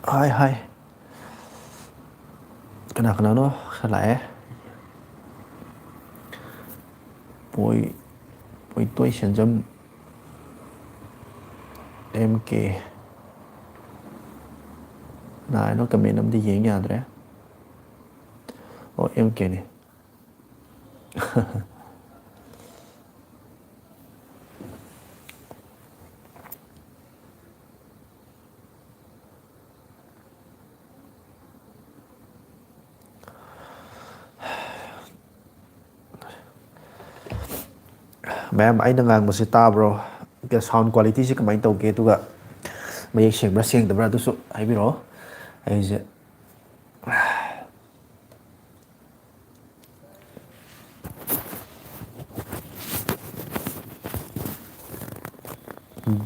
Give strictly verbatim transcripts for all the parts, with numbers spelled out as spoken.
ꯍꯥꯏ ꯍꯥꯏ꯫ ꯀꯅꯥ ꯀꯅꯥꯅꯣ ꯈꯔ ꯂꯥꯛꯑꯦ꯫ ꯄꯣꯏ ꯄꯣꯏꯇꯣꯏ ꯁꯦꯟꯖꯝ꯫ ꯑꯦꯝ ꯀꯦ꯫ ꯅꯥꯏꯅꯣ ꯀꯃꯦꯟ ꯑꯃꯗꯤ ꯌꯦꯡ ꯌꯥꯗ꯭ꯔꯦ꯫ ꯑꯣ, ꯑꯦꯝ ꯀꯦꯅꯤ꯫ ꯃꯌꯥꯝ, ꯑꯩꯅ ꯉꯥꯡꯕꯁꯤ ꯇꯥꯕ꯭ꯔꯣ? ꯁꯥꯎꯟ ꯀ꯭ꯋꯥꯂꯤꯇꯤꯁꯤ ꯀꯃꯥꯏꯅ ꯇꯧꯒꯦ? ꯑꯗꯨꯒ ꯃꯌꯦꯛ ꯁꯦꯡꯕ꯭ꯔꯥ ꯁꯦꯡꯗꯕ꯭ꯔꯥ ꯑꯗꯨꯁꯨ ꯍꯥꯏꯕꯤꯔꯛꯑꯣ꯫ ꯑꯩꯁꯦ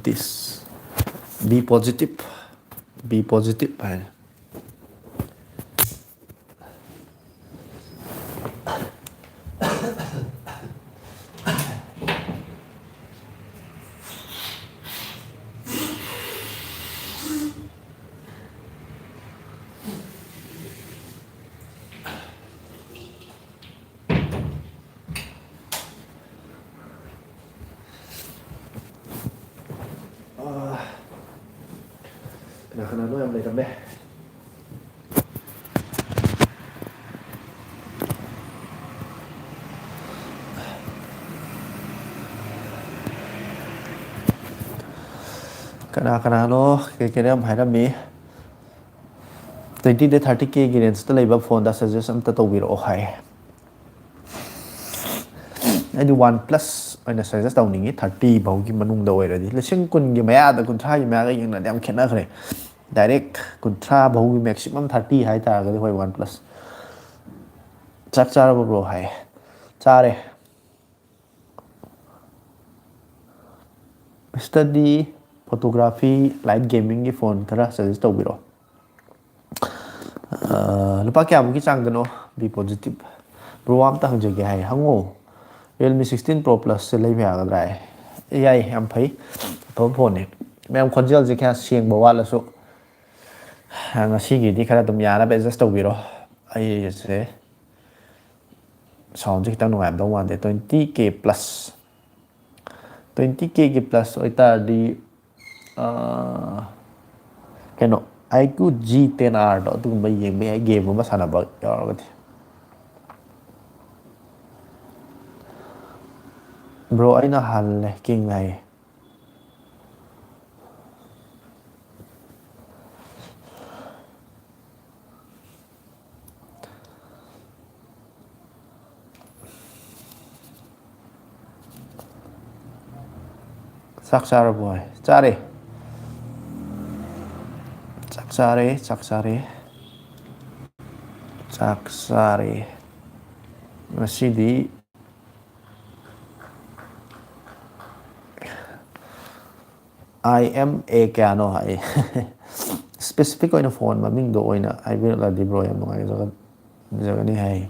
This, be positive, be positive ꯍꯥꯏꯅ꯫ ꯑꯥ, ꯀꯅꯥ ꯀꯅꯥꯅꯣ ꯌꯥꯝ ꯂꯩꯔꯝꯃꯦ꯫ ꯀꯅꯥ ꯀꯅꯥꯅꯣ ꯀꯩ ꯀꯩꯅꯣ ꯌꯥꯝ ꯍꯥꯏꯔꯝꯃꯤ꯫ Twenty ꯗꯩ thirty K ꯒꯤ ꯔꯦꯟꯖꯇ ꯂꯩꯕ ꯐꯣꯟꯗ ꯁꯖꯦꯁ ꯑꯝꯇ ꯇꯧꯕꯤꯔꯛꯑꯣ ꯍꯥꯏ꯫ ꯑꯩꯗꯤ ꯋꯥꯟ ꯄ꯭ꯂꯁ ꯑꯣꯏꯅ ꯁꯖꯦꯁ ꯇꯧꯅꯤꯡꯉꯤ, ꯊꯥꯔꯇꯤ ꯐꯥꯎꯒꯤ ꯃꯅꯨꯡꯗ ꯑꯣꯏꯔꯗꯤ꯫ ꯂꯤꯁꯤꯡ ꯀꯨꯟꯒꯤ ꯃꯌꯥꯗ, ꯀꯨꯟꯊ꯭ꯔꯥꯒꯤ ꯃꯌꯥꯒ ꯌꯦꯡꯅꯔꯗꯤ ꯌꯥꯝ ꯈꯦꯠꯅꯈ꯭ꯔꯦ꯫ ꯗꯥꯏꯔꯦꯛ ꯀꯨꯟꯊ꯭ꯔꯥ ꯐꯥꯎꯒꯤ, ꯃꯦꯛꯁꯤꯃꯝ ꯊꯥꯔꯇꯤ ꯍꯥꯏꯇꯥꯔꯒꯗꯤ ꯍꯣꯏ, ꯋꯥꯟ ꯄ꯭ꯂꯁ꯫ ꯆꯥꯛ ꯆꯥꯔꯕꯣ ꯕ꯭ꯔꯣ ꯍꯥꯏ꯫ ꯆꯥꯔꯦ꯫ ꯏꯁꯇꯗꯤ, ꯐꯣꯇꯣꯒ꯭ꯔꯥꯐꯤ, ꯂꯥꯏꯠ ꯒꯦꯃꯤꯡꯒꯤ ꯐꯣꯟ ꯈꯔ ꯁꯖꯦꯁ ꯇꯧꯕꯤꯔꯛꯑꯣ꯫ ꯑ, ꯂꯨꯄꯥ ꯀꯌꯥꯃꯨꯛꯀꯤ ꯆꯥꯡꯗꯅꯣ? B positive. ꯕ꯭ꯔꯣ, ꯑꯝꯇ ꯍꯪꯖꯒꯦ ꯍꯥꯏ, ꯍꯪꯉꯣ꯫ Realme sixteen Pro Plus ꯁꯦ ꯂꯩꯕ ꯌꯥꯒꯗ꯭ꯔꯥ ꯍꯥꯏ꯫ ꯌꯥꯏ, ꯌꯥꯝ ꯐꯩ, ꯑꯐꯕ ꯐꯣꯟꯅꯤ꯫ ꯃꯌꯥꯝ, ꯈꯣꯟꯖꯦꯜꯁꯦ ꯈꯔ ꯁꯦꯡꯕ ꯋꯥꯠꯂꯁꯨ ꯉꯁꯤꯒꯤꯗꯤ ꯈꯔ ꯑꯗꯨꯝ ꯌꯥꯅꯕ ꯑꯦꯗꯖꯁ ꯇꯧꯕꯤꯔꯣ꯫ ꯑꯩꯁꯦ ꯁꯥꯎꯟꯁꯦ ꯈꯤꯇꯪ ꯅꯨꯡꯉꯥꯏꯔꯝꯗꯧ ꯃꯥꯟꯗꯦ꯫ Twenty K plus, twenty K ꯒꯤ plus ꯑꯣꯏꯇꯥꯔꯗꯤ, ꯑꯥ, ꯀꯩꯅꯣ, IQ G ten R ꯗꯣ ꯑꯗꯨꯒꯨꯝꯕ ꯌꯦꯡꯕ ꯌꯥꯏ, ꯒꯦꯝꯒꯨꯝꯕ ꯁꯥꯟꯅꯕ ꯌꯥꯎꯔꯒꯗꯤ꯫ ꯕ꯭ꯔꯣ, ꯑꯩꯅ ꯍꯜꯂꯦ, ꯀꯤꯡ ꯍꯥꯏꯌꯦ꯫ ꯆꯥꯛ ꯆꯥꯔꯕꯣ ꯍꯥꯏ? ꯆꯥꯔꯦ꯫ ꯆꯥꯛ ꯆꯥꯔꯦ, ꯆꯥꯛ ꯆꯥꯔꯦ꯫ ꯆꯥꯛ ꯆꯥꯔꯦ꯫ ꯉꯁꯤꯗꯤ I M A ꯀꯌꯥꯅꯣ ꯍꯥꯏ꯫ Specific ꯑꯣꯏꯅ ꯐꯣꯟ ꯃꯃꯤꯡꯗꯣ ꯑꯣꯏꯅ ꯍꯥꯏꯕꯤꯔꯛꯂꯗꯤ, ꯕ꯭ꯔꯣ, ꯌꯥꯝ ꯅꯨꯡꯉꯥꯏꯖꯒꯅꯤ ꯍꯥꯏ꯫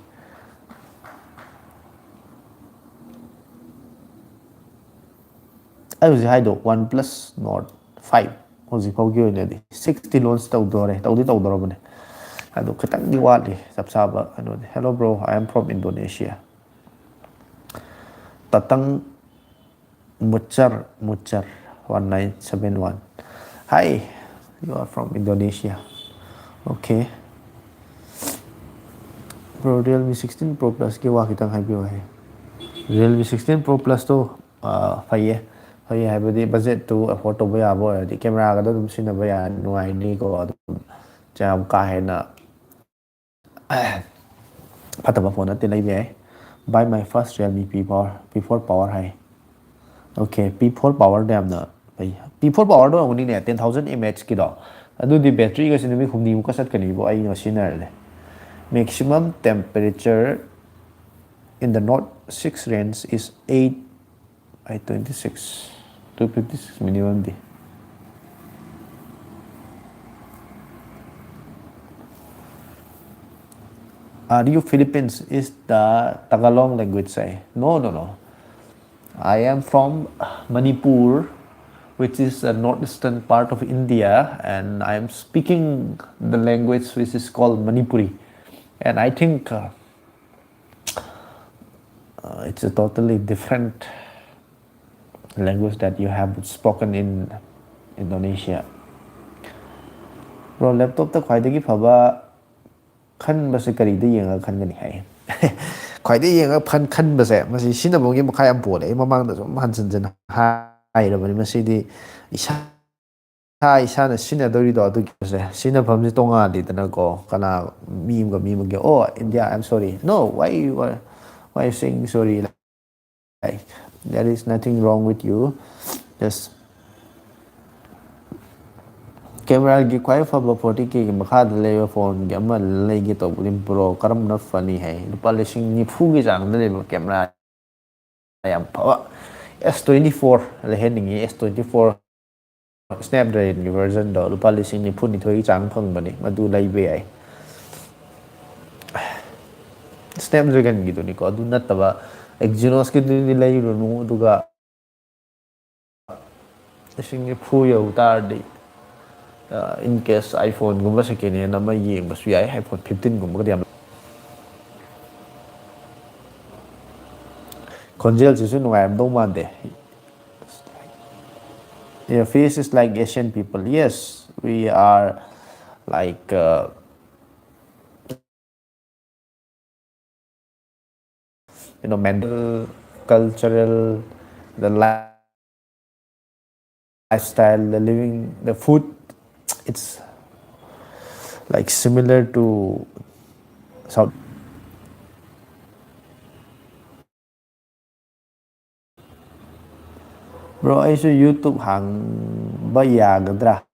ꯑꯩ ꯍꯧꯖꯤꯛ ꯍꯥꯏꯗꯣ OnePlus Nord five, ꯍꯧꯖꯤꯛ ꯐꯥꯎꯒꯤ ꯑꯣꯏꯅꯗꯤ꯫ Six ꯇꯤ launch ꯇꯧꯗꯣꯔꯦ, ꯇꯧꯗꯤ ꯇꯧꯗꯣꯔꯕꯅꯦ꯫ ꯑꯗꯣ ꯈꯤꯇꯪꯗꯤ ꯋꯥꯠꯂꯤ ꯆꯞ ꯆꯥꯕ ꯀꯩꯅꯣꯗꯤ꯫ Hello bro, I am from Indonesia. Tatang Muchar, Muchar, one nine seven one. Hi, you are from Indonesia. Okay. Bro, Realme sixteen Pro Plus ꯀꯤ ꯋꯥ ꯈꯤꯇꯪ ꯍꯥꯏꯕꯤꯌꯨ ꯍꯥꯏ꯫ Realme sixteen Pro Plus ꯇꯣ, ꯑꯥ, ꯐꯩꯌꯦ꯫ ꯐꯩꯌꯦ ꯍꯥꯏꯕꯗꯤ budget ꯇꯨ afford ꯇꯧꯕ ꯌꯥꯕ ꯑꯣꯏꯔꯗꯤ camera ꯒꯗ ꯑꯗꯨꯝ ꯁꯤꯖꯤꯟꯅꯕ ꯌꯥ-, ꯅꯨꯡꯉꯥꯏꯅꯤꯀꯣ꯫ ꯑꯗꯨꯝ ꯌꯥꯝ ꯀꯥ ꯍꯦꯟꯅ ꯐꯠꯇꯕ ꯐꯣꯟ ꯅꯠꯇꯦ, ꯂꯩꯕ ꯌꯥꯏ꯫ Buy my first Realme P four, P four Power high. Okay, P four Power ꯗꯣ ꯌꯥꯝꯅ ꯐꯩ꯫ P four Power ꯗꯣ ꯑꯣꯏꯔꯝꯒꯅꯤꯅꯦ, ten thousand mAh ꯀꯤꯗꯣ꯫ ꯑꯗꯨꯗꯤ battery ꯒꯁꯦ ꯅꯨꯃꯤꯠ ꯍꯨꯝꯅꯤꯃꯨꯛꯀ ꯆꯠꯀꯅꯤꯕꯣ, ꯑꯩꯅ ꯁꯤꯖꯤꯟꯅꯔꯗꯤ꯫ Maximum temperature in the Note six range is eight, eight twenty six, two fifty six minimum D. Are you Philippines? Is the Tagalog language high. No, no, no. I am from Manipur, which is a northeastern part of India, and I am speaking the language which is called Manipuri. And I think uh, uh, it's a totally different language that you have spoken in Indonesia. Bro, laptopꯇ ꯈ꯭ꯋꯥꯏꯗꯒꯤ ꯐꯕ ꯈꯟꯕꯁꯦ ꯀꯔꯤꯗ ꯌꯦꯡꯉꯒ ꯈꯟꯒꯅꯤ ꯍꯥꯏ? ꯈ꯭ꯋꯥꯏꯗꯒꯤ ꯌꯦꯡꯉꯒ ꯐꯟ ꯈꯟꯕꯁꯦ, ꯃꯁꯤ ꯁꯤꯖꯤꯟꯅꯐꯝꯒꯤ ꯃꯈꯥ ꯌꯥꯝ ꯄꯣꯜꯂꯦ꯫ ꯑꯩ ꯃꯃꯥꯡꯗꯁꯨ ꯑꯗꯨꯝ ꯍꯟꯖꯤꯟ ꯍꯟꯖꯤꯟ ꯍꯥꯏꯔꯕꯅꯤ, ꯃꯁꯤꯗꯤ ꯏꯁꯥ ꯏꯁꯥꯅ ꯁꯤꯖꯤꯟꯅꯗꯧꯔꯤꯗꯣ ꯑꯗꯨꯒꯤꯁꯦ ꯁꯤꯖꯤꯟꯅꯐꯝꯁꯦ ꯇꯣꯉꯥꯜꯂꯤꯗꯅꯀꯣ꯫ ꯀꯅꯥ, ꯃꯤ ꯑꯃꯒ ꯃꯤ ꯑꯃꯒꯤ, "Oh, India, I'm sorry, no, why you are, why you saying sorry?" Like, there is nothing wrong with you. Just ꯀꯦꯃꯦꯔꯥꯒꯤ ꯈ꯭ꯋꯥꯏ ꯐꯕ ꯐꯣꯔꯇꯤ ꯀꯦꯒꯤ ꯃꯈꯥꯗ ꯂꯩꯕ ꯐꯣꯟꯒꯤ ꯑꯃ ꯂꯩꯒꯦ ꯇꯧꯕꯅꯤ ꯕ꯭ꯔꯣ, ꯀꯔꯝꯕꯅ ꯐꯅꯤ ꯍꯥꯏ? ꯂꯨꯄꯥ ꯂꯤꯁꯤꯡ ꯅꯤꯐꯨꯒꯤ ꯆꯥꯡꯗ ꯂꯩꯕ ꯀꯦꯃꯦꯔꯥ ꯌꯥꯝ ꯐꯕ ꯑꯦꯁ ꯇ꯭ꯋꯦꯟꯇꯤ ꯐꯣꯔ ꯂꯩꯍꯟꯅꯤꯡꯉꯤ꯫ ꯑꯦꯁ ꯇ꯭ꯋꯦꯟꯇꯤ ꯐꯣꯔ ꯁ꯭ꯅꯦꯞ ꯗ꯭ꯔꯦꯒꯟꯒꯤ ꯚꯔꯖꯟꯗꯣ ꯂꯨꯄꯥ ꯂꯤꯁꯤꯡ ꯅꯤꯐꯨ ꯅꯤꯊꯣꯏꯒꯤ ꯆꯥꯡ ꯐꯪꯕꯅꯤ, ꯃꯗꯨ ꯂꯩꯕ ꯌꯥꯏ꯫ ꯁ꯭ꯅꯦꯞ ꯗ꯭ꯔꯦꯒꯟꯒꯤꯗꯨꯅꯤꯀꯣ, ꯑꯗꯨ ꯅꯠꯇꯕ ꯑꯦꯛꯖꯤꯅꯣꯁꯀꯤꯗꯨꯗꯤ ꯂꯩꯔꯨꯅꯨ꯫ ꯑꯗꯨꯒ ꯂꯤꯁꯤꯡ ꯅꯤꯐꯨ ꯌꯧ ꯇꯥꯔꯗꯤ, ꯏꯟ ꯀꯦꯁ ꯑꯥꯏꯐꯣꯟꯒꯨꯝꯕ ꯁꯦꯀꯦꯟ ꯍꯦꯟ ꯑꯃ ꯌꯦꯡꯕꯁꯨ ꯌꯥꯏ꯫ ꯑꯥꯏꯐꯣꯟ ꯐꯤꯐꯇꯤꯟꯒꯨꯝꯕꯒꯗꯤ ꯌꯥꯝ, ꯈꯣꯟꯖꯦꯜꯁꯤꯁꯨ ꯅꯨꯡꯉꯥꯏꯔꯝꯗꯧ ꯃꯥꯟꯗꯦ꯫ Your face is like Asian people. Yes, we are like uh, you know, mental, cultural, the lifestyle, the living, the food. It's like similar to South. Bro, ꯑꯩꯁꯨ YouTube ꯍꯥꯡꯕ ꯌꯥꯒꯗ꯭ꯔꯥ?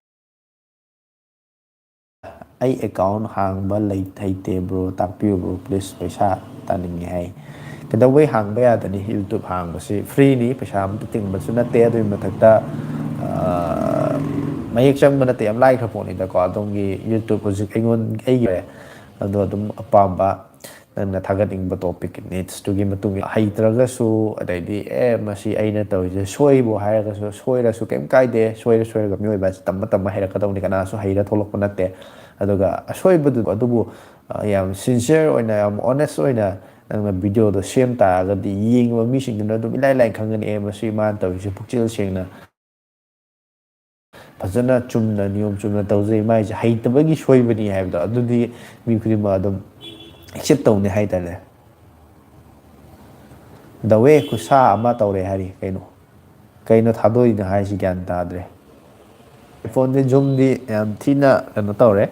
ꯑꯩ account ꯍꯥꯡꯕ ꯂꯩ ꯍꯩꯇꯦ ꯕ꯭ꯔꯣ, ꯇꯥꯛꯄꯤꯌꯨ ꯕ꯭ꯔꯣ ꯄ꯭ꯂꯤꯁ꯫ ꯄꯩꯁꯥ ꯇꯥꯅꯤꯡꯉꯦ ꯍꯥꯏ꯫ ꯀꯩꯗꯧꯕꯩ ꯍꯥꯡꯕ ꯌꯥꯗꯅꯤ? YouTube ꯍꯥꯡꯕꯁꯤ ꯐ꯭ꯔꯤꯅꯤ, ꯄꯩꯁꯥ ꯑꯝꯇ ꯇꯤꯡꯕꯁꯨ ꯅꯠꯇꯦ꯫ ꯑꯗꯨꯒꯤ ꯃꯊꯛꯇ ꯃꯌꯦꯛ ꯆꯪꯕ ꯅꯠꯇꯦ, ꯌꯥꯝ ꯂꯥꯏꯈ꯭ꯔ ꯄꯣꯠꯅꯤꯗꯀꯣ꯫ ꯑꯗꯣꯝꯒꯤ YouTube ꯍꯧꯖꯤꯛ ꯑꯩꯉꯣꯟ ꯑꯩꯒꯤ ꯑꯗꯣ ꯑꯗꯨꯝ ꯑꯄꯥꯝꯕ ꯅꯪꯅ ꯊꯥꯒꯠꯅꯤꯡꯕ topic ꯅꯤꯠꯁꯇꯨꯒꯤ ꯃꯇꯨꯡ ꯏꯟꯅ ꯍꯩꯇ꯭ꯔꯒꯁꯨ, ꯑꯗꯩꯗꯤ ꯑꯦ ꯃꯁꯤ ꯑꯩꯅ ꯇꯧꯔꯤꯁꯦ ꯁꯣꯏꯕꯨ ꯍꯥꯏꯔꯒꯁꯨ, ꯁꯣꯏꯔꯁꯨ ꯀꯩꯝ ꯀꯥꯏꯗꯦ, ꯁꯣꯏꯔ ꯁꯣꯏꯔꯒ ꯃꯤꯑꯣꯏꯕ ꯍꯥꯏꯁꯦ ꯇꯝꯕ ꯇꯝꯕ ꯍꯩꯔꯛꯀꯗꯧꯅꯤ, ꯀꯅꯥꯁꯨ ꯍꯩꯔ ꯊꯣꯛꯂꯛꯄ ꯅꯠꯇꯦ꯫ ꯑꯗꯨꯒ ꯑꯁꯣꯏꯕꯗꯨ ꯑꯗꯨꯕꯨ ꯑ, ꯌꯥꯝ sincere ꯑꯣꯏꯅ, ꯌꯥꯝ honest ꯑꯣꯏꯅ ꯅꯪꯅ ꯚꯤꯗꯤꯑꯣꯗꯣ ꯁꯦꯝ ꯇꯥꯔꯒꯗꯤ ꯌꯦꯡꯉꯤꯕ ꯃꯤꯁꯤꯡꯗꯨꯅ ꯑꯗꯨꯝ ꯏꯂꯥꯏ ꯂꯥꯏꯅ ꯈꯪꯒꯅꯤ, "ꯑꯦ ꯃꯁꯤ ꯃꯥꯅ ꯇꯧꯔꯤꯁꯦ ꯄꯨꯛꯆꯦꯜ ꯁꯦꯡꯅ ꯐꯖꯅ ꯆꯨꯝꯅ ꯅꯤꯌꯣꯝ ꯆꯨꯝꯅ ꯇꯧꯖꯩ, ꯃꯥꯏꯁꯦ ꯍꯩꯇꯕꯒꯤ ꯁꯣꯏꯕꯅꯤ" ꯍꯥꯏꯕꯗꯣ꯫ ꯑꯗꯨꯗꯤ ꯃꯤ ꯈꯨꯗꯤꯡꯃꯛ ꯑꯗꯨꯝ accept ꯇꯧꯅꯤ ꯍꯥꯏꯇꯥꯔꯦ꯫ ꯗꯋꯦ ꯈꯨꯠꯁꯥ ꯑꯃ ꯇꯧꯔꯦ ꯍꯥꯏꯔꯤ꯫ ꯀꯩꯅꯣ, ꯀꯩꯅꯣ ꯊꯥꯗꯣꯛꯏꯅꯣ ꯍꯥꯏꯁꯤ? ꯒ꯭ꯌꯥꯟ ꯇꯥꯗ꯭ꯔꯦ꯫ ꯑꯥꯏꯐꯣꯟꯗꯤ ꯖꯨꯝꯗꯤ ꯌꯥꯝ ꯊꯤꯅ ꯀꯩꯅꯣ ꯇꯧꯔꯦ꯫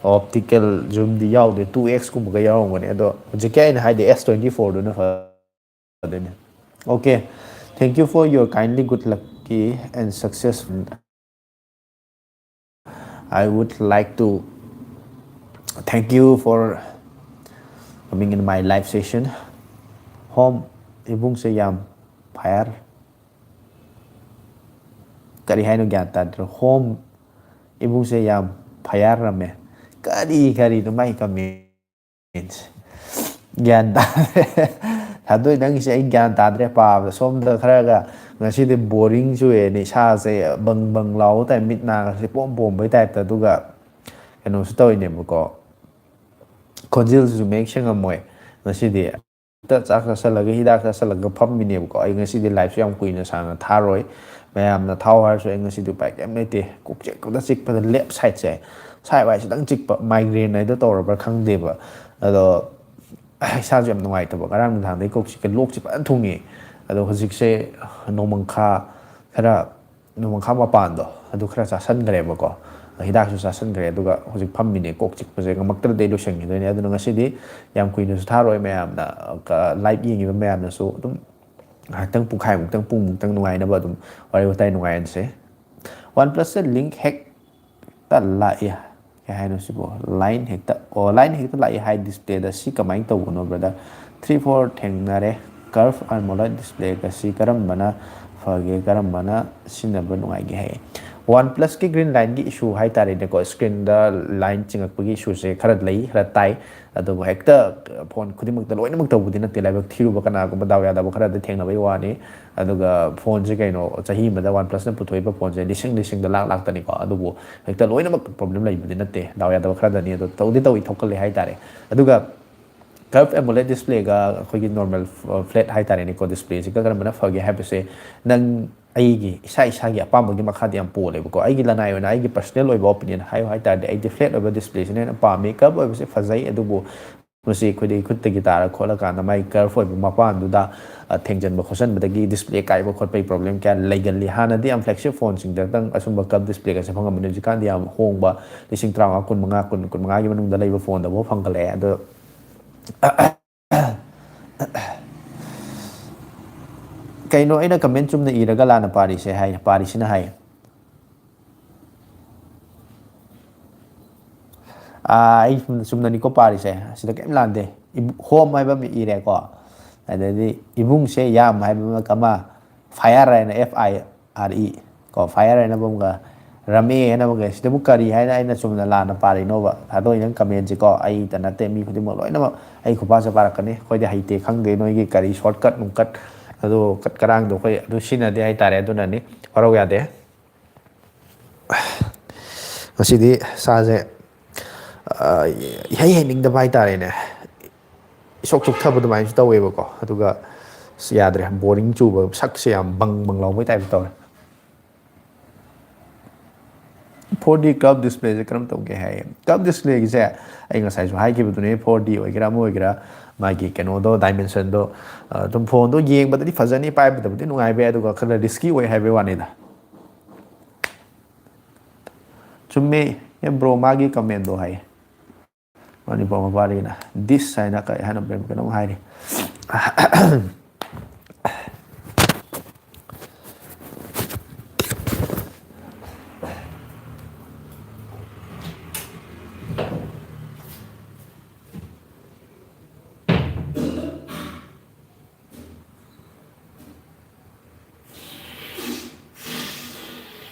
Optical ꯖꯨꯝꯗꯤ ꯌꯥꯎꯗꯦ, two X ꯀꯨꯝꯕꯒ ꯌꯥꯎꯔꯝꯒꯅꯤ꯫ ꯑꯗꯣ ꯍꯧꯖꯤꯛꯀꯤ ꯑꯩꯅ ꯍꯥꯏꯗꯤ S twenty four ꯗꯨꯅ ꯐꯗꯣꯏꯅꯦ꯫ Okay, thank you for your kindly good lucky and success. I would like to thank you for coming in my live session. Home, ꯏꯕꯨꯡꯁꯦ ꯌꯥꯝ fire꯫ ꯀꯔꯤ ꯍꯥꯏꯅꯣ ꯒ꯭ꯌꯥꯟ ꯇꯥꯗ꯭ꯔꯦ꯫ Home, ꯏꯕꯨꯡꯁꯦ ꯌꯥꯝ fire ꯔꯝꯃꯦ꯫ ꯀꯔꯤ ꯀꯔꯤꯅꯣ ꯃꯥꯏ comment? ꯒ꯭ꯌꯥꯟ ꯇꯥꯗ꯭ꯔꯦ꯫ ꯊꯥꯗꯣꯏ, ꯅꯪꯒꯤꯁꯦ ꯑꯩ ꯒ꯭ꯌꯥꯟ ꯇꯥꯗ꯭ꯔꯦ ꯄꯥꯕꯗ꯫ ꯁꯣꯝꯗ ꯈꯔꯒ ꯉꯁꯤꯗꯤ boring ꯆꯨꯏꯌꯦꯅꯦ, ꯏꯁꯥꯁꯦ ꯕꯪ ꯕꯪ ꯂꯥꯎꯕ ꯇꯥꯏꯞ, ꯃꯤꯠ ꯅꯥꯒꯁꯦ ꯄꯣꯝ ꯄꯣꯝꯕꯩ ꯇꯥꯏꯞꯇ, ꯑꯗꯨꯒ ꯀꯩꯅꯣꯁꯨ ꯇꯧꯔꯤꯅꯦꯕꯀꯣ, ꯈꯣꯟꯖꯦꯜꯁꯤꯁꯨ ꯃꯌꯦꯛ ꯁꯦꯡꯉꯝꯃꯣꯏ ꯉꯁꯤꯗꯤ꯫ ꯍꯦꯛꯇ ꯆꯥꯛ ꯆꯥꯁꯜꯂꯒ, ꯍꯤꯗꯥꯛ ꯆꯥꯁꯜꯂꯒ ꯐꯝꯃꯤꯅꯦꯕꯀꯣ꯫ ꯑꯩ ꯉꯁꯤꯗꯤ live ꯁꯨ ꯌꯥꯝ ꯀꯨꯏꯅ ꯁꯥꯡꯅ ꯊꯥꯔꯣꯏ꯫ ꯃꯌꯥꯝꯅ ꯊꯥꯎ ꯍꯥꯏꯔꯁꯨ ꯑꯩ ꯉꯁꯤꯗꯤ ꯎꯄꯥꯏ ꯀꯩꯝ ꯂꯩꯇꯦ꯫ ꯀꯣꯛ ꯆꯤꯛꯄꯗ ꯆꯤꯛꯄꯗ left side ꯁꯦ, side ꯋꯥꯏꯁꯤꯗꯪ ꯆꯤꯛꯄ, migraine ꯍꯥꯏꯗꯣ ꯇꯧꯔꯕ꯭ꯔꯥ ꯈꯪꯗꯦꯕ꯫ ꯑꯗꯣ ꯏꯁꯥꯁꯨ ꯌꯥꯝ ꯅꯨꯡꯉꯥꯏꯇꯕ꯫ ꯉꯔꯥꯡ ꯅꯨꯡꯗꯥꯡꯗꯒꯤ ꯀꯣꯛ ꯆꯤꯛꯄ, ꯂꯣꯛꯁꯦ ꯐꯖꯅ ꯊꯨꯡꯉꯤ꯫ ꯑꯗꯣ ꯍꯧꯖꯤꯛꯁꯦ ꯅꯣꯡꯃꯪꯈꯥ ꯈꯔ, ꯅꯣꯡꯃꯪꯈꯥ ꯃꯄꯥꯟꯗꯣ ꯑꯗꯨ ꯈꯔ ꯆꯥꯁꯟꯈ꯭ꯔꯦꯕꯀꯣ꯫ ꯍꯤꯗꯥꯛꯁꯨ ꯆꯥꯁꯟꯈ꯭ꯔꯦ, ꯑꯗꯨꯒ ꯍꯧꯖꯤꯛ ꯐꯝꯃꯤꯅꯦ꯫ ꯀꯣꯛ ꯆꯤꯛꯄꯁꯦ ꯉꯝꯃꯛꯇ꯭ꯔꯗꯤ ꯑꯩ ꯂꯣꯏꯁꯟꯈꯤꯗꯣꯏꯅꯦ꯫ ꯑꯗꯨꯅ ꯉꯁꯤꯗꯤ ꯌꯥꯝ ꯀꯨꯏꯅꯁꯨ ꯊꯥꯔꯣꯏ꯫ ꯃꯌꯥꯝꯅ, ꯀ-, live ꯌꯦꯡꯉꯤꯕ ꯃꯌꯥꯝꯅꯁꯨ ꯑꯗꯨꯝ ꯉꯥꯏꯍꯥꯛꯇꯪ, ꯄꯨꯡꯈꯥꯏꯃꯨꯛꯇꯪ, ꯄꯨꯡꯃꯨꯛꯇꯪ ꯅꯨꯡꯉꯥꯏꯅꯕ ꯑꯗꯨꯝ ꯋꯥꯔꯤ ꯋꯥꯇꯥꯏ ꯅꯨꯡꯉꯥꯏꯍꯟꯁꯦ꯫ OnePlus ꯁꯦ link ꯍꯦꯛ ꯇ ꯂꯥꯛꯏ꯫ ꯀꯩ ꯍꯥꯏꯅꯣ ꯁꯤꯕꯣ? Line ꯍꯦꯛꯇ, ꯑꯣ, line ꯍꯦꯛꯇ ꯂꯥꯛꯏ ꯍꯥꯏ display ꯗ꯫ ꯁꯤ ꯀꯃꯥꯏꯅ ꯇꯧꯕꯅꯣ, brother? Three four ꯊꯦꯡꯅꯔꯦ꯫ Curve AMOLED display ꯒ ꯁꯤ ꯀꯔꯝꯕꯅ ꯐꯒꯦ, ꯀꯔꯝꯕꯅ ꯁꯤꯖꯤꯟꯅꯕ ꯅꯨꯡꯉꯥꯏꯒꯦ ꯍꯥꯏꯌꯦ꯫ ꯋꯥꯟ ꯄ꯭ꯂꯁꯀꯤ ꯒ꯭ꯔꯤꯟ ꯂꯥꯏꯟꯒꯤ ꯏꯁꯨ ꯍꯥꯏ ꯇꯥꯔꯦꯅꯦꯀꯣ, ꯁ꯭ꯀ꯭ꯔꯤꯟꯗ ꯂꯥꯏꯟ ꯆꯤꯡꯉꯛꯄꯒꯤ ꯏꯁꯨꯁꯦ ꯈꯔ ꯂꯩ, ꯈꯔ ꯇꯥꯏ꯫ ꯑꯗꯨꯕꯨ ꯍꯦꯛꯇ ꯐꯣꯟ ꯈꯨꯗꯤꯡꯃꯛꯇ ꯂꯣꯏꯅꯃꯛ ꯇꯧꯕꯗꯤ ꯅꯠꯇꯦ꯫ ꯂꯥꯏꯕꯛ ꯊꯤꯔꯨꯕ ꯀꯅꯥꯒꯨꯝꯕ ꯗꯥꯎ ꯌꯥꯗꯕ ꯈꯔꯗꯤ ꯊꯦꯡꯅꯕꯩ ꯋꯥꯅꯤ꯫ ꯑꯗꯨꯒ ꯐꯣꯟꯁꯦ ꯀꯩꯅꯣ, ꯆꯍꯤ ꯑꯃꯗ ꯋꯥꯟ ꯄ꯭ꯂꯁꯅ ꯄꯨꯊꯣꯛꯏꯕ ꯐꯣꯟꯁꯦ ꯂꯤꯁꯤꯡ ꯂꯤꯁꯤꯡꯗ, ꯂꯥꯛ ꯂꯥꯛꯇꯅꯤꯀꯣ꯫ ꯑꯗꯨꯕꯨ ꯍꯦꯛꯇ ꯂꯣꯏꯅꯃꯛ ꯄ꯭ꯔꯣꯕ꯭ꯂꯦꯝ ꯂꯩꯕꯗꯤ ꯅꯠꯇꯦ, ꯗꯥꯎ ꯌꯥꯗꯕ ꯈꯔꯗꯅꯤ꯫ ꯑꯗꯣ ꯇꯧꯗꯤ ꯇꯧꯏ, ꯊꯣꯛꯀꯜꯂꯦ ꯍꯥꯏ ꯇꯥꯔꯦ꯫ ꯑꯗꯨꯒ ꯀꯔꯚ ꯑꯦꯃꯣꯂꯦꯗ ꯗꯤꯁꯄ꯭ꯂꯦꯒ ꯑꯩꯈꯣꯏꯒꯤ ꯅꯣꯔꯃꯦꯜ ꯐ꯭ꯂꯦꯠ ꯍꯥꯏ ꯇꯥꯔꯦꯅꯦꯀꯣ, ꯗꯤꯁꯄ꯭ꯂꯦꯁꯤꯒ ꯀꯔꯝꯕꯅ ꯐꯒꯦ ꯍꯥꯏꯕꯁꯦ ꯅꯪ, ꯑꯩꯒꯤ ꯏꯁꯥ ꯏꯁꯥꯒꯤ ꯑꯄꯥꯝꯕꯒꯤ ꯃꯈꯥꯗꯤ ꯌꯥꯝ ꯄꯣꯜꯂꯦꯕꯀꯣ꯫ ꯑꯩꯒꯤ ꯂꯅꯥꯏ ꯑꯣꯏꯅ ꯑꯩꯒꯤ ꯄꯔꯁꯅꯦꯜ ꯑꯣꯏꯕ ꯑꯣꯄꯤꯅꯤꯌꯟ ꯍꯥꯏꯌꯨ ꯍꯥꯏ ꯇꯥꯔꯗꯤ, ꯑꯩꯗꯤ ꯐ꯭ꯂꯦꯠ ꯑꯣꯏꯕ ꯗꯤꯁꯄ꯭ꯂꯦꯁꯤꯅ ꯍꯦꯟꯅ ꯄꯥꯝꯃꯤ꯫ ꯀꯔꯚ ꯑꯣꯏꯕꯁꯦ ꯐꯖꯩ, ꯑꯗꯨꯕꯨ ꯃꯁꯤ ꯑꯩꯈꯣꯏꯗꯒꯤ ꯈꯨꯠꯇꯒꯤ ꯇꯥꯔ ꯈꯣꯠꯂꯀꯥꯟꯗ ꯃꯥꯒꯤ ꯀꯔꯚ ꯑꯣꯏꯕ ꯃꯄꯥꯟꯗꯨꯗ, ꯑ, ꯊꯦꯡꯖꯟꯕ ꯈꯣꯠꯆꯟꯕꯗꯒꯤ ꯗꯤꯁꯄ꯭ꯂꯦ ꯀꯥꯏꯕ ꯈꯣꯠꯄꯒꯤ ꯄ꯭ꯔꯣꯕ꯭ꯂꯦꯝ ꯀꯌꯥ ꯂꯩꯒꯜꯂꯤ꯫ ꯍꯥꯟꯅꯗꯤ ꯌꯥꯝ ꯐ꯭ꯂꯦꯒꯁꯤꯞ ꯐꯣꯟꯁꯤꯡꯗ ꯈꯛꯇꯪ ꯑꯁꯨꯝꯕ ꯀꯔꯚ ꯗꯤꯁꯄ꯭ꯂꯦꯒꯁꯦ ꯐꯪꯉꯝꯕꯅꯤ꯫ ꯍꯧꯖꯤꯛꯀꯥꯟꯗꯤ ꯌꯥꯝ ꯍꯣꯡꯕ, ꯂꯤꯁꯤꯡ ꯇꯔꯥꯃꯉꯥ, ꯀꯨꯟꯃꯉꯥ, ꯀꯨꯟ, ꯀꯨꯟꯃꯉꯥꯒꯤ ꯃꯅꯨꯡꯗ ꯂꯩꯕ ꯐꯣꯟꯗꯐꯥꯎ ꯐꯪꯒꯠꯂꯛꯑꯦ꯫ ꯑꯗꯣ ꯀꯩꯅꯣ, ꯑꯩꯅ ꯀꯃꯦꯟ ꯆꯨꯝꯅ ꯏꯔꯒ ꯂꯥꯟꯅ ꯄꯥꯔꯤꯁꯦ ꯍꯥꯏ, ꯄꯥꯔꯤꯁꯤꯅ ꯍꯥꯏ꯫ ꯑꯥ, ꯑꯩ ꯆꯨꯝꯅ, ꯆꯨꯝꯅꯅꯤꯀꯣ ꯄꯥꯔꯤꯁꯦ, ꯑꯁꯤꯗ ꯀꯩꯝ ꯂꯥꯟꯗꯦ꯫ ꯏꯕꯨ-, ꯍꯣꯝ ꯍꯥꯏꯕ ꯑꯃ ꯏꯔꯦꯀꯣ, ꯑꯗꯩꯗꯤ ꯏꯕꯨꯡꯁꯦ ꯌꯥꯝ ꯍꯥꯏꯕ ꯑꯃ, ꯀꯃꯥ, ꯐꯥꯏꯌꯥꯔ ꯍꯥꯏꯅ, ꯑꯦꯐ ꯑꯥꯏ ꯑꯥꯔ ꯏ ꯀꯣ, ꯐꯥꯏꯌꯥꯔ ꯍꯥꯏꯅ ꯑꯃꯒ, ꯔꯥꯃꯦ ꯍꯥꯏꯅ ꯑꯃꯒ꯫ ꯁꯤꯗꯕꯨ ꯀꯔꯤ ꯍꯥꯏꯅ ꯑꯩꯅ ꯆꯨꯝꯅ ꯂꯥꯟꯅ ꯄꯥꯔꯤꯅꯣꯕ? ꯊꯥꯗꯣꯛꯏ ꯅꯪ ꯀꯃꯦꯟꯁꯤꯀꯣ, ꯑꯩꯇ ꯅꯠꯇꯦ, ꯃꯤ ꯈꯨꯗꯤꯡꯃꯛ ꯂꯣꯏꯅꯃꯛ ꯑꯩ ꯈꯨꯄꯥꯁꯦ ꯄꯥꯔꯛꯀꯅꯤ꯫ ꯑꯩꯈꯣꯏꯗꯤ ꯍꯩꯇꯦ, ꯈꯪꯗꯦ ꯅꯣꯏꯒꯤ ꯀꯔꯤ ꯁꯣꯔꯠꯀꯠ ꯅꯨꯡꯀꯠ, ꯑꯗꯨ ꯀꯠ ꯀꯔꯥꯡꯗꯣ ꯑꯩꯈꯣꯏ ꯑꯗꯨ ꯁꯤꯖꯤꯟꯅꯗꯦ ꯍꯥꯏꯇꯥꯔꯦ꯫ ꯑꯗꯨꯅꯅꯤ, ꯋꯥꯔꯧ ꯌꯥꯗꯦ꯫ ꯉꯁꯤꯗꯤ ꯁꯥꯁꯦ, ꯑ, ꯏꯍꯩ ꯍꯩꯅꯤꯡꯗꯕ ꯍꯥꯏꯇꯥꯔꯦꯅꯦ, ꯏꯁꯣꯛ ꯆꯣꯛꯊꯕ ꯑꯗꯨꯃꯥꯏꯅꯁꯨ ꯇꯧꯋꯦꯕꯀꯣ꯫ ꯑꯗꯨꯒ ꯑꯁ, ꯌꯥꯗ꯭ꯔꯦ, ꯕꯣꯔꯤꯡ ꯆꯨꯕ, ꯁꯛꯁꯦ ꯌꯥꯝ ꯕꯪ ꯕꯪ ꯂꯥꯎꯕꯩ ꯇꯥꯏꯞꯇ ꯇꯧꯔꯦ꯫ ꯐꯣꯔ ꯗꯤ ꯀꯔꯚ ꯗꯤꯁꯄ꯭ꯂꯦꯁꯦ ꯀꯔꯝ ꯇꯧꯒꯦ ꯍꯥꯏ, ꯀꯔꯚ ꯗꯤꯁꯄ꯭ꯂꯦꯒꯤꯁꯦ ꯑꯩ ꯉꯁꯥꯏꯁꯨ ꯍꯥꯏꯈꯤꯕꯗꯨꯅꯦ, ꯐꯣꯔ ꯗꯤ ꯑꯣꯏꯒꯦꯔꯥ ꯑꯃ ꯑꯣꯏꯒꯦꯔꯥ, ꯃꯥꯒꯤ ꯀꯩꯅꯣꯗꯣ, ꯗꯥꯏꯃꯦꯟꯁꯟꯗꯣ, ꯑ, ꯑꯗꯨꯝ ꯐꯣꯟꯗꯣ ꯌꯦꯡꯕꯗꯗꯤ ꯐꯖꯅꯤ, ꯄꯥꯏꯕꯗꯕꯨꯗꯤ ꯅꯨꯡꯉꯥꯏꯕ ꯌꯥꯏ, ꯑꯗꯨꯒ ꯈꯔ ꯔꯤꯁꯀꯤ ꯑꯣꯏ ꯍꯥꯏꯕꯩ ꯋꯥꯅꯤꯗ꯫ ꯆꯨꯝꯃꯦ, ꯑꯦ ꯕ꯭ꯔꯣ, ꯃꯥꯒꯤ ꯀꯃꯦꯟꯗꯣ ꯍꯥꯏꯌꯦ꯫ ꯃꯅꯤꯄꯨꯔ ꯃꯄꯥꯔꯤꯅ ꯗꯤꯁ ꯍꯥꯏꯅ ꯀꯔꯤ ꯍꯥꯏꯅ ꯀꯩꯅꯣꯝ ꯍꯥꯏꯔꯤ꯫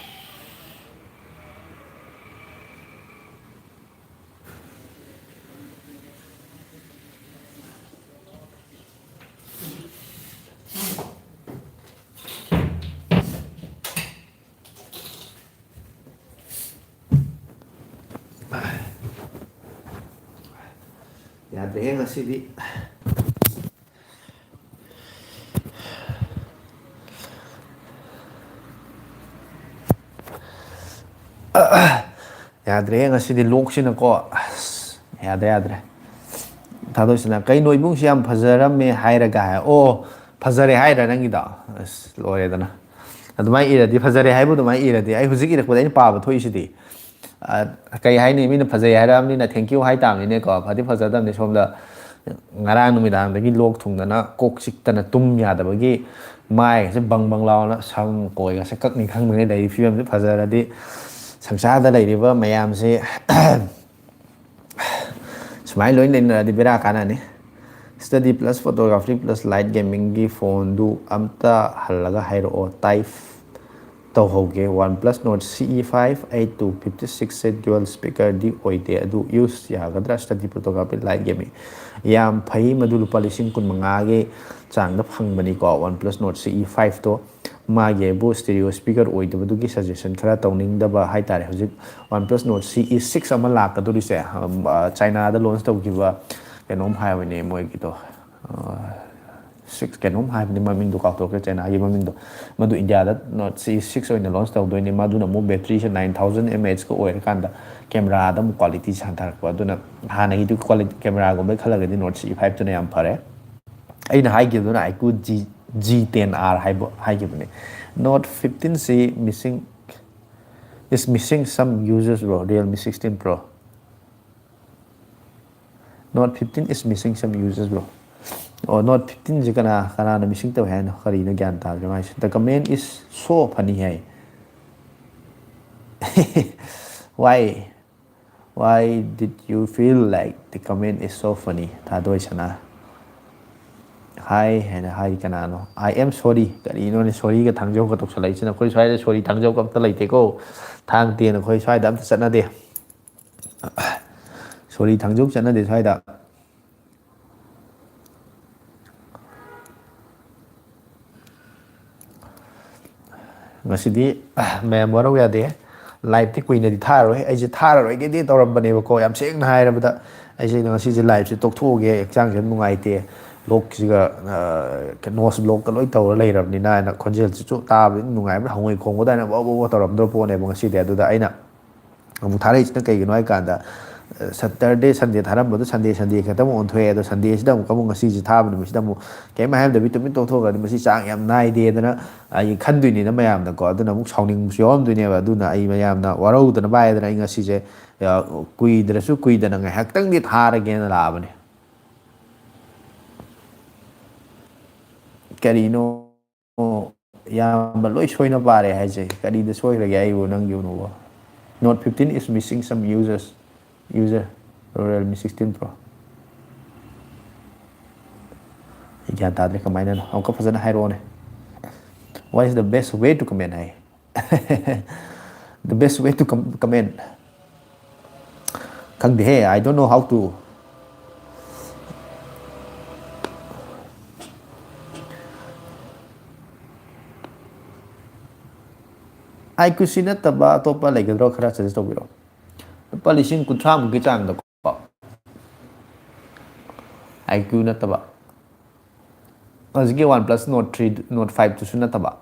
ꯌꯥꯗ꯭ꯔꯦꯍꯦ ꯉꯁꯤꯗꯤ꯫ ꯌꯥꯗ꯭ꯔꯦꯍꯦ ꯉꯁꯤꯗꯤ ꯂꯣꯛꯁꯤꯅꯀꯣ꯫ ꯑꯁ, ꯌꯥꯗ꯭ꯔꯦ, ꯌꯥꯗ꯭ꯔꯦ꯫ ꯊꯥꯗꯣꯏꯁꯤꯅ, "ꯀꯩꯅꯣ ꯏꯕꯨꯡꯁꯤ ꯌꯥꯝ ꯐꯖꯔꯝꯃꯦ" ꯍꯥꯏꯔꯒ ꯍꯥꯏ꯫ ꯑꯣ, ꯐꯖꯔꯦ ꯍꯥꯏꯔ ꯅꯪꯒꯤꯗꯣ? ꯑꯁ, ꯂꯣꯏꯔꯦꯗꯅ꯫ ꯑꯗꯨꯃꯥꯏꯅ ꯏꯔꯗꯤ, ꯐꯖꯔꯦ ꯍꯥꯏꯕꯨ ꯑꯗꯨꯃꯥꯏꯅ ꯏꯔꯗꯤ, ꯑꯩ ꯍꯧꯖꯤꯛ ꯏꯔꯛꯄꯗ ꯑꯩꯅ ꯄꯥꯕ ꯊꯣꯛꯏꯁꯤꯗꯤ꯫ ꯑ, ꯀꯩ ꯍꯥꯏꯅꯤ, ꯃꯤꯅ ꯐꯖꯩ ꯍꯥꯏꯔꯛꯑꯕꯅꯤꯅ thank you ꯍꯥꯏ ꯇꯥꯕꯅꯤꯅꯦꯀꯣ꯫ ꯐꯗꯤ ꯐꯖꯗꯕꯅꯤ꯫ ꯁꯣꯝꯗ ꯉꯔꯥꯡ ꯅꯨꯃꯤꯗꯥꯡꯗꯒꯤ ꯂꯣꯛ ꯊꯨꯡꯗꯅ, ꯀꯣꯛ ꯆꯤꯛꯇꯅ ꯇꯨꯝ ꯌꯥꯗꯕꯒꯤ, ꯃꯥꯏꯒꯁꯦ ꯕꯪ ꯕꯪ ꯂꯥꯎꯅ, ꯁꯝ ꯀꯣꯏꯒꯁꯦ ꯀꯛꯅꯤ ꯈꯪꯗꯉꯩ ꯂꯩꯔꯤ ꯐꯤꯕꯝꯁꯦ꯫ ꯐꯖꯔꯗꯤ ꯁꯪꯁꯥꯔꯗ ꯂꯩꯔꯤꯕ ꯃꯌꯥꯝꯁꯦ ꯁꯨꯃꯥꯏꯅ ꯂꯣꯏ ꯂꯩꯅꯔꯗꯤ ꯕꯦꯔꯥ ꯀꯥꯟꯅꯅꯤ꯫ Study plus photography plus light gamingꯒꯤ ꯐꯣꯟꯗꯨ ꯑꯝꯇ ꯍꯜꯂꯒ ꯍꯥꯏꯔꯛꯑꯣ꯫ Type ꯇꯧꯍꯧꯒꯦ꯫ OnePlus Nord C E five eight two fifty six dual speakerꯗꯤ ꯑꯣꯏꯗꯦ, ꯑꯗꯨ use ꯌꯥꯒꯗ꯭ꯔꯥ? Study photography light gaming ꯌꯥꯝ ꯐꯩ꯫ ꯃꯗꯨ ꯂꯨꯄꯥ ꯂꯤꯁꯤꯡ ꯀꯨꯟ ꯃꯉꯥꯒꯤ ꯆꯥꯡꯗ ꯐꯪꯕꯅꯤꯀꯣ, OnePlus Nord C E fiveꯇꯣ꯫ ꯃꯥꯒꯤ ꯍꯥꯏꯕꯨ stereo speaker ꯑꯣꯏꯗꯕꯗꯨꯒꯤ suggestion ꯈꯔ ꯇꯧꯅꯤꯡꯗꯕ ꯍꯥꯏꯇꯥꯔꯦ꯫ ꯍꯧꯖꯤꯛ OnePlus Nord C E six ꯑꯃ ꯂꯥꯛꯀꯗꯧꯔꯤꯁꯦ, ꯑ, Chinaꯗ launch ꯇꯧꯈꯤꯕ ꯀꯩꯅꯣꯝ ꯍꯥꯏꯕꯅꯦ ꯃꯣꯏꯒꯤꯗꯣ, ꯑ, six ꯀꯩꯅꯣꯝ ꯍꯥꯏꯕꯅꯤ, ꯃꯃꯤꯡꯗꯣ ꯀꯥꯎꯊꯣꯛꯈ꯭ꯔꯦ, Chinaꯒꯤ ꯃꯃꯤꯡꯗꯣ꯫ ꯃꯗꯨ Indiaꯗ Nord C E six ꯑꯣꯏꯅ launch ꯇꯧꯗꯣꯏꯅꯤ꯫ ꯃꯗꯨꯅ ꯑꯃꯨꯛ batteryꯁꯦ nine thousand mAhꯀ ꯑꯣꯏꯔꯀꯥꯟꯗ cameraꯗ ꯑꯃꯨꯛ qualityꯁꯦ ꯍꯟꯊꯔꯛꯄ꯫ ꯑꯗꯨꯅ ꯍꯥꯟꯅꯒꯤꯗꯨ quality, cameraꯒꯨꯝꯕꯩ ꯈꯜꯂꯒꯗꯤ Nord C E fiveꯇꯨꯅ ꯌꯥꯝ ꯐꯔꯦ꯫ ꯑꯩꯅ ꯍꯥꯏꯈꯤꯕꯗꯨꯅ iQOO G, G ten R ꯍꯥꯏꯕ ꯍꯥꯏꯈꯤꯕꯅꯦ꯫ Nord fifteenꯁꯤ missing, is missing some users, bro, Realme sixteen Pro꯫ Nord fifteen is missing some users, bro꯫ ꯑꯣ, Nord fifteenꯁꯤ ꯀꯅꯥ, ꯀꯅꯥꯅ missing ꯇꯧꯏ ꯍꯥꯏꯅꯣ? ꯀꯔꯤꯅꯣ ꯒ꯭ꯌꯥꯟ ꯇꯥꯗ꯭ꯔꯦ ꯃꯥꯏꯁꯦ꯫ The comment is so funny high. Why? Why did you feel like the comment is so funny? ꯊꯥꯗꯣꯏ ꯁꯅꯥ꯫ Hi ꯍꯥꯏꯅ ꯍꯥꯏ ꯀꯅꯥꯅꯣ? I am sorry꯫ ꯀꯔꯤꯅꯣꯅꯦ sorryꯒ ꯊꯥꯡꯖꯧꯒ ꯇꯧꯁꯜꯂꯛꯏꯁꯤꯅ? ꯑꯩꯈꯣꯏ ꯁ꯭ꯋꯥꯏꯗ sorry ꯊꯥꯡꯖꯧꯒ ꯑꯝꯇ ꯂꯩꯇꯦꯀꯣ꯫ ꯊꯥꯡ ꯇꯦꯟ ꯑꯩꯈꯣꯏ ꯁ꯭ꯋꯥꯏꯗ ꯑꯝꯇ ꯆꯠꯅꯗꯦ꯫ Sorry ꯊꯥꯡꯖꯧ ꯆꯠꯅꯗꯦ ꯁ꯭ꯋꯥꯏꯗ꯫ ꯉꯁꯤꯗꯤ, ꯑ, ꯃꯌꯥꯝ ꯋꯥꯔꯧ ꯌꯥꯗꯦ꯫ Liveꯇꯤ ꯀꯨꯏꯅꯗꯤ ꯊꯥꯔꯔꯣꯏ꯫ ꯑꯩꯁꯦ ꯊꯥꯔꯔꯣꯏꯒꯦꯗꯤ ꯇꯧꯔꯝꯕꯅꯦꯕꯀꯣ꯫ ꯌꯥꯝ ꯁꯦꯡꯅ ꯍꯥꯏꯔꯕꯗ, ꯑꯩꯁꯦ ꯉꯁꯤꯁꯦ ꯂꯥꯏꯞꯁꯦ ꯇꯣꯛꯊꯣꯛꯑꯒꯦ, ꯍꯛꯆꯥꯡꯁꯦ ꯌꯥꯝ ꯅꯨꯡꯉꯥꯏꯇꯦ, ꯂꯣꯛꯁꯤꯒ ꯅꯣꯁ ꯕ꯭ꯂꯣꯛꯀ ꯂꯣꯏ ꯇꯧꯔ ꯂꯩꯔꯕꯅꯤꯅ ꯍꯥꯏꯅ꯫ ꯈꯣꯟꯖꯦꯜꯁꯤꯁꯨ ꯇꯥꯕꯗꯤ ꯅꯨꯡꯉꯥꯏꯕ꯭ꯔꯥ, ꯍꯉꯣꯏ ꯈꯣꯡꯕꯗ ꯑꯩꯅ ꯕꯣ ꯕꯣ ꯕꯣ ꯇꯧꯔꯝꯗ꯭ꯔ ꯄꯣꯠꯅꯦꯕ ꯉꯁꯤꯗꯤ꯫ ꯑꯗꯨꯗ ꯑꯩꯅ ꯑꯃꯨꯛ ꯊꯥꯔꯛꯏꯁꯤꯅ ꯀꯩꯒꯤꯅꯣ ꯍꯥꯏ ꯀꯥꯟꯗ, ꯁꯇꯔꯗꯦ ꯁꯟꯗꯦ ꯊꯥꯔꯝꯕꯗꯣ ꯁꯟꯗꯦ ꯁꯟꯗꯦ ꯈꯛꯇ ꯑꯃꯨꯛ ꯑꯣꯟꯊꯣꯛꯑꯦ꯫ ꯑꯗꯣ ꯁꯟꯗꯦꯁꯤꯗ ꯑꯃꯨꯛ, ꯑꯃꯨꯛ ꯉꯁꯤꯁꯦ ꯊꯥꯕ ꯅꯨꯃꯤꯠꯁꯤꯗ ꯑꯃꯨꯛ ꯀꯩꯝ ꯍꯥꯏꯔꯝꯗꯕꯤ ꯇꯨꯃꯤꯟ ꯇꯣꯛꯊꯣꯛꯈ꯭ꯔꯗꯤ ꯃꯁꯤ ꯆꯥꯡ ꯌꯥꯝ ꯅꯥꯏꯗꯦꯗꯅ ꯑꯩ ꯈꯟꯗꯣꯏꯅꯤꯅ ꯃꯌꯥꯝꯅꯀꯣ꯫ ꯑꯗꯨꯅ ꯑꯃꯨꯛ ꯁꯥꯎꯅꯤꯡꯕꯁꯨ ꯌꯥꯎꯔꯝꯗꯣꯏꯅꯦꯕ꯫ ꯑꯗꯨꯅ ꯑꯩ ꯃꯌꯥꯝꯅ ꯋꯥꯔꯧꯗꯅꯕ ꯍꯥꯏꯗꯅ ꯑꯩ ꯉꯁꯤꯁꯦ, ꯑ, ꯀꯨꯏꯗ꯭ꯔꯁꯨ ꯀꯨꯏꯗꯅ ꯉꯥꯏꯍꯥꯛꯇꯪꯗꯤ ꯊꯥꯔꯒꯦꯅ ꯂꯥꯛꯑꯕꯅꯦ꯫ ꯀꯔꯤꯅꯣ ꯏꯌꯥꯝꯕ ꯂꯣꯏ ꯁꯣꯏꯅ ꯄꯥꯔꯦ ꯍꯥꯏꯁꯦ? ꯀꯔꯤꯗ ꯁꯣꯏꯈ꯭ꯔꯒꯦ ꯑꯩꯕꯨ ꯅꯪꯒꯤ ꯎꯅꯨꯕ? Note fifteen is missing some users, user, Realme sixteen Pro. ꯑꯩ ꯒ꯭ꯌꯥꯟ ꯇꯥꯗ꯭ꯔꯦ ꯀꯃꯥꯏꯅꯅꯣ, ꯑꯃꯨꯛꯀ ꯐꯖꯅ ꯍꯥꯏꯔꯛꯑꯣꯅꯦ꯫ What is the best way to comment high? The best way to com- comment. ꯈꯪꯗꯦꯍꯦ, I don't know how to. IQC ꯅꯠꯇꯕ ꯑꯇꯣꯞꯄ ꯂꯩꯒꯗ꯭ꯔꯣ? ꯈꯔ suggest ꯇꯧꯕꯤꯔꯣ꯫ ꯂꯨꯄꯥ ꯂꯤꯁꯤꯡ ꯀꯨꯟꯊ꯭ꯔꯥ ꯃꯨꯛꯀꯤ ꯆꯥꯡꯗꯀꯣ꯫ IQ ꯅꯠꯇꯕ꯫ ꯍꯧꯖꯤꯛꯀꯤ OnePlus Nord three, Nord five ꯇꯨꯁꯨ ꯅꯠꯇꯕ꯫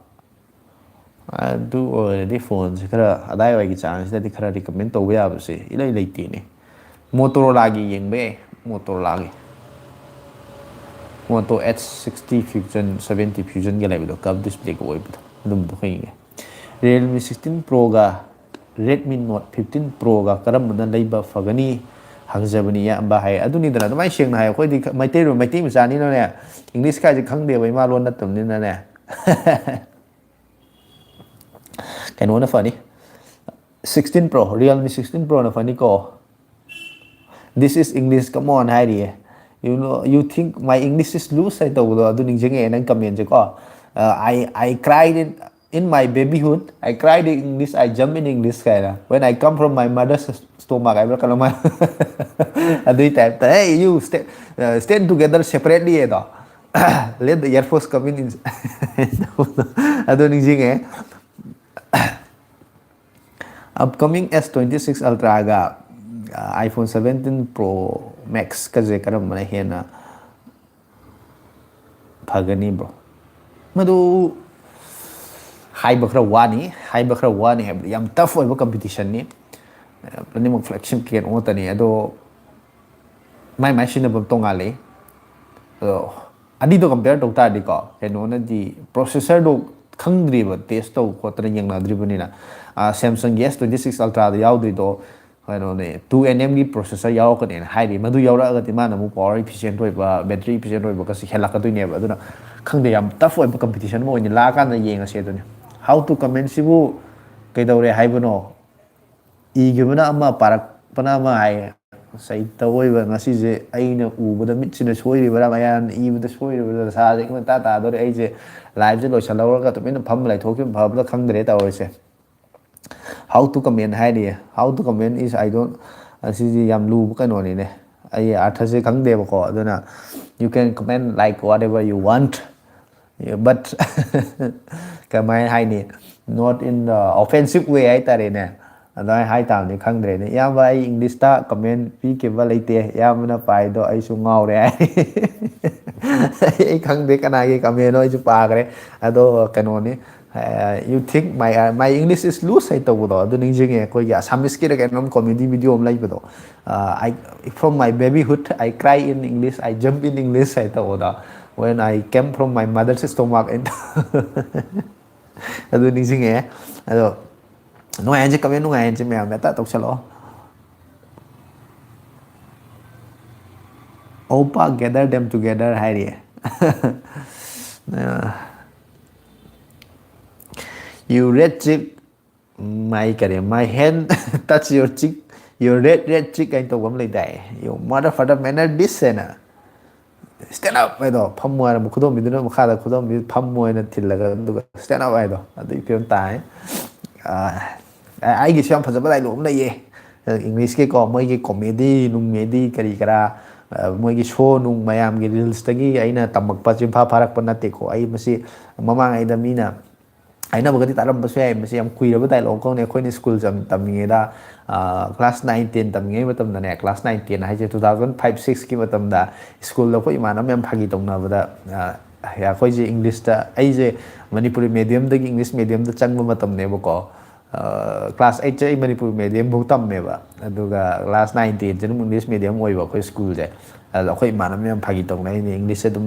ꯑꯗꯨ ꯑꯣꯏꯔꯗꯤ ꯐꯣꯟꯁꯦ ꯈꯔ ꯑꯗꯥꯏꯋꯥꯏꯒꯤ ꯆꯥꯡꯁꯤꯗꯗꯤ ꯈꯔ recommend ꯇꯧꯕ ꯌꯥꯕꯁꯦ ꯏꯂꯩ ꯂꯩꯇꯦꯅꯦ꯫ Motorolaꯒꯤ ꯌꯦꯡꯕ ꯌꯥꯏ, Motorolaꯒꯤ꯫ Moto H sixty Fusion, seventy Fusionꯒ ꯂꯩꯕꯗꯣ, curve displayꯒ ꯑꯣꯏꯕꯗꯣ, ꯑꯗꯨꯝꯕꯗꯣ ꯈꯔ ꯌꯦꯡꯉꯦ꯫ Realme sixteen Proꯒ Redmi Note fifteen Proꯒ ꯀꯔꯝꯕꯅ ꯂꯩꯕ ꯐꯒꯅꯤ ꯍꯪꯖꯕꯅꯤ ꯏꯌꯥꯝꯕ ꯍꯥꯏ꯫ ꯑꯗꯨꯅꯤꯗꯅ, ꯑꯗꯨꯃꯥꯏꯅ ꯁꯦꯡꯅ ꯍꯥꯏ꯫ ꯑꯩꯈꯣꯏꯗꯤ ꯈ-, ꯃꯩꯇꯩꯔꯣꯟ-, ꯃꯩꯇꯩ ꯃꯆꯥꯅꯤꯅꯅꯦ, English ꯀꯥꯏꯁꯦ ꯈꯪꯗꯦꯕ, ꯏꯃꯥ ꯂꯣꯟ ꯅꯠꯇꯕꯅꯤꯅꯅꯦ꯫ ꯀꯩꯅꯣꯅ ꯐꯅꯤ, sixteen Pro, Realme sixteen Proꯅ ꯐꯅꯤꯀꯣ꯫ This is English, come on ꯍꯥꯏꯔꯤꯌꯦ꯫ You know, you think my English is loose ꯍꯥꯏ ꯇꯧꯕꯗꯣ, ꯑꯗꯨ ꯅꯤꯡꯁꯤꯡꯉꯛꯑꯦ ꯅꯪ commentꯁꯦꯀꯣ꯫ Uh, I, I cried in, in my babyhood, I cried in English, I jump in English ꯀꯥꯏꯅ, when I come from my mother's stomach ꯍꯥꯏꯕ꯭ꯔꯥ ꯀꯩꯅꯣꯝ ꯍꯥꯏ꯫ ꯑꯗꯨꯏ typeꯇ, hey, you stay, uh, stand together separately ꯑꯗꯣ, let the Air Force come in, in ꯑꯗꯨ ꯅꯤꯡꯁꯤꯡꯉꯛꯑꯦ꯫ Upcoming S twenty six Ultraꯒ, ꯑ, iPhone seventeen Pro ꯃꯦꯛꯁꯀꯁꯦ ꯀꯔꯝꯕꯅ ꯍꯦꯟꯅ ꯐꯒꯅꯤ, ꯕ꯭ꯔꯣ? ꯃꯗꯨ ꯍꯥꯏꯕ ꯈꯔ ꯋꯥꯅꯤ, ꯍꯥꯏꯕ ꯈꯔ ꯋꯥꯅꯤ ꯍꯥꯏꯕꯗꯤ ꯌꯥꯝ ꯇꯐ ꯑꯣꯏꯕ ꯀꯝꯄꯤꯇꯤꯁꯟꯅꯤ꯫ ꯑꯅꯤꯃꯛ ꯐ꯭ꯂꯦꯒꯁꯤꯞ ꯀꯦꯟ ꯉꯥꯛꯇꯅꯤ꯫ ꯑꯗꯣ ꯃꯥꯏ ꯃꯥꯏ ꯁꯤꯖꯤꯟꯅꯐꯝ ꯇꯣꯉꯥꯜꯂꯤ꯫ ꯑꯗꯣ ꯑꯅꯤꯗꯣ ꯀꯝꯄꯦꯌꯔ ꯇꯧ ꯇꯥꯔꯗꯤꯀꯣ, ꯀꯩꯅꯣꯅꯗꯤ ꯄ꯭ꯔꯣꯁꯦꯁꯔꯗꯣ ꯈꯪꯗ꯭ꯔꯤꯕ, ꯇꯦꯁ ꯇꯧ ꯈꯣꯠꯇꯅ ꯌꯦꯡꯅꯗ꯭ꯔꯤꯕꯅꯤꯅ꯫ ꯁꯦꯝꯁꯪꯒꯤ ꯑꯦꯁ ꯇ꯭ꯋꯦꯟꯇꯤ ꯁꯤꯛꯁ ꯑꯜꯇ꯭ꯔꯥꯗ ꯌꯥꯎꯗꯣꯏꯗꯣ ꯀꯩꯅꯣꯅꯦ, ꯇꯨ ꯑꯦꯟ ꯑꯦꯝꯒꯤ ꯄ꯭ꯔꯣꯁꯦꯁꯔ ꯌꯥꯎꯔꯛꯀꯅꯦꯅ ꯍꯥꯏꯔꯤ꯫ ꯃꯗꯨ ꯌꯥꯎꯔꯛꯑꯒꯗꯤ ꯃꯥꯅ ꯑꯃꯨꯛ ꯄꯋꯥꯔ ꯏꯐꯤꯁꯤꯌꯦꯟꯠ ꯑꯣꯏꯕ, ꯕꯦꯇ꯭ꯔꯤ ꯏꯐꯤꯁꯤꯌꯦꯟꯠ ꯑꯣꯏꯕꯒꯁꯤ ꯍꯦꯜꯂꯛꯀꯗꯣꯏꯅꯦꯕ꯫ ꯑꯗꯨꯅ ꯈꯪꯗꯦ, ꯌꯥꯝ ꯇꯐ ꯑꯣꯏꯕ ꯀꯝꯄꯤꯇꯤꯁꯟ ꯑꯃ ꯑꯣꯏꯅ ꯂꯥꯛꯑꯀꯥꯟꯗ ꯌꯦꯡꯉꯁꯦ꯫ ꯑꯗꯨꯅꯤ, ꯍꯥꯎ ꯇꯨ ꯀꯃꯦꯟꯁꯤꯕꯨ ꯀꯩꯗꯧꯔꯦ ꯍꯥꯏꯕꯅꯣ? ꯏꯈꯤꯕꯅ ꯑꯃ, ꯄꯥꯔꯛꯄꯅ ꯑꯃ ꯍꯥꯏꯌꯦ꯫ ꯉꯁꯥꯏ ꯇꯧꯔꯤꯕ ꯉꯁꯤꯁꯦ ꯑꯩꯅ ꯎꯕꯗ ꯃꯤꯠꯁꯤꯅ ꯁꯣꯏꯔꯤꯕ꯭ꯔꯥ, ꯃꯌꯥꯝꯅ ꯏꯕꯗ ꯁꯣꯏꯔꯤꯕ꯭ꯔꯥ, ꯗꯁꯥꯁꯦ ꯑꯩꯉꯣꯟꯗ ꯇꯥ ꯇꯥꯗꯣꯔꯦ꯫ ꯑꯩꯁꯦ ꯂꯥꯏꯞꯁꯦ ꯂꯣꯏꯁꯤꯜꯍꯧꯔꯒ ꯇꯨꯃꯤꯟꯅ ꯐꯝꯃ ꯂꯩꯊꯣꯛꯈꯤꯕ ꯐꯕꯗ ꯈꯪꯗ꯭ꯔꯦ ꯇꯧꯔꯤꯁꯦ꯫ How to comment ꯍꯥꯏꯔꯤꯌꯦ꯫ How to comment is, I don't, ꯑꯁꯤꯗꯤ ꯌꯥꯝ ꯂꯨꯕ ꯀꯩꯅꯣꯅꯤꯅꯦ꯫ ꯑꯩ ꯑꯥꯔꯊꯁꯦ ꯈꯪꯗꯦꯕꯀꯣ꯫ ꯑꯗꯨꯅ you can comment like whatever you want, but ꯀꯃꯥꯏꯅ ꯍꯥꯏꯅꯤ, not in the offensive way ꯍꯥꯏꯇꯥꯔꯦꯅꯦ꯫ ꯑꯗꯨꯃꯥꯏꯅ ꯍꯥꯏꯇꯥꯕꯅꯤ, ꯈꯪꯗ꯭ꯔꯦꯅꯦ꯫ ꯏꯌꯥꯝꯕ, ꯑꯩ ꯏꯪꯂꯤꯁꯇ ꯀꯃꯦꯟ ꯄꯤꯈꯤꯕ ꯂꯩꯇꯦ, ꯏꯌꯥꯝꯕꯅ ꯄꯥꯏꯗꯣ ꯑꯩꯁꯨ ꯉꯥꯎꯔꯦ ꯍꯥꯏ꯫ ꯑꯩ ꯈꯪꯗꯦ ꯀꯅꯥꯒꯤ ꯀꯃꯦꯟꯅꯣ, ꯑꯩꯁꯨ ꯄꯥꯈ꯭ꯔꯦ꯫ ꯑꯗꯣ ꯀꯩꯅꯣꯅꯤ, you think my, my English is loose ꯍꯥꯏ ꯇꯧꯕꯗꯣ ꯑꯗꯨ ꯅꯤꯡꯁꯤꯡꯉꯦ꯫ ꯑꯩꯈꯣꯏꯒꯤ ꯑꯁꯥꯃꯤꯁꯀꯤꯔ ꯀꯩꯅꯣꯝ ꯀꯣꯃꯦꯗꯤ ꯚꯤꯗꯤꯑꯣ ꯑꯃ ꯂꯩꯕꯗꯣ, I, from my babyhood I cry in English, I jump in English ꯍꯥꯏ ꯇꯧꯕꯗꯣ, when I came from my mother's stomach. ꯑꯗꯨ ꯅꯤꯡꯁꯤꯡꯉꯛꯑꯦ꯫ ꯑꯗꯣ ꯅꯨꯡꯉꯥꯏꯍꯟꯁꯤ, ꯀꯃꯦꯟ ꯅꯨꯡꯉꯥꯏꯍꯟꯁꯤ ꯃꯌꯥꯝ, ꯍꯦꯛꯇ ꯇꯧꯁꯜꯂꯛꯑꯣ꯫ Opa, gather them together ꯍꯥꯏꯔꯤꯌꯦ꯫ You red cheek, my ꯀꯔꯤ, my hand touch your cheek, your red, red cheek ꯀꯥꯏꯅ ꯇꯧꯕ ꯑꯃ ꯂꯩꯗꯥꯏ? You motherfucker, manner this ꯍꯥꯏꯅ, stand up ꯍꯥꯏꯗꯣ, ꯐꯝꯃꯣ ꯍꯥꯏꯔ ꯈꯨꯗꯣꯝꯕꯤꯗꯨꯅ ꯃꯈꯥꯗ ꯈꯨꯗꯣꯝꯕꯤ ꯐꯝꯃꯣ ꯍꯥꯏꯅ ꯊꯤꯜꯂꯒ, ꯑꯗꯨꯒ stand up ꯍꯥꯏꯗꯣ, ꯑꯗꯨꯒꯤ ꯐꯤꯕꯝ ꯇꯥꯏ꯫ ꯑꯩꯒꯤꯁꯨ ꯌꯥꯝ ꯐꯖꯕ ꯗꯥꯏꯂꯣꯛ ꯑꯃ ꯂꯩꯌꯦ꯫ ꯏꯪꯂꯤꯁꯀꯤꯀꯣ, ꯃꯣꯏꯒꯤ ꯀꯣꯃꯦꯗꯤ ꯅꯨꯡꯃꯦꯗꯤ ꯀꯔꯤ ꯀꯔꯥ, ꯃꯣꯏꯒꯤ ꯁꯣ ꯅꯨꯡ ꯃꯌꯥꯝꯒꯤ ꯔꯤꯜꯁꯇꯒꯤ ꯑꯩꯅ ꯇꯝꯃꯛꯄ ꯆꯤꯟꯐꯥ ꯐꯥꯔꯛꯄ ꯅꯠꯇꯦꯀꯣ꯫ ꯑꯩ ꯃꯁꯤ ꯃꯃꯥꯡꯉꯩꯗ ꯃꯤꯅ ꯍꯥꯏꯅꯕꯒꯗꯤ ꯇꯥꯔꯝꯕꯁꯨ ꯌꯥꯏ꯫ ꯃꯁꯤ ꯌꯥꯝ ꯀꯨꯏꯔꯕ ꯗꯥꯏꯂꯣꯛ ꯑꯃꯅꯦ꯫ ꯑꯩꯈꯣꯏꯅ ꯁ꯭ꯀꯨꯜ ꯇꯝꯃꯤꯉꯩꯗ, ꯀ꯭ꯂꯥꯁ ꯅꯥꯏꯟ ꯇꯦꯟ ꯇꯝꯃꯤꯉꯩ ꯃꯇꯝꯗꯅꯦ, ꯀ꯭ꯂꯥꯁ ꯅꯥꯏꯟ ꯇꯦꯟ ꯍꯥꯏꯁꯦ ꯇꯨ ꯊꯥꯎꯖꯟ ꯐꯥꯏꯚ ꯁꯤꯛꯁꯀꯤ ꯃꯇꯝꯗ ꯁ꯭ꯀꯨꯜꯗ ꯑꯩꯈꯣꯏ ꯏꯃꯥꯟꯅꯕ ꯃꯌꯥꯝ ꯐꯥꯒꯤ ꯇꯧꯅꯕꯗ, ꯑꯩꯈꯣꯏꯁꯦ ꯏꯪꯂꯤꯁꯇ, ꯑꯩꯁꯦ ꯃꯅꯤꯄꯨꯔꯤ ꯃꯦꯗꯤꯌꯝꯗꯒꯤ ꯏꯪꯂꯤꯁ ꯃꯦꯗꯤꯌꯝꯗ ꯆꯪꯕ ꯃꯇꯝꯅꯦꯕꯀꯣ꯫ ꯀ꯭ꯂꯥꯁ ꯑꯩꯠꯁꯦ ꯑꯩ ꯃꯅꯤꯄꯨꯔꯤ ꯃꯦꯗꯤꯌꯝꯐꯧ ꯇꯝꯃꯦꯕ, ꯑꯗꯨꯒ ꯀ꯭ꯂꯥꯁ ꯅꯥꯏꯟ ꯇꯦꯟꯁꯦ ꯑꯗꯨꯝ ꯏꯪꯂꯤꯁ ꯃꯦꯗꯤꯌꯝ ꯑꯣꯏꯕ ꯑꯩꯈꯣꯏ ꯁ꯭ꯀꯨꯜꯁꯦ꯫ ꯑꯗꯣ ꯑꯩꯈꯣꯏ ꯏꯃꯥꯟꯅꯕ ꯃꯌꯥꯝ ꯐꯥꯒꯤ ꯇꯧꯅꯩꯅꯦ, ꯏꯪꯂꯤꯁꯁꯦ ꯑꯗꯨꯝ,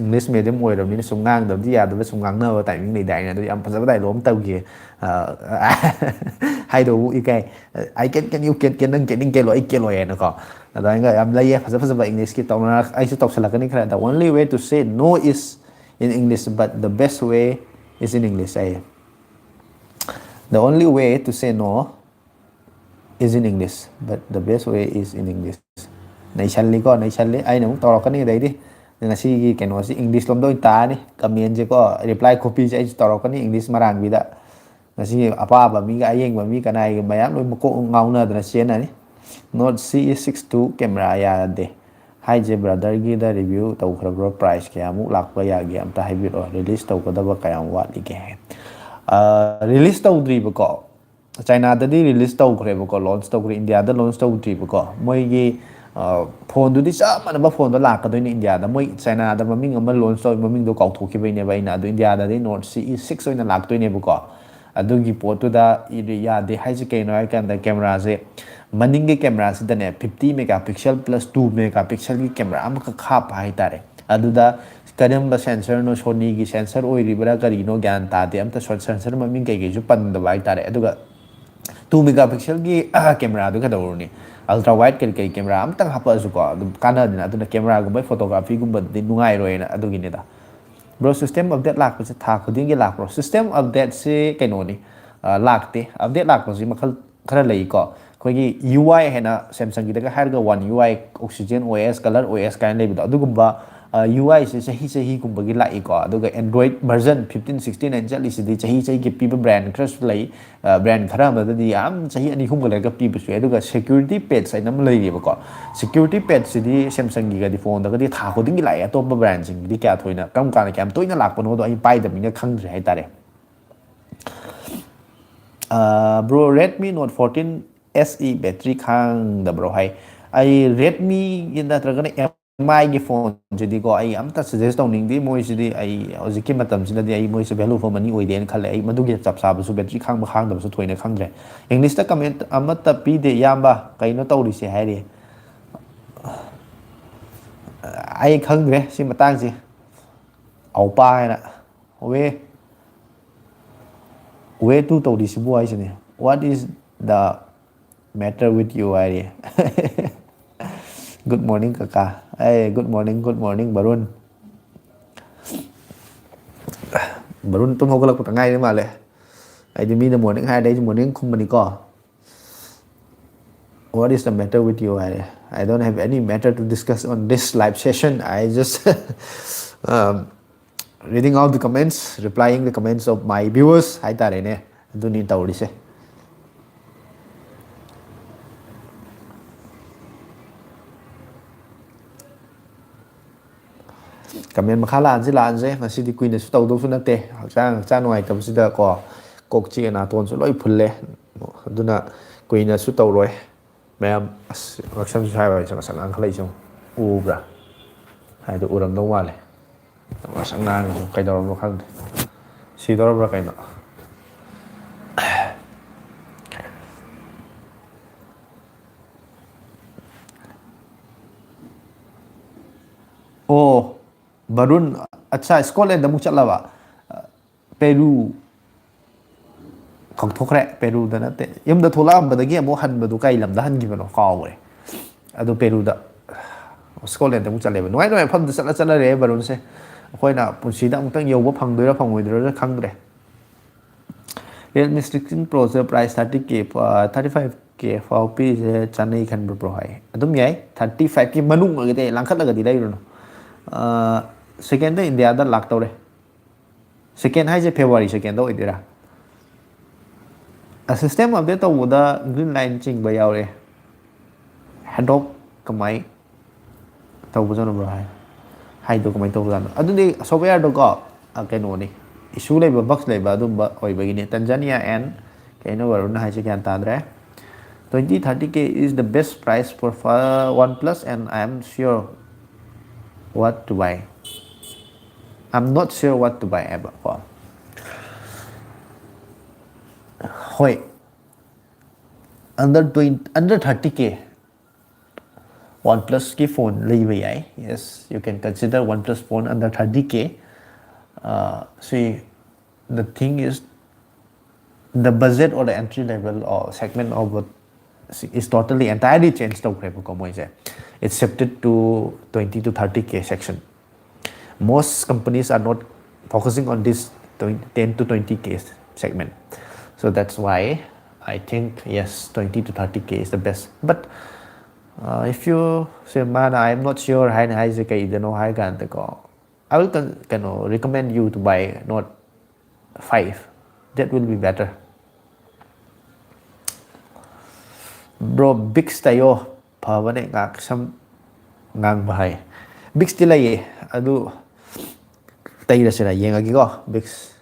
ꯏꯪꯂꯤꯁ ꯃꯦꯗꯤꯌꯝ ꯑꯣꯏꯔꯕꯅꯤꯅ ꯁꯨꯝ ꯉꯥꯡꯗꯕꯗꯤ ꯌꯥꯗꯕ, ꯁꯨꯝ ꯉꯥꯡꯅꯕ ꯇꯥꯏꯃꯤꯡ ꯂꯩꯗꯥꯏꯅꯦ꯫ ꯑꯗꯨ ꯌꯥꯝ ꯐꯖꯕ ꯗꯥꯏꯂꯣꯛ ꯑꯃ ꯇꯧꯈꯤ꯫ ꯍꯥꯏꯗꯧꯕ ꯏꯀꯥꯏ꯫ "I can can, you can can, ꯅꯪ ꯀꯦꯅꯤꯡ ꯀꯦꯜꯂꯣ, ꯑꯩ ꯀꯦꯜꯂꯣꯏ" ꯍꯥꯏꯅꯀꯣ꯫ ꯑꯗꯨꯃꯥꯏꯅ ꯌꯥꯝ ꯂꯩꯌꯦ ꯐꯖ ꯐꯖꯕ ꯏꯪꯂꯤꯁꯀꯤ ꯇꯧꯅ꯫ ꯑꯩꯁꯨ ꯇꯧꯁꯜꯂꯛꯀꯅꯤ ꯈꯔ꯫ "The only way to say no is in English, but the best way is in English" ꯍꯥꯏꯌꯦ꯫ "The only way to say no is in English, but the best way is in English." ꯅꯩꯁꯜꯂꯤꯀꯣ, ꯅꯩꯁꯜꯂꯤ꯫ ꯑꯩꯅ ꯑꯃꯨꯛ ꯇꯧꯔꯛꯀꯅꯤ ꯑꯗꯩꯗꯤ꯫ ꯉꯁꯤꯒꯤ ꯀꯩꯅꯣꯁꯤ English ꯂꯣꯝꯗ ꯑꯣꯏꯅ ꯇꯥꯔꯅꯤ꯫ ꯀꯃꯦꯟꯁꯦꯀꯣ, ꯔꯤꯄ꯭ꯂꯥꯏ ꯈꯨꯄꯤꯁꯦ ꯑꯩꯁꯨ ꯇꯧꯔꯛꯀꯅꯤ ꯏꯪꯂꯤꯁ ꯃꯔꯥꯡꯕꯤꯗ꯫ ꯉꯁꯤ ꯑꯄꯥꯕ ꯃꯤꯒ ꯑꯌꯦꯡꯕ ꯃꯤ ꯀꯅꯥꯒꯤ ꯃꯌꯥꯝ ꯂꯣꯏ ꯃꯀꯣꯛ ꯉꯥꯎꯅꯗꯅ ꯆꯦꯟꯅꯅꯤ꯫ "Note C E six two camera ꯌꯥꯗꯦ" ꯍꯥꯏꯁꯦ ꯕ꯭ꯔꯗꯔꯒꯤꯗ ꯔꯤꯚ꯭ꯌꯨ ꯇꯧꯈ꯭ꯔꯕ꯭ꯔꯣ? ꯄ꯭ꯔꯥꯏꯁ ꯀꯌꯥꯃꯨꯛ ꯂꯥꯛꯄ ꯌꯥꯒꯦ ꯑꯝꯇ ꯍꯥꯏꯕꯤꯔꯛꯑꯣ꯫ ꯔꯤꯂꯤꯁ ꯇꯧꯒꯗꯕ ꯀꯌꯥꯝ ꯋꯥꯠꯂꯤꯒꯦ? ꯔꯤꯂꯤꯁ ꯇꯧꯗ꯭ꯔꯤꯕꯀꯣ꯫ ꯆꯥꯏꯅꯥꯗꯗꯤ ꯔꯤꯂꯤꯁ ꯇꯧꯈ꯭ꯔꯦꯕꯀꯣ, ꯂꯣꯟꯁ ꯇꯧꯈ꯭ꯔꯦ, ꯏꯟꯗꯤꯌꯥꯗ ꯂꯣꯟꯁ ꯇꯧꯗ꯭ꯔꯤꯕꯀꯣ꯫ ꯃꯣꯏꯒꯤ ꯐꯣꯟꯗꯨꯗꯤ ꯆꯞ ꯃꯥꯟꯅꯕ ꯐꯣꯟꯗꯣ ꯂꯥꯛꯀꯗꯣꯏꯅꯤ ꯏꯟꯗꯤꯌꯥꯗ꯫ ꯃꯣꯏ ꯆꯥꯏꯅꯥꯗ ꯃꯃꯤꯡ ꯑꯃ ꯂꯣꯟꯁ ꯇꯧꯋꯤ, ꯃꯃꯤꯡꯗꯣ ꯀꯥꯎꯊꯣꯛꯈꯤꯕꯩꯅꯦꯕ ꯑꯩꯅ꯫ ꯑꯗꯣ ꯏꯟꯗꯤꯌꯥꯗꯗꯤ Note C E six ꯑꯣꯏꯅ ꯂꯥꯛꯇꯣꯏꯅꯦꯕꯀꯣ꯫ ꯑꯗꯨꯒꯤ ꯄꯣꯠꯇꯨꯗ ꯌꯥꯗꯦ ꯍꯥꯏꯁꯦ ꯀꯩꯅꯣ ꯍꯥꯏ ꯀꯥꯟꯗ, ꯀꯦꯃꯦꯔꯥꯁꯦ, ꯃꯅꯤꯡꯒꯤ ꯀꯦꯃꯦꯔꯥꯁꯤꯗꯅꯦ, fifty megapixel plus two megapixelꯒꯤ ꯀꯦꯃꯦꯔꯥ ꯑꯃꯈꯛ ꯍꯥꯞꯄ ꯍꯥꯏꯇꯥꯔꯦ꯫ ꯑꯗꯨꯗ ꯀꯔꯝꯕ ꯁꯦꯟꯁꯔꯅꯣ, ꯁꯣꯅꯤꯒꯤ ꯁꯦꯟꯁꯔ ꯑꯣꯏꯔꯤꯕ꯭ꯔꯥ ꯀꯔꯤꯅꯣ ꯒ꯭ꯌꯥꯟ ꯇꯥꯗꯦ꯫ ꯑꯝꯇ ꯁꯦꯟꯁꯔ ꯃꯃꯤꯡ ꯀꯩꯀꯩꯁꯨ ꯄꯟꯗꯕ ꯍꯥꯏꯇꯥꯔꯦ꯫ ꯑꯗꯨꯒ two megapixelꯒꯤ ꯀꯦꯃꯦꯔꯥꯗꯨ ꯀꯩꯗꯧꯔꯨꯅꯤ? Ultra wide ꯀꯔꯤ ꯀꯔꯤ ꯀꯦꯃꯦꯔꯥ ꯑꯝꯇꯪ ꯍꯥꯞꯄꯛꯑꯁꯨꯀꯣ, ꯑꯗꯨꯝ ꯀꯥꯟꯅꯗꯅ꯫ ꯑꯗꯨꯅ ꯀꯦꯃꯦꯔꯥꯒꯨꯝꯕ ꯐꯣꯇꯣꯒ꯭ꯔꯥꯐꯤꯒꯨꯝꯕꯗꯗꯤ ꯅꯨꯡꯉꯥꯏꯔꯣꯏꯅ ꯑꯗꯨꯒꯤꯅꯤꯗ꯫ ꯕ꯭ꯔꯣ, ꯁꯤꯁꯇꯦꯝ ꯑꯞꯗꯦꯠ ꯂꯥꯛꯄꯁꯦ ꯊꯥ ꯈꯨꯗꯤꯡꯒꯤ ꯂꯥꯛꯄ꯭ꯔꯣ? ꯁꯤꯁꯇꯦꯝ ꯑꯞꯗꯦꯠꯁꯦ ꯀꯩꯅꯣꯅꯤ, ꯑ, ꯂꯥꯛꯇꯦ꯫ ꯑꯞꯗꯦꯠ ꯂꯥꯛꯄꯁꯤ ꯃꯈꯜ ꯈꯔ ꯂꯩꯀꯣ꯫ ꯑꯩꯈꯣꯏꯒꯤ U I ꯍꯥꯏꯅ Samsungꯒꯤꯗꯒ ꯍꯥꯏꯔꯒ One U I, Oxygen O S, Color O S ꯀꯥꯏꯅ ꯂꯩꯕꯗꯣ, ꯑꯗꯨꯒꯨꯝꯕ, ꯑ, U Iꯁꯦ ꯆꯍꯤ ꯆꯍꯤꯒꯨꯝꯕꯒꯤ ꯂꯥꯛꯏꯀꯣ꯫ ꯑꯗꯨꯒ Android version fifteen sixty nine ꯆꯠꯂꯤꯁꯤꯗꯤ ꯆꯍꯤ ꯆꯍꯤꯒꯤ ꯄꯤꯕ ꯕ꯭ꯔꯥꯟ ꯈꯔꯁꯨ ꯂꯩ꯫ ꯑ, ꯕ꯭ꯔꯥꯟ ꯈꯔ ꯑꯃꯗꯗꯤ ꯌꯥꯝ ꯆꯍꯤ ꯑꯅꯤ ꯑꯍꯨꯝꯒ ꯂꯩꯔꯒ ꯄꯤꯕꯁꯨ ꯌꯥꯏ꯫ ꯑꯗꯨꯒ security patch ꯍꯥꯏꯅ ꯑꯃ ꯂꯩꯔꯤꯕꯀꯣ꯫ Security patchꯁꯤꯗꯤ Samsungꯒꯤꯒꯗꯤ ꯐꯣꯟꯗꯒꯗꯤ ꯊꯥ ꯈꯨꯗꯤꯡꯒꯤ ꯂꯥꯛꯑꯦ꯫ ꯑꯇꯣꯞꯄ ꯕ꯭ꯔꯥꯟꯁꯤꯡꯒꯤꯗꯤ ꯀꯌꯥ ꯊꯣꯏꯅ, ꯀꯔꯝ ꯀꯥꯟꯗ ꯀꯌꯥꯝ ꯇꯣꯏꯅ ꯂꯥꯛꯄꯅꯣꯗꯣ ꯑꯩ ꯄꯥꯏꯗꯕꯅꯤꯅ ꯈꯪꯗ꯭ꯔꯦ ꯍꯥꯏꯇꯥꯔꯦ꯫ Bro, Redmi Note fourteen S E battery ꯈꯥꯡꯗꯕ꯭ꯔꯣ ꯍꯥꯏ꯫ ꯑꯩ Redmi ꯒꯤ ꯅꯠꯇ꯭ꯔꯒꯅ M I ꯒꯤ ꯐꯣꯟꯁꯤꯗꯤꯀꯣ, ꯑꯩ ꯑꯝꯇ suggest ꯇꯧꯅꯤꯡꯗꯦ꯫ ꯃꯣꯏꯁꯤꯗꯤ ꯑꯩ ꯍꯧꯖꯤꯛꯀꯤ ꯃꯇꯝꯁꯤꯗꯗꯤ ꯑꯩ ꯃꯣꯏꯁꯦ value for money ꯑꯣꯏꯗꯦꯅ ꯈꯜꯂꯦ꯫ ꯑꯩ ꯃꯗꯨꯒꯤ ꯆꯞ ꯆꯥꯕꯁꯨ, battery ꯈꯥꯡꯕ ꯈꯥꯡꯗꯕꯁꯨ ꯊꯣꯏꯅ ꯈꯪꯗ꯭ꯔꯦ꯫ English ꯇ comment ꯑꯃꯠꯇ ꯄꯤꯗꯦ, "ꯏꯌꯥꯝꯕ, ꯀꯩꯅꯣ ꯇꯧꯔꯤꯁꯦ?" ꯍꯥꯏꯔꯤ꯫ ꯑꯩ ꯈꯪꯗ꯭ꯔꯦ ꯁꯤ ꯃꯇꯥꯡꯁꯦ꯫ ꯑꯧꯄꯥ ꯍꯥꯏꯅ, "ꯋꯦ, ꯋꯦ ꯇꯨ ꯇꯧꯔꯤꯁꯤꯕꯨ?" ꯍꯥꯏꯁꯤꯅꯦ꯫ "What is the matter with you?" ꯍꯥꯏꯔꯤ꯫ Good morning ꯀꯀꯥ꯫ ꯑꯦ, good morning, good morning Barun. Barun ꯇꯨꯝ ꯍꯧꯒꯠꯂꯛꯄꯗ ꯉꯥꯏꯔꯤ ꯃꯥꯜꯂꯦ꯫ ꯑꯩꯗꯤ ꯃꯤꯅ morning ꯍꯥꯏꯔꯗꯤ ꯑꯩꯁꯨ morning ꯈꯨꯝꯕꯅꯤꯀꯣ꯫ "What is the matter with you?" ꯍꯥꯏꯔꯦ꯫ "I don't have any matter to discuss on this live session. I just, um, reading out the comments, replying the comments of my viewers" ꯍꯥꯏꯇꯥꯔꯦꯅꯦ꯫ ꯑꯗꯨꯅꯤ ꯇꯧꯔꯤꯁꯦ꯫ Comment ꯃꯈꯥ ꯂꯥꯛꯑꯟꯁꯤ, ꯂꯥꯛꯑꯟꯁꯦ꯫ ꯉꯁꯤꯗꯤ ꯀꯨꯏꯅꯁꯨ ꯇꯧꯗꯧꯁꯨ ꯅꯠꯇꯦ꯫ ꯍꯛꯆꯥꯡ, ꯍꯛꯆꯥꯡ ꯅꯨꯡꯉꯥꯏꯇꯕꯁꯤꯗꯀꯣ, ꯀꯣꯛ ꯆꯤꯛꯑꯦ, ꯅꯥꯇꯣꯟꯁꯨ ꯂꯣꯏ ꯐꯨꯜꯂꯦ꯫ ꯑꯗꯨꯅ ꯀꯨꯏꯅꯁꯨ ꯇꯧꯔꯣꯏ꯫ ꯃꯌꯥꯝ, ꯑꯁ, ꯉꯛꯁꯝꯁꯨ ꯁ꯭ꯋꯥꯏ ꯋꯥꯏꯁꯦ ꯉꯁꯪ ꯉꯥꯡꯈꯠꯂꯛꯏꯁꯦ ꯌꯦꯡꯉꯨ꯫ ꯎꯕ꯭ꯔꯥ? ꯍꯥꯏꯗꯣ ꯎꯔꯝꯗꯧ ꯃꯥꯜꯂꯦ꯫ ꯉꯁꯪ ꯉꯥꯡꯉꯤꯁꯦ ꯀꯩꯗꯧꯔꯕꯅꯣ ꯈꯪꯗꯦ꯫ ꯁꯤꯗꯧꯔꯕ꯭ꯔꯥ ꯀꯩꯅꯣ? ꯑꯣ, ꯕꯔꯨꯟ, ꯑꯠꯆꯥ, ꯁ꯭ꯀꯣꯠꯂꯦꯟꯗ ꯑꯃꯨꯛ ꯆꯠꯂꯕ? ꯄꯦꯔꯨ, ꯀꯥꯎꯊꯣꯛꯈ꯭ꯔꯦ, ꯄꯦꯔꯨꯗ ꯅꯠꯇꯦ꯫ ꯌꯨꯝꯗ ꯊꯣꯛꯂꯛꯑꯝꯕꯗꯒꯤ ꯑꯃꯨꯛ ꯍꯟꯕꯗꯨ ꯀꯩ ꯂꯝꯗ ꯍꯟꯈꯤꯕꯅꯣ ꯀꯥꯎꯈ꯭ꯔꯦ꯫ ꯑꯗꯨ ꯄꯦꯔꯨꯗ, ꯁ꯭ꯀꯣꯠꯂꯦꯟꯗ ꯑꯃꯨꯛ ꯆꯠꯂꯦꯕ꯫ ꯅꯨꯡꯉꯥꯏ ꯅꯨꯡꯉꯥꯏ ꯃꯐꯝꯗ ꯆꯠꯂ ꯆꯠꯂ ꯂꯩꯔꯦ ꯕꯔꯨꯟꯁꯦ꯫ ꯑꯩꯈꯣꯏꯅ ꯄꯨꯟꯁꯤꯗ ꯑꯃꯨꯛꯇꯪ ꯌꯧꯕ ꯐꯪꯗꯣꯏꯔꯥ ꯐꯪꯉꯣꯏꯗꯣꯏꯔꯥ ꯈꯪꯗ꯭ꯔꯦ꯫ Realme sixteen Pro ꯁꯦ price thirty K, thirty five K ꯐꯥꯎ ꯄꯤꯔꯤꯁꯦ ꯆꯥꯅꯩ ꯈꯟꯕ꯭ꯔꯣ ꯕ꯭ꯔꯣ ꯍꯥꯏ꯫ ꯑꯗꯨꯝ ꯌꯥꯏ, thirty five K ꯃꯅꯨꯡ ꯑꯣꯏꯔꯒꯗꯤ, ꯂꯥꯡꯈꯠꯂꯒꯗꯤ ꯂꯩꯔꯨꯅꯨ꯫ ꯁꯦꯀꯦꯟꯗ ꯏꯟꯗꯤꯌꯥꯗ ꯂꯥꯛꯇꯧꯔꯦ꯫ ꯁꯦꯀꯦꯟ ꯍꯥꯏꯁꯦ ꯐꯦꯕ꯭ꯔꯨꯋꯥꯔꯤ ꯁꯦꯀꯦꯟꯗ ꯑꯣꯏꯗꯣꯏꯔꯥ? System update ꯇꯧꯕꯗ green line ꯆꯤꯡꯕ ꯌꯥꯎꯔꯦ꯫ ꯍꯦꯗꯣꯛ ꯀꯃꯥꯏ ꯇꯧꯕꯖꯥꯠꯅꯣ ꯕ꯭ꯔꯣ ꯍꯥꯏ? ꯍꯥꯏꯗꯣ ꯀꯃꯥꯏꯅ ꯇꯧꯕꯖꯥꯠꯅꯣ? ꯑꯗꯨꯗꯤ softwareꯗꯣꯀꯣ, ꯑ, ꯀꯩꯅꯣꯅꯤ, issue ꯂꯩꯕ, bugs ꯂꯩꯕ ꯑꯗꯨꯝꯕ ꯑꯣꯏꯕꯒꯤꯅꯤ꯫ Tanzania and ꯀꯩꯅꯣ ꯕꯥꯔꯨꯟꯅ ꯍꯥꯏꯁꯦ ꯒ꯭ꯌꯥꯟ ꯇꯥꯗ꯭ꯔꯦ꯫ Twenty thirty K is the best price for fa- OnePlus, and I am sure what to buy. I'm not sure what to buy ꯍꯥꯏꯕ ꯀꯣ꯫ ꯍꯣꯏ, under twenty, under thirty K OnePlus ꯀꯤ phone ꯂꯩꯕ ꯌꯥꯏ꯫ Yes, you can consider OnePlus phone under thirty K. Uh, see, the thing is, the budget or the entry level or segment of what is totally entirely change ꯇꯧꯈ꯭ꯔꯦꯕꯀꯣ ꯃꯣꯏꯁꯦ. It's shifted to twenty to thirty K section. Most companies are not focusing on this twenty, ten to twenty K segment. So that's why I think, yes, twenty to thirty K is the best. But uh, if you say, "Man, I'm not sure" ꯍꯥꯏꯅ ꯍꯥꯏꯁꯦ ꯀꯩꯗꯅꯣ ꯍꯥꯏ ꯀꯥꯟꯗꯀꯣ, I will con- ꯀꯩꯅꯣ, recommend you to buy Note five. That will be better. Bro, Vicks ꯇꯩꯌꯣ, ꯐꯕꯅꯦ ꯉꯥꯛ ꯁꯝ ꯉꯥꯡꯕ ꯍꯥꯏ꯫ Vicks T ꯂꯩꯌꯦ, ꯑꯗꯨ ꯇꯩꯔꯁꯤꯔ ꯌꯦꯡꯉꯒꯦꯀꯣ꯫ Vicks,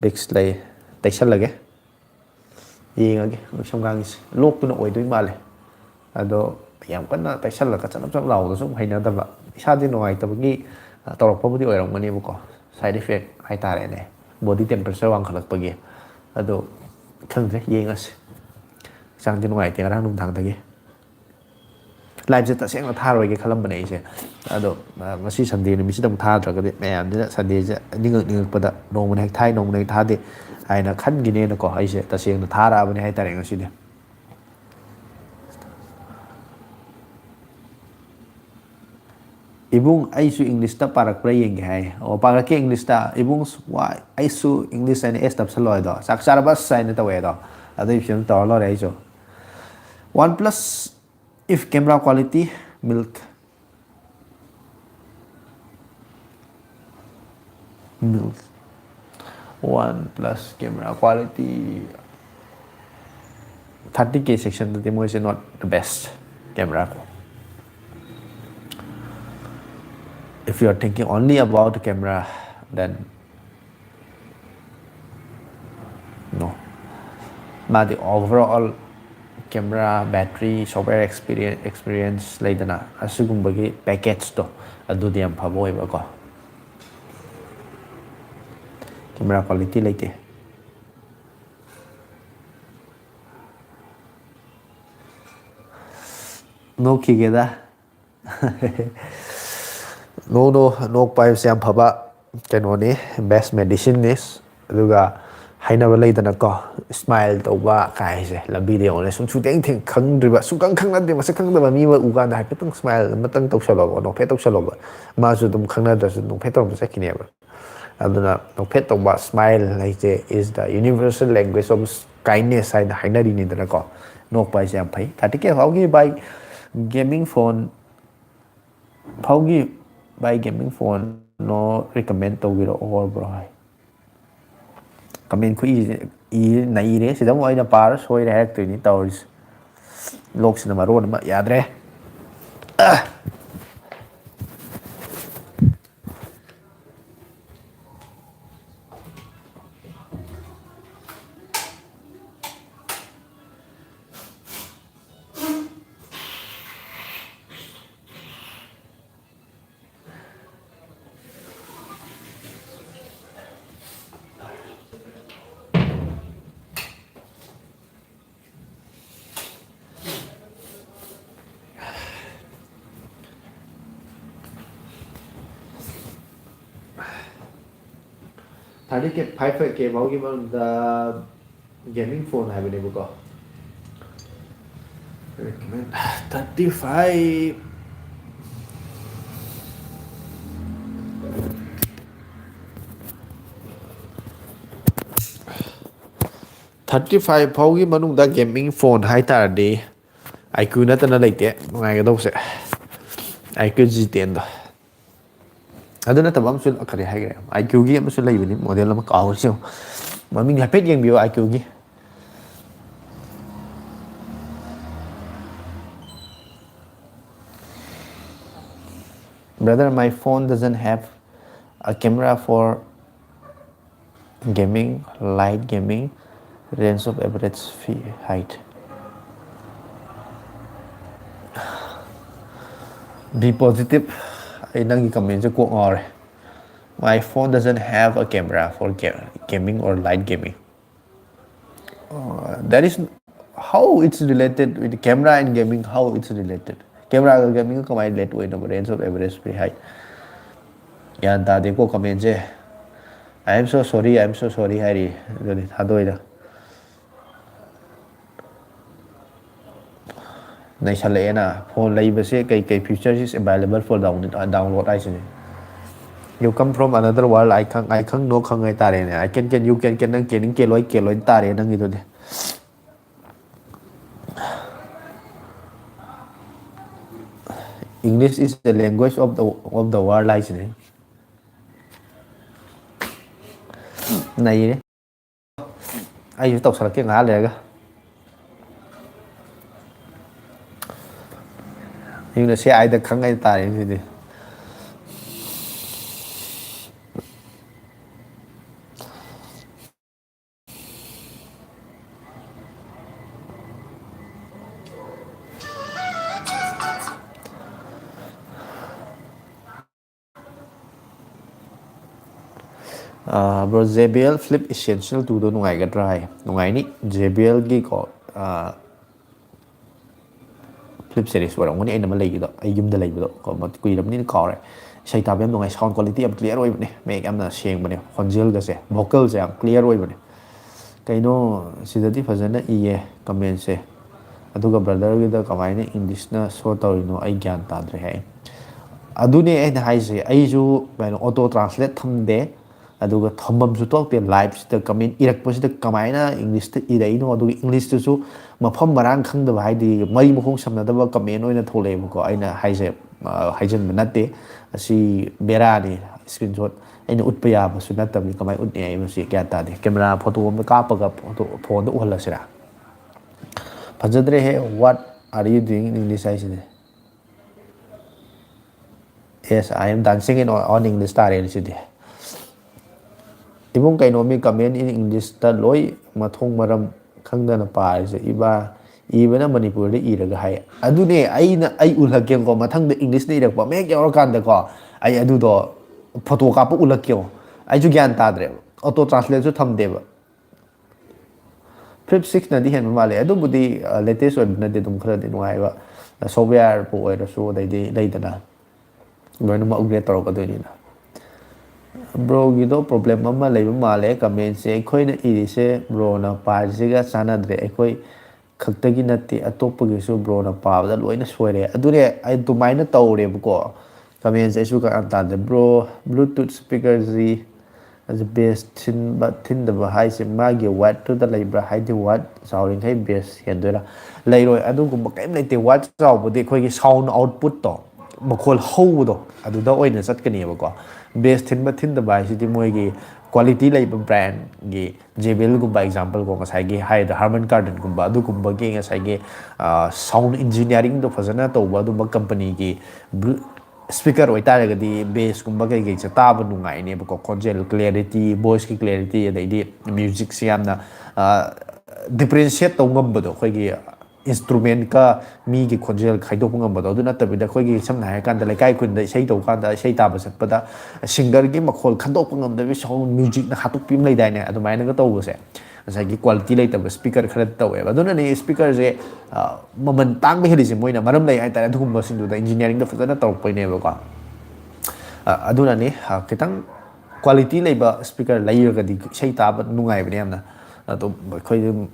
Vicks ꯂꯩ, ꯇꯩꯁꯜꯂꯒꯦ꯫ ꯌꯦꯡꯉꯒꯦ ꯁꯝ ꯉꯥꯡꯉꯤꯁꯦ꯫ ꯂꯣꯛꯇꯨꯅ ꯑꯣꯏꯗꯣꯏ ꯃꯥꯜꯂꯦ꯫ ꯑꯗꯣ ꯌꯥꯝ ꯀꯟꯅ ꯇꯩꯁꯜꯂꯒ ꯆꯅꯞ ꯆꯅꯞ ꯂꯥꯎꯕꯗꯣ ꯁꯨꯝ ꯍꯩꯅꯗꯕ꯫ ꯏꯁꯥꯗꯤ ꯅꯨꯡꯉꯥꯏꯇꯕꯒꯤ, ꯑ, ꯇꯧꯔꯛꯄꯕꯨꯗꯤ ꯑꯣꯏꯔꯝꯒꯅꯦꯕꯀꯣ꯫ Side effect ꯍꯥꯏꯇꯥꯔꯦꯅꯦ꯫ Body temperature ꯋꯥꯡꯈꯠꯂꯛꯄꯒꯤ꯫ ꯑꯗꯣ ꯈꯪꯗ꯭ꯔꯦ, ꯌꯦꯡꯉꯁꯤ꯫ ꯍꯛꯆꯥꯡꯗꯤ ꯅꯨꯡꯉꯥꯏꯇꯦ ꯉꯔꯥꯡ ꯅꯨꯡꯗꯥꯡꯗꯒꯤ꯫ Live ꯁꯦ ꯇꯁꯦꯡꯅ ꯊꯥꯔꯣꯏꯒꯦ ꯈꯜꯂꯝꯕꯅꯦ ꯑꯩꯁꯦ꯫ ꯑꯗꯣ, ꯑ, ꯉꯁꯤ Sunday ꯅꯨꯃꯤꯠꯁꯤꯗ ꯑꯃꯨꯛ ꯊꯥꯗ꯭ꯔꯒꯗꯤ ꯃꯌꯥꯝꯁꯤꯅ Sunday ꯁꯦ ꯅꯤꯡꯉꯛ ꯅꯤꯡꯉꯛꯄꯗ ꯅꯣꯡꯃꯅ ꯍꯦꯛ ꯊꯥꯏ, ꯅꯣꯡꯃꯅ ꯍꯦꯛ ꯊꯥꯗꯦ ꯍꯥꯏꯅ ꯈꯟꯈꯤꯅꯦꯅꯀꯣ ꯑꯩꯁꯦ ꯇꯁꯦꯡꯅ ꯊꯥꯔꯛꯑꯕꯅꯦ ꯍꯥꯏꯇꯥꯔꯦ ꯉꯁꯤꯗꯤ꯫ ꯏꯕꯨꯡ, ꯑꯩꯁꯨ English ꯇ ꯄꯥꯔꯛꯄ꯭ꯔꯥ ꯌꯦꯡꯒꯦ ꯍꯥꯏ꯫ ꯑꯣ, ꯄꯥꯔꯛꯀꯦ English ꯇ꯫ ꯏꯕꯨꯡ, ꯋꯥ-, ꯑꯩꯁꯨ English ꯍꯥꯏꯅ S ꯅꯞꯁꯜꯂꯣ ꯍꯥꯏꯗꯣ꯫ ꯆꯥꯛ ꯆꯥꯔꯕꯁ ꯍꯥꯏꯅ ꯇꯧꯋꯦ ꯑꯗꯣ꯫ ꯑꯗꯨꯏ ꯐꯤꯕꯝ ꯇꯧꯔ ꯂꯣꯏꯔꯦ ꯑꯩꯁꯨ꯫ OnePlus, if camera quality, milk. Milk. OnePlus camera quality, thirty K section ꯗꯗꯤ ꯃꯣꯏꯁꯦ not the best camera ꯀꯣ꯫ If you are thinking only about camera, then no. ꯃꯥꯗꯤ overall camera, battery, software experience, experience ꯂꯩꯗꯅ, ꯑꯁꯤꯒꯨꯝꯕꯒꯤ package ꯇꯣ ꯑꯗꯨꯗꯤ ꯌꯥꯝ ꯐꯕ ꯑꯣꯏꯕꯀꯣ꯫ Camera quality ꯂꯩꯇꯦ꯫ ꯅꯣꯛꯈꯤꯒꯦꯗ꯫ No, no, ꯅꯣꯛꯄ ꯍꯥꯏꯕꯁꯦ ꯌꯥꯝ ꯐꯕ ꯀꯩꯅꯣꯅꯤ, best medicine ꯅꯤ꯫ ꯑꯗꯨꯒ ꯍꯥꯏꯅꯕ ꯂꯩꯗꯅꯀꯣ, smile ꯇꯧꯕ ꯀꯥꯏꯁꯦ꯫ ꯂꯝꯕꯤꯗ ꯌꯦꯡꯉꯣꯅꯦ, ꯁꯨꯝ ꯁꯨꯡꯊꯦꯡ ꯊꯦꯡ ꯈꯪꯗ꯭ꯔꯤꯕ, ꯁꯨꯡꯈꯪ ꯈꯪꯅꯗꯦ, ꯃꯁꯛ ꯈꯪꯗꯕ ꯃꯤ ꯑꯃ ꯎ ꯀꯥꯟꯗ ꯍꯥꯏꯐꯦꯠꯇꯪ smile ꯑꯃꯇꯪ ꯇꯧꯁꯜꯂꯣꯕ, ꯅꯣꯛꯐꯦꯠ ꯇꯧꯁꯜꯂꯣꯕ꯫ ꯃꯥꯁꯨ ꯑꯗꯨꯝ ꯈꯪꯅꯗ꯭ꯔꯁꯨ ꯅꯣꯛꯐꯦꯠ ꯇꯧꯔꯝꯕ ꯆꯠꯈꯤꯅꯦꯕ꯫ ꯑꯗꯨꯅ ꯅꯣꯛꯐꯦꯠ ꯇꯧꯕ, smile ꯍꯥꯏꯁꯦ is the universal language of kindness ꯍꯥꯏꯅ ꯍꯥꯏꯅꯔꯤꯅꯤꯗꯅꯀꯣ꯫ ꯅꯣꯛꯄ ꯍꯥꯏꯁꯦ ꯌꯥꯝ ꯐꯩ꯫ Thirty K ꯐꯥꯎꯒꯤ ꯚꯥꯏ gaming phone ꯐꯥꯎꯒꯤ ꯚꯥꯏ gaming phone ꯅꯣ recommend ꯇꯧꯕꯤꯔꯛꯑꯣ bro ꯍꯥꯏ꯫ Comment ꯈꯨꯏꯁꯦ ꯏ ꯅꯩꯔꯦ꯫ ꯁꯤꯗ ꯑꯃꯨꯛ ꯑꯩꯅ ꯄꯥꯔ ꯁꯣꯏꯔꯦ ꯍꯥꯏꯔꯛꯇꯣꯏꯅꯤ ꯇꯧꯔꯤꯁꯦ꯫ ꯂꯣꯛꯁꯤꯅ ꯃꯔꯣꯟ ꯑꯃ ꯌꯥꯗ꯭ꯔꯦ꯫ Thirty K, five K ꯐꯥꯎꯒꯤ ꯃꯅꯨꯡꯗ gaming phone ꯍꯥꯏꯕꯅꯦꯕꯀꯣ꯫ Recommend thirty five, thirty five ꯐꯥꯎꯒꯤ ꯃꯅꯨꯡꯗ gaming phone ꯍꯥꯏ ꯇꯥꯔꯗꯤ, IQ ꯅꯠꯇꯅ ꯂꯩꯇꯦ ꯅꯨꯡꯉꯥꯏꯒꯗꯧꯕꯁꯦ꯫ IQ G ten ꯗꯣ꯫ ꯑꯗꯨ ꯅꯠꯇꯕ ꯑꯃꯁꯨ ꯀꯔꯤ ꯍꯥꯏꯈ꯭ꯔꯦ? IQ ꯒꯤ ꯑꯃꯁꯨ ꯂꯩꯕꯅꯤ, model ꯑꯃ ꯀꯥꯎꯔꯤꯁꯤ ꯌꯦꯡꯉꯨ꯫ ꯃꯃꯤꯡ ꯍꯥꯏꯐꯦꯠ ꯌꯦꯡꯕꯤꯌꯨ, IQ ꯒꯤ꯫ Brother, my phone doesn't have a camera for gaming, light gaming. Range of average height. Be positive. ꯑꯩ ꯅꯪꯒꯤ ꯀꯃꯦꯟꯁꯦ ꯀꯣꯛ ꯉꯥꯎꯔꯦ. My phone doesn't have a camera for ga- gaming or light gaming. Uh, that is how it's related with camera and gaming, how it's related. Camera ꯒ gaming ꯒ ꯀꯃꯥꯏꯅ relate ꯑꯣꯏꯅꯣꯕ? Range of average free height. ꯒ꯭ꯌꯥꯟ ꯇꯥꯗꯦꯀꯣ ꯀꯃꯦꯟꯁꯦ. I am so sorry, I am so sorry ꯍꯥꯏꯔꯤ. ꯑꯗꯨꯅꯤ ꯊꯥꯗꯣꯏꯗ. ꯅꯩꯁꯜꯂꯛꯑꯦꯅ. Phone ꯂꯩꯕꯁꯦ ꯀꯩ ꯀꯩ features is available for download, download ꯍꯥꯏꯁꯤꯅꯦ. You come from another world, I ꯈꯪ, I ꯈꯪ, no ꯈꯪ ꯍꯥꯏꯇꯥꯔꯦꯅꯦ. I can can, you can can, ꯅꯪ ꯀꯦꯅꯤꯡ ꯀꯦꯂꯣꯏ ꯀꯦꯂꯣꯏ ꯇꯥꯔꯦ ꯅꯪꯒꯤꯗꯨꯗꯤ. English is the language of the, of the world ꯍꯥꯏꯁꯤꯅꯦ. ꯅꯩꯔꯦ. ꯑꯩꯁꯨ ꯇꯧꯁꯜꯂꯛꯀꯦ ꯉꯥꯏꯍꯥꯛ ꯂꯩꯔꯒ. ꯑꯩꯅ ꯁꯤ ꯑꯥꯏꯗ ꯈꯪꯉꯩ ꯇꯥꯔꯦ ꯁꯤꯗꯤ. Bro, JBL Flip Essential two ꯗꯣ ꯅꯨꯡꯉꯥꯏꯒꯗ꯭ꯔꯥ ꯍꯥꯏ? ꯅꯨꯡꯉꯥꯏꯅꯤ. JBLꯒꯤꯀꯣ, Flip Series ꯑꯣꯏꯔꯝꯒꯅꯤ ꯑꯩꯅ ꯑꯃ ꯂꯩꯒꯤꯗꯣ, ꯑꯩ ꯌꯨꯝꯗ ꯂꯩꯕꯗꯣ ꯀꯣ, ꯃ-, ꯀꯨꯏꯔꯕꯅꯤꯅ ꯀꯥꯎꯔꯦ. ꯏꯁꯩ ꯇꯥꯕ ꯌꯥꯝ ꯅꯨꯡꯉꯥꯏ, sound quality ꯌꯥꯝ clear ꯑꯣꯏꯕꯅꯦ, ꯃꯌꯦꯛ ꯌꯥꯝꯅ ꯁꯦꯡꯕꯅꯦ, ꯈꯣꯟꯖꯦꯜꯒꯁꯦ, vocalꯁꯦ ꯌꯥꯝ clear ꯑꯣꯏꯕꯅꯦ. ꯀꯩꯅꯣ, ꯁꯤꯗꯗꯤ ꯐꯖꯅ ꯏꯌꯦ commentꯁꯦ, ꯑꯗꯨꯒ brotherꯒꯤꯗ ꯀꯃꯥꯏꯅ Englishꯅ show ꯇꯧꯔꯤꯅꯣ ꯑꯩ ꯒ꯭ꯌꯥꯟ ꯇꯥꯗ꯭ꯔꯦ ꯍꯥꯏ꯫ ꯑꯗꯨꯅꯦ ꯑꯩꯅ ꯍꯥꯏꯁꯦ, ꯑꯩꯁꯨ ꯀꯩꯅꯣ, auto translate ꯊꯝꯗꯦ, ꯑꯗꯨꯒ ꯊꯝꯐꯝꯁꯨ ꯊꯣꯛꯇꯦ꯫ Liveꯁꯤꯗ comment ꯏꯔꯛꯄꯁꯤꯗ ꯀꯃꯥꯏꯅ Englishꯇ ꯏꯔꯛꯏꯅꯣ, ꯑꯗꯨꯒ Englishꯇꯨꯁꯨ ꯃꯐꯝ ꯃꯔꯥꯡ ꯈꯪꯗꯕ, ꯍꯥꯏꯗꯤ ꯃꯔꯤ ꯃꯈꯣꯡ ꯁꯝꯅꯗꯕ comment ꯑꯣꯏꯅ ꯊꯣꯛꯂꯛꯑꯦꯕꯀꯣ꯫ ꯑꯩꯅ ꯍꯥꯏꯁꯦ, ꯑ, ꯍꯥꯏꯖꯤꯟꯕ ꯅꯠꯇꯦ, ꯑꯁꯤ ꯕꯦꯔꯥꯅꯤ꯫ Screenshot ꯑꯩꯅ ꯎꯠꯄ ꯌꯥꯕꯁꯨ ꯅꯠꯇꯕꯅꯤ, ꯀꯃꯥꯏꯅ ꯎꯠꯅꯤ ꯑꯩ ꯃꯁꯤ ꯒ꯭ꯌꯥꯟ ꯇꯥꯗꯦ꯫ Camera photo ꯑꯃ ꯀꯥꯞꯄꯒ photo, phoneꯗ ꯎꯍꯜꯂꯁꯤꯔꯥ? ꯐꯖꯗ꯭ꯔꯦꯍꯦ, what are you doing in English ꯍꯥꯏꯁꯤꯗꯤ꯫ Yes, I am dancing in on English ꯇꯥꯔꯦꯅꯦ ꯁꯤꯗꯤ꯫ ꯏꯕꯨꯡ, ꯀꯩꯅꯣ ꯃꯤ comment in English ꯇ ꯂꯣꯏ ꯃꯊꯣꯡ ꯃꯔꯝ ꯈꯪꯗꯅ ꯄꯥꯔꯤꯁꯦ? ꯏꯕꯥ, ꯏꯕꯅ ꯃꯅꯤꯄꯨꯔꯗ ꯏꯔꯒ ꯍꯥꯏ꯫ ꯑꯗꯨꯅꯦ, ꯑꯩꯅ, ꯑꯩ ꯎꯠꯂꯛꯀꯦꯀꯣ, ꯃꯊꯪꯗ English ꯇ ꯏꯔꯛꯄ ꯃꯌꯦꯛ ꯌꯥꯎꯔꯀꯥꯟꯗꯀꯣ, ꯑꯩ ꯑꯗꯨꯗꯣ photo ꯀꯥꯞꯄ ꯎꯠꯂꯛꯀꯦ꯫ ꯑꯩꯁꯨ ꯒ꯭ꯌꯥꯟ ꯇꯥꯗ꯭ꯔꯦꯕ, auto translate ꯁꯨ ꯊꯝꯗꯦꯕ꯫ Flip six ꯅꯗꯤ ꯍꯦꯟꯕ ꯃꯥꯜꯂꯦ꯫ ꯑꯗꯨꯕꯨꯗꯤ, ꯑ, latest ꯑꯣꯏꯕꯅꯗꯤ ꯑꯗꯨꯝ ꯈꯔꯗꯤ ꯅꯨꯡꯉꯥꯏꯕ꯫ Software ꯄꯨ ꯑꯣꯏꯔꯁꯨ, ꯑꯗꯩꯗꯤ ꯂꯩꯗꯅ, ꯂꯣꯏꯅꯃꯛ upgrade ꯇꯧꯔꯛꯀꯗꯣꯏꯅꯤꯅ꯫ Bro ꯒꯤꯗꯣ problem ꯑꯃ ꯂꯩꯕ ꯃꯥꯜꯂꯦ꯫ Comment ꯁꯦ ꯑꯩꯈꯣꯏꯅ ꯏꯔꯤꯁꯦ bro ꯅ ꯄꯥꯔꯤꯁꯤꯒ ꯆꯥꯟꯅꯗ꯭ꯔꯦ꯫ ꯑꯩꯈꯣꯏ ꯈꯛꯇꯒꯤ ꯅꯠꯇꯦ, ꯑꯇꯣꯞꯄꯒꯤꯁꯨ bro ꯅ ꯄꯥꯕꯗ ꯂꯣꯏꯅ ꯁꯣꯏꯔꯦ꯫ ꯑꯗꯨꯅꯦ, ꯑꯩ ꯑꯗꯨꯃꯥꯏꯅ ꯇꯧꯔꯦꯕꯀꯣ꯫ Comment ꯁꯦ ꯑꯩꯁꯨ ꯒ꯭ꯌꯥꯟ ꯇꯥꯗꯦ꯫ Bro, Bluetooth speaker ꯁꯤ ꯑꯗꯨ bass ꯊꯤꯟꯕ ꯊꯤꯟꯗꯕ ꯍꯥꯏꯁꯦ ꯃꯥꯒꯤ watt ꯇꯨꯗ ꯂꯩꯕ꯭ꯔꯥ? ꯍꯥꯏꯗꯤ watt ꯆꯥꯎꯔꯤꯈꯩ bass ꯍꯦꯟꯗꯣꯏꯔꯥ? ꯂꯩꯔꯣꯏ, ꯑꯗꯨꯒꯨꯝꯕ ꯀꯔꯤꯝ ꯂꯩꯇꯦ꯫ Watt ꯆꯥꯎꯕꯗꯤ ꯑꯩꯈꯣꯏꯒꯤ sound output ꯇꯣ, ꯃꯈꯣꯜ ꯍꯧꯕꯗꯣ, ꯑꯗꯨꯗ ꯑꯣꯏꯅ ꯆꯠꯀꯅꯦꯕꯀꯣ꯫ Bass ꯊꯤꯟꯕ ꯊꯤꯟꯗꯕ ꯍꯥꯏꯁꯤꯗꯤ ꯃꯣꯏꯒꯤ quality ꯂꯩꯕ brand ꯒꯤ, JBL ꯒꯨꯝꯕ example ꯀꯣ, ꯉꯁꯥꯏꯒꯤ ꯍꯥꯏꯔꯤꯗꯣ Harman Kardon ꯒꯨꯝꯕ, ꯑꯗꯨꯒꯨꯝꯕꯒꯤ ꯉꯁꯥꯏꯒꯤ, ꯑ, sound engineering ꯗꯣ ꯐꯖꯅ ꯇꯧꯕ ꯑꯗꯨꯝꯕ company ꯒꯤ speaker ꯑꯣꯏꯇꯥꯔꯒꯗꯤ bass ꯀꯨꯝꯕ ꯀꯩꯀꯩꯁꯦ ꯇꯥꯕ ꯅꯨꯡꯉꯥꯏꯅꯦꯕꯀꯣ꯫ ꯈꯣꯟꯖꯦꯜ clarity, voice ꯀꯤ clarity, ꯑꯗꯩꯗꯤ music ꯁꯦ ꯌꯥꯝꯅ, ꯑ, differentiate ꯇꯧ ꯉꯝꯕꯗꯣ, ꯑꯩꯈꯣꯏꯒꯤ instrument ꯀ ꯃꯤꯒꯤ ꯈꯣꯟꯖꯦꯜ ꯈꯥꯏꯗꯣꯛꯄ ꯉꯝꯕꯗꯣ꯫ ꯑꯗꯨ ꯅꯠꯇꯕꯤꯗ ꯑꯩꯈꯣꯏꯒꯤ ꯁꯝꯅ ꯍꯥꯏꯔꯀꯥꯟꯗ ꯂꯩꯀꯥꯏ ꯈꯨꯟꯗ ꯏꯁꯩ ꯇꯧꯕ ꯀꯥꯟꯗ, ꯏꯁꯩ ꯇꯥꯕ ꯆꯠꯄꯗ singer ꯒꯤ ꯃꯈꯣꯜ ꯈꯟꯗꯣꯛꯄ ꯉꯝꯗꯕꯤ sound, music ꯅ ꯍꯥꯠꯇꯣꯛꯄꯤ ꯑꯃ ꯂꯩꯗꯥꯏꯅꯦ, ꯑꯗꯨꯃꯥꯏꯅꯒ ꯇꯧꯕꯁꯦ꯫ ꯉꯁꯥꯏꯒꯤ quality ꯂꯩꯇꯕ speaker ꯈꯔ ꯇꯧꯋꯦꯕ꯫ ꯑꯗꯨꯅꯅꯦ speaker ꯁꯦ, ꯑ, ꯃꯃꯜ ꯇꯥꯡꯕ ꯍꯦꯜꯂꯤꯁꯦ ꯃꯣꯏꯅ꯫ ꯃꯔꯝ ꯂꯩ ꯍꯥꯏꯇꯥꯔꯦ, ꯑꯗꯨꯒꯨꯝꯕꯁꯤꯡꯗꯨꯗ engineering ꯗꯣ ꯐꯖꯅ ꯇꯧꯔꯛꯄꯩꯅꯦꯕꯀꯣ꯫ ꯑ, ꯑꯗꯨꯅꯅꯤ, ꯑ, ꯈꯤꯇꯪ quality ꯂꯩꯕ speaker ꯂꯩꯔꯒꯗꯤ ꯏꯁꯩ ꯇꯥꯕ ꯅꯨꯡꯉꯥꯏꯕꯅꯦ ꯌꯥꯝꯅ꯫ ꯑꯗꯣ ꯑꯩꯈꯣꯏꯗꯤ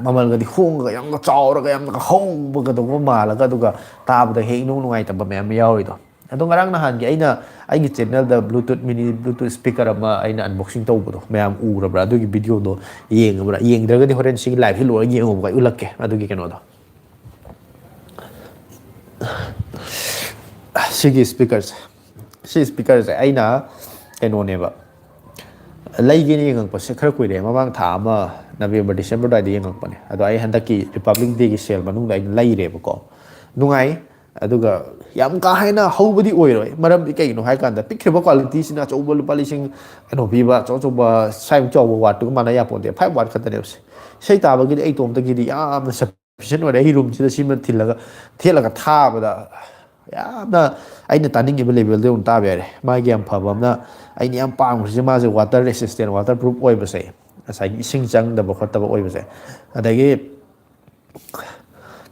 ꯃꯃꯜꯒꯗꯤ ꯍꯣꯡꯉꯒ, ꯌꯥꯝꯅ ꯆꯥꯎꯔꯒ, ꯌꯥꯝꯅ ꯍꯧꯕꯒꯗꯧꯕ ꯃꯥꯜꯂꯒ, ꯑꯗꯨꯒ ꯇꯥꯕꯗ ꯍꯦꯛ ꯏꯅꯨꯡ ꯅꯨꯡꯉꯥꯏꯇꯕ ꯃꯌꯥꯝ ꯌꯥꯎꯔꯤꯗꯣ꯫ ꯑꯗꯣ ꯉꯔꯥꯡ ꯅꯍꯥꯟꯒꯤ ꯑꯩꯅ ꯑꯩꯒꯤ channel ꯗ Bluetooth mini Bluetooth speaker ꯑꯃ ꯑꯩꯅ unboxing ꯇꯧꯕꯗꯣ ꯃꯌꯥꯝ ꯎꯔꯕ꯭ꯔꯥ? ꯑꯗꯨꯒꯤ video ꯗꯣ ꯌꯦꯡꯉꯕ꯭ꯔꯥ? ꯌꯦꯡꯗ꯭ꯔꯒꯗꯤ ꯍꯣꯔꯦꯟ ꯁꯤꯒꯤ live ꯁꯤ ꯂꯣꯏꯔꯒ ꯌꯦꯡꯉꯣꯕꯀꯣ, ꯑꯩ ꯎꯠꯂꯛꯀꯦ ꯑꯗꯨꯒꯤ ꯀꯩꯅꯣꯗꯣ꯫ ꯁꯤꯒꯤ speaker ꯁꯦ, ꯁꯤ speaker ꯁꯦ ꯑꯩꯅ ꯀꯩꯅꯣꯅꯦꯕ, ꯂꯩꯒꯦꯅ ꯌꯦꯡꯉꯛꯄꯁꯦ ꯈꯔ ꯀꯨꯏꯔꯦ, ꯃꯃꯥꯡ ꯊꯥ ꯑꯃ November December ꯑꯗꯨꯋꯥꯏꯗ ꯌꯦꯡꯉꯛꯄꯅꯦ꯫ ꯑꯗꯣ ꯑꯩ ꯍꯟꯗꯛꯀꯤ Republic Day ꯒꯤ sale ꯃꯅꯨꯡꯗ ꯑꯩꯅ ꯂꯩꯔꯦꯕꯀꯣ꯫ ꯅꯨꯡꯉꯥꯏ, ꯑꯗꯨꯒ ꯌꯥꯝ ꯀꯥ ꯍꯦꯟꯅ ꯍꯧꯕꯗꯤ ꯑꯣꯏꯔꯣꯏ꯫ ꯃꯔꯝꯗꯤ ꯀꯩꯒꯤꯅꯣ ꯍꯥꯏ ꯀꯥꯟꯗ, ꯄꯤꯛꯈ꯭ꯔꯤꯕ ꯀ꯭ꯋꯥꯂꯤꯇꯤꯁꯤꯅ ꯑꯆꯧꯕ ꯂꯨꯄꯥ ꯂꯤꯁꯤꯡ ꯀꯩꯅꯣ ꯄꯤꯕ, ꯑꯆꯧ ꯑꯆꯧꯕ ꯁ꯭ꯋꯥꯏꯃꯨꯛ ꯆꯥꯎꯕ ꯋꯥꯠꯇꯨꯒ ꯃꯥꯟꯅ ꯌꯥꯄꯣꯟꯇꯦ꯫ ꯐꯥꯏꯚ ꯋꯥꯠ ꯈꯛꯇꯅꯦꯕ ꯁꯦ꯫ ꯏꯁꯩ ꯇꯥꯕꯒꯤꯗꯤ ꯑꯩ ꯏꯇꯣꯝꯇꯒꯤꯗꯤ ꯌꯥꯝꯅ ꯁꯐꯤꯁꯦꯟ ꯑꯣꯏꯔꯦ꯫ ꯑꯩ ꯔꯨꯝꯁꯤꯗ ꯁꯤꯃ ꯊꯤꯜꯂꯒ, ꯊꯦꯠꯂꯒ ꯊꯥꯕꯗ ꯌꯥꯝꯅ ꯑꯩꯅ ꯇꯥꯅꯤꯡꯉꯤꯕ ꯂꯦꯚꯦꯜꯗ ꯑꯗꯨꯝ ꯇꯥꯕ ꯌꯥꯔꯦ꯫ ꯃꯥꯒꯤ ꯌꯥꯝ ꯐꯕ ꯑꯃꯅ, ꯑꯩꯅ ꯌꯥꯝ ꯄꯥꯝꯈ꯭ꯔꯤꯁꯦ, ꯃꯥꯁꯦ ꯋꯥꯇꯔ ꯔꯦꯁꯤꯁꯇꯦꯟ, ꯋꯥꯇꯔ ꯄ꯭ꯔꯨꯐ ꯑꯣꯏꯕꯁꯦ, ꯉꯁꯥꯏꯒꯤ ꯏꯁꯤꯡ ꯆꯪꯗꯕ ꯈꯣꯠꯇꯕ ꯑꯣꯏꯕꯁꯦ, ꯑꯗꯒꯤ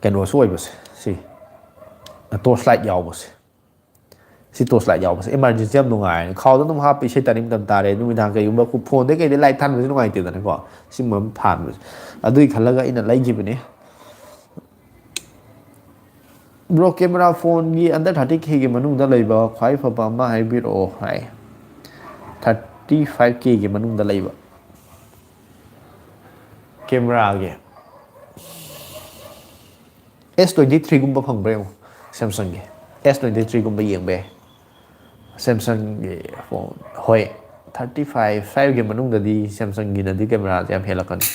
ꯀꯩꯅꯣꯁꯨ ꯑꯣꯏꯕꯁꯦ, ꯁꯤ ꯇꯣꯔꯆ ꯂꯥꯏꯠ ꯌꯥꯎꯕꯁꯦ꯫ ꯁꯤ ꯇꯣꯔꯆ ꯂꯥꯏꯠ ꯌꯥꯎꯕꯁꯦ ꯏꯃꯥꯔꯖꯦꯟꯁꯤ ꯌꯥꯝ ꯅꯨꯡꯉꯥꯏꯔꯦ꯫ ꯈꯥꯎꯗ ꯑꯗꯨꯝ ꯍꯥꯞꯄ, ꯏꯁꯩ ꯇꯥꯅꯤꯡ ꯃꯇꯝ ꯇꯥꯔꯦ꯫ ꯅꯨꯃꯤꯗꯥꯡ ꯀꯩꯒꯨꯝꯕ ꯐꯣꯟꯗ ꯀꯩꯗ ꯂꯥꯏꯠ ꯊꯥꯟꯕꯁꯦ ꯅꯨꯡꯉꯥꯏꯇꯦꯗꯅꯀꯣ꯫ ꯁꯤꯒꯨꯝꯕ ꯑꯃ ꯊꯥꯟꯕꯁꯦ, ꯑꯗꯨꯒꯤ ꯈꯜꯂꯒ ꯑꯩꯅ ꯂꯩꯈꯤꯕꯅꯦ꯫ ꯕ꯭ꯔꯣ, ꯀꯦꯃꯦꯔꯥ ꯐꯣꯟꯒꯤ ꯑꯟꯗꯔ ꯊꯥꯔꯇꯤ ꯀꯦꯒꯤ ꯃꯅꯨꯡꯗ ꯂꯩꯕ ꯈ꯭ꯋꯥꯏ ꯐꯕ ꯑꯃ ꯍꯥꯏꯕꯤꯔꯛꯑꯣ ꯍꯥꯏ꯫ ꯊꯥꯔꯇꯤ ꯐꯥꯏꯚ ꯀꯦꯒꯤ ꯃꯅꯨꯡꯗ ꯂꯩꯕ ꯀꯦꯃꯦꯔꯥꯒꯤ ꯑꯦꯁ ꯇ꯭ꯋꯦꯟꯇꯤ ꯊ꯭ꯔꯤꯒꯨꯝꯕ ꯐꯪꯕ꯭ꯔꯥ ꯌꯦꯡꯉꯣ꯫ ꯁꯦꯝꯁꯪꯒꯤ ꯑꯦꯁ ꯇ꯭ꯋꯦꯟꯇꯤ ꯊ꯭ꯔꯤꯒꯨꯝꯕ ꯌꯦꯡꯕ ꯌꯥꯏ꯫ ꯁꯦꯝꯁꯪꯒꯤ ꯐꯣꯟ, ꯍꯣꯏ, ꯊꯥꯔꯇꯤ ꯐꯥꯏꯚ, ꯐꯥꯏꯚꯀꯤ ꯃꯅꯨꯡꯗꯗꯤ ꯁꯦꯝꯁꯪꯒꯤꯅꯗꯤ ꯀꯦꯃꯦꯔꯥꯁꯦ ꯌꯥꯝ ꯍꯦꯜꯂꯛꯀꯅꯤ꯫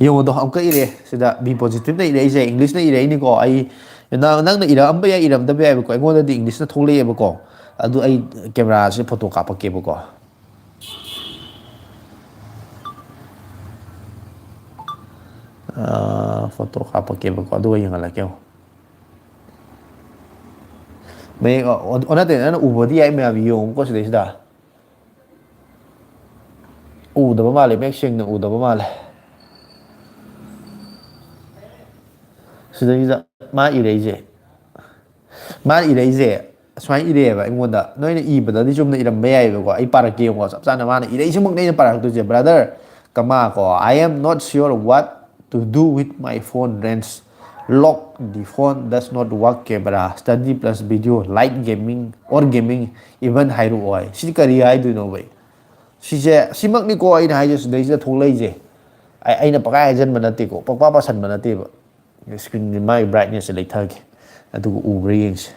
ꯌꯦꯡꯉꯣꯗꯣ, ꯑꯃꯨꯛꯀ ꯏꯔꯦ ꯁꯤꯗ꯫ ꯕꯤ ꯄꯣꯖꯤꯇꯤꯚꯅ ꯏꯔꯛꯏꯁꯦ, ꯏꯪꯂꯤꯁꯅ ꯏꯔꯛꯏꯅꯤꯀꯣ꯫ ꯑꯩ, ꯅ-, ꯅꯪꯅ ꯏꯔꯛꯑꯝꯕ ꯌꯥꯏ, ꯏꯔꯝꯗꯕ ꯌꯥꯏꯕꯀꯣ꯫ ꯑꯩꯉꯣꯟꯗꯗꯤ ꯏꯪꯂꯤꯁꯅ ꯊꯣꯛꯂꯛꯑꯦꯕꯀꯣ꯫ ꯑꯗꯨ ꯑꯩ ꯀꯦꯃꯦꯔꯥꯁꯦ ꯐꯣꯇꯣ ꯀꯥꯞꯄꯛꯀꯦꯕꯀꯣ꯫ ꯑꯥ, ꯐꯣꯇꯣ ꯀꯥꯞꯄꯛꯀꯦꯕꯀꯣ, ꯑꯗꯨꯒ ꯌꯦꯡꯍꯜꯂꯛꯀꯦ꯫ ꯃꯌꯦꯛ, ꯑꯣ, ꯑꯣꯟꯅ ꯇꯩꯅꯅ ꯎꯕꯗꯤ ꯌꯥꯏ ꯃꯌꯥꯝ, ꯌꯦꯡꯉꯨꯀꯣ ꯁꯤꯗꯩꯁꯤꯗ꯫ ꯎꯗꯕ ꯃꯥꯜꯂꯦ, ꯃꯌꯦꯛ ꯁꯦꯡꯅ ꯎꯗꯕ ꯃꯥꯜꯂꯦ꯫ ꯁꯤꯗꯩꯁꯤꯗ ꯃꯥ ꯏꯔꯛꯏꯁꯦ, ꯃꯥꯅ ꯏꯔꯛꯏꯁꯦ ꯁꯨꯃꯥꯏꯅ ꯏꯔꯛꯑꯦꯕ ꯑꯩꯉꯣꯟꯗ꯫ ꯅꯣꯏꯅ ꯏꯕꯗꯗꯤ ꯆꯨꯝꯅ ꯏꯔꯝꯕ ꯌꯥꯏꯑꯕꯀꯣ꯫ ꯑꯩ ꯄꯥꯔꯛꯀꯦ ꯌꯦꯡꯉꯣ, ꯆꯞ ꯆꯥꯅ ꯃꯥꯅ ꯏꯔꯛꯏꯁꯤꯃꯛꯅꯦ ꯑꯩꯅ ꯄꯥꯔꯛꯇꯣꯏꯁꯦ꯫ "Brother, comma, ꯀꯣ, I am not sure what to do with my phone range. Lock the phone, does not work camera, study plus video, light gaming or gaming even ꯍꯥꯏꯔꯛꯑꯣ" ꯍꯥꯏ꯫ ꯁꯤ ꯀꯔꯤ ꯍꯥꯏꯗꯣꯏꯅꯣꯕ ꯑꯩ? ꯁꯤꯁꯦ, ꯁꯤꯃꯛꯅꯤꯀꯣ ꯑꯩꯅ ꯍꯥꯏꯁꯦ, ꯁꯤꯗꯩꯁꯤꯗ ꯊꯣꯛꯂꯛꯏꯁꯦ꯫ ꯑꯩ, ꯑꯩꯅ ꯄꯪꯍꯥꯏ ꯍꯥꯏꯖꯟꯕ ꯅꯠꯇꯦꯀꯣ, ꯄꯪꯄꯥ ꯄꯥꯁꯟꯕ ꯅꯠꯇꯦꯕ꯫ ꯁ꯭ꯀ꯭ꯔꯤꯟꯒꯤ ꯃꯥꯒꯤ ꯕ꯭ꯔꯥꯏꯠꯅꯦꯁꯁꯦ ꯂꯩꯊꯒꯦ, ꯑꯗꯨꯒ ꯎꯕ꯭ꯔꯥ ꯌꯦꯡꯁꯦ꯫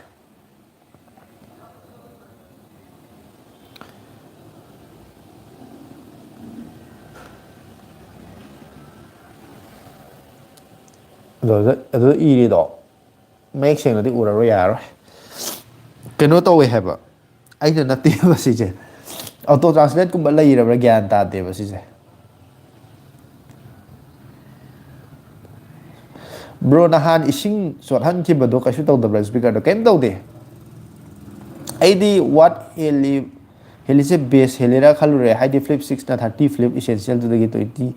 ꯑꯗꯨꯗ ꯑꯗꯨꯗ ꯏꯔꯤꯗꯣ ꯃꯌꯦꯛ ꯁꯦꯡꯅꯗꯤ ꯎꯔꯔꯣꯏ, ꯌꯥꯔꯔꯣꯏ꯫ ꯀꯩꯅꯣ ꯇꯧꯋꯦ ꯍꯥꯏꯕ, ꯑꯩꯅ ꯅꯠꯇꯦꯕ ꯁꯤꯁꯦ꯫ ꯑꯣꯇꯣ ꯇ꯭ꯔꯥꯟꯁꯂꯦꯠꯀꯨꯝꯕ ꯂꯩꯔꯕ꯭ꯔꯥ ꯒ꯭ꯌꯥꯟ ꯇꯥꯗꯦꯕ ꯁꯤꯁꯦ꯫ ꯕ꯭ꯔꯣ, ꯅꯍꯥꯟ ꯏꯁꯤꯡ ꯆꯣꯠꯍꯟꯈꯤꯕꯗꯣ ꯀꯩꯁꯨ ꯇꯧꯗꯕ꯭ꯔꯥ ꯁ꯭ꯄꯤꯀꯔꯗꯣ? ꯀꯩꯝ ꯇꯧꯗꯦ꯫ ꯑꯩꯗꯤ ꯋꯥꯠ ꯍꯦꯜꯂꯤ, ꯍꯦꯜꯂꯤꯁꯦ ꯕꯦꯁ ꯍꯦꯜꯂꯤꯔꯥ ꯈꯜꯂꯨꯔꯦ, ꯍꯥꯏꯗꯤ ꯐ꯭ꯂꯤꯞ ꯁꯤꯛꯁꯅ ꯊꯥꯔꯇꯤ, ꯐ꯭ꯂꯤꯞ ꯏꯁꯦꯟꯁꯤꯌꯦꯜꯗꯨꯗꯒꯤ ꯇ꯭ꯋꯦꯟꯇꯤ,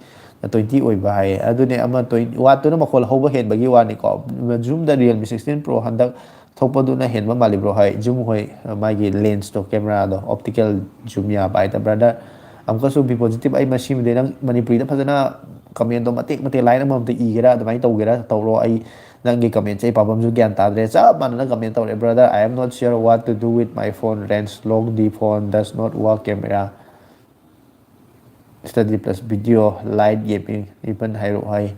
ꯇ꯭ꯋꯦꯟꯇꯤ ꯑꯣꯏꯕ ꯍꯥꯏꯌꯦ꯫ ꯑꯗꯨꯅꯦ ꯑꯃ ꯇ꯭ꯋꯦꯟꯇꯤ ꯋꯥꯠꯇꯨꯅ ꯃꯈꯣꯜ ꯍꯧꯕ ꯍꯦꯟꯕꯒꯤ ꯋꯥꯅꯤꯀꯣ꯫ ꯖꯨꯝꯗ ꯔꯤꯌꯦꯜꯃꯤ ꯁꯤꯛꯁꯇꯤꯟ ꯄ꯭ꯔꯣ ꯍꯟꯗꯛ ꯊꯣꯛꯄꯗꯨꯅ ꯍꯦꯟꯕ ꯃꯥꯜꯂꯤꯕ꯭ꯔꯣ? ꯍꯣꯏ, ꯖꯨꯝ ꯍꯣꯏ, ꯃꯥꯒꯤ ꯂꯦꯟꯁꯇꯣ, ꯀꯦꯃꯦꯔꯥꯗꯣ, ꯑꯣꯞꯇꯤꯀꯦꯜ ꯖꯨꯝ ꯌꯥꯕ ꯍꯥꯏꯇꯥꯔꯦ꯫ ꯕ꯭ꯔꯗꯔ, ꯑꯃꯨꯛꯀꯁꯨ ꯕꯤ ꯄꯣꯖꯤꯇꯤꯚ, ꯑꯩ ꯃꯁꯤꯃꯗꯤ ꯅꯪ ꯃꯅꯤꯄꯨꯔꯤꯗ ꯐꯖꯅ ꯀꯃꯦꯟꯗꯣ ꯃꯇꯦꯛ ꯃꯇꯦꯛ ꯂꯥꯏꯟ ꯑꯃꯃꯝꯇ ꯏꯒꯦꯔꯥ ꯑꯗꯨꯃꯥꯏꯅ ꯇꯧꯒꯦꯔꯥ ꯇꯧꯔꯣ꯫ ꯑꯩ ꯅꯪꯒꯤ ꯀꯃꯦꯟꯁꯦ ꯑꯩ ꯄꯥꯐꯝꯁꯨ ꯒ꯭ꯌꯥꯟ ꯇꯥꯗ꯭ꯔꯦ꯫ ꯆꯞ ꯃꯥꯟꯅꯅ ꯀꯃꯦꯟ ꯇꯧꯔꯛꯑꯦ꯫ Brother, I am not sure what to do with my phone. Range lock, the phone does not work, camera, study plus video, light gaming, even ꯍꯥꯏꯔꯛꯑꯣ ꯍꯥꯏ꯫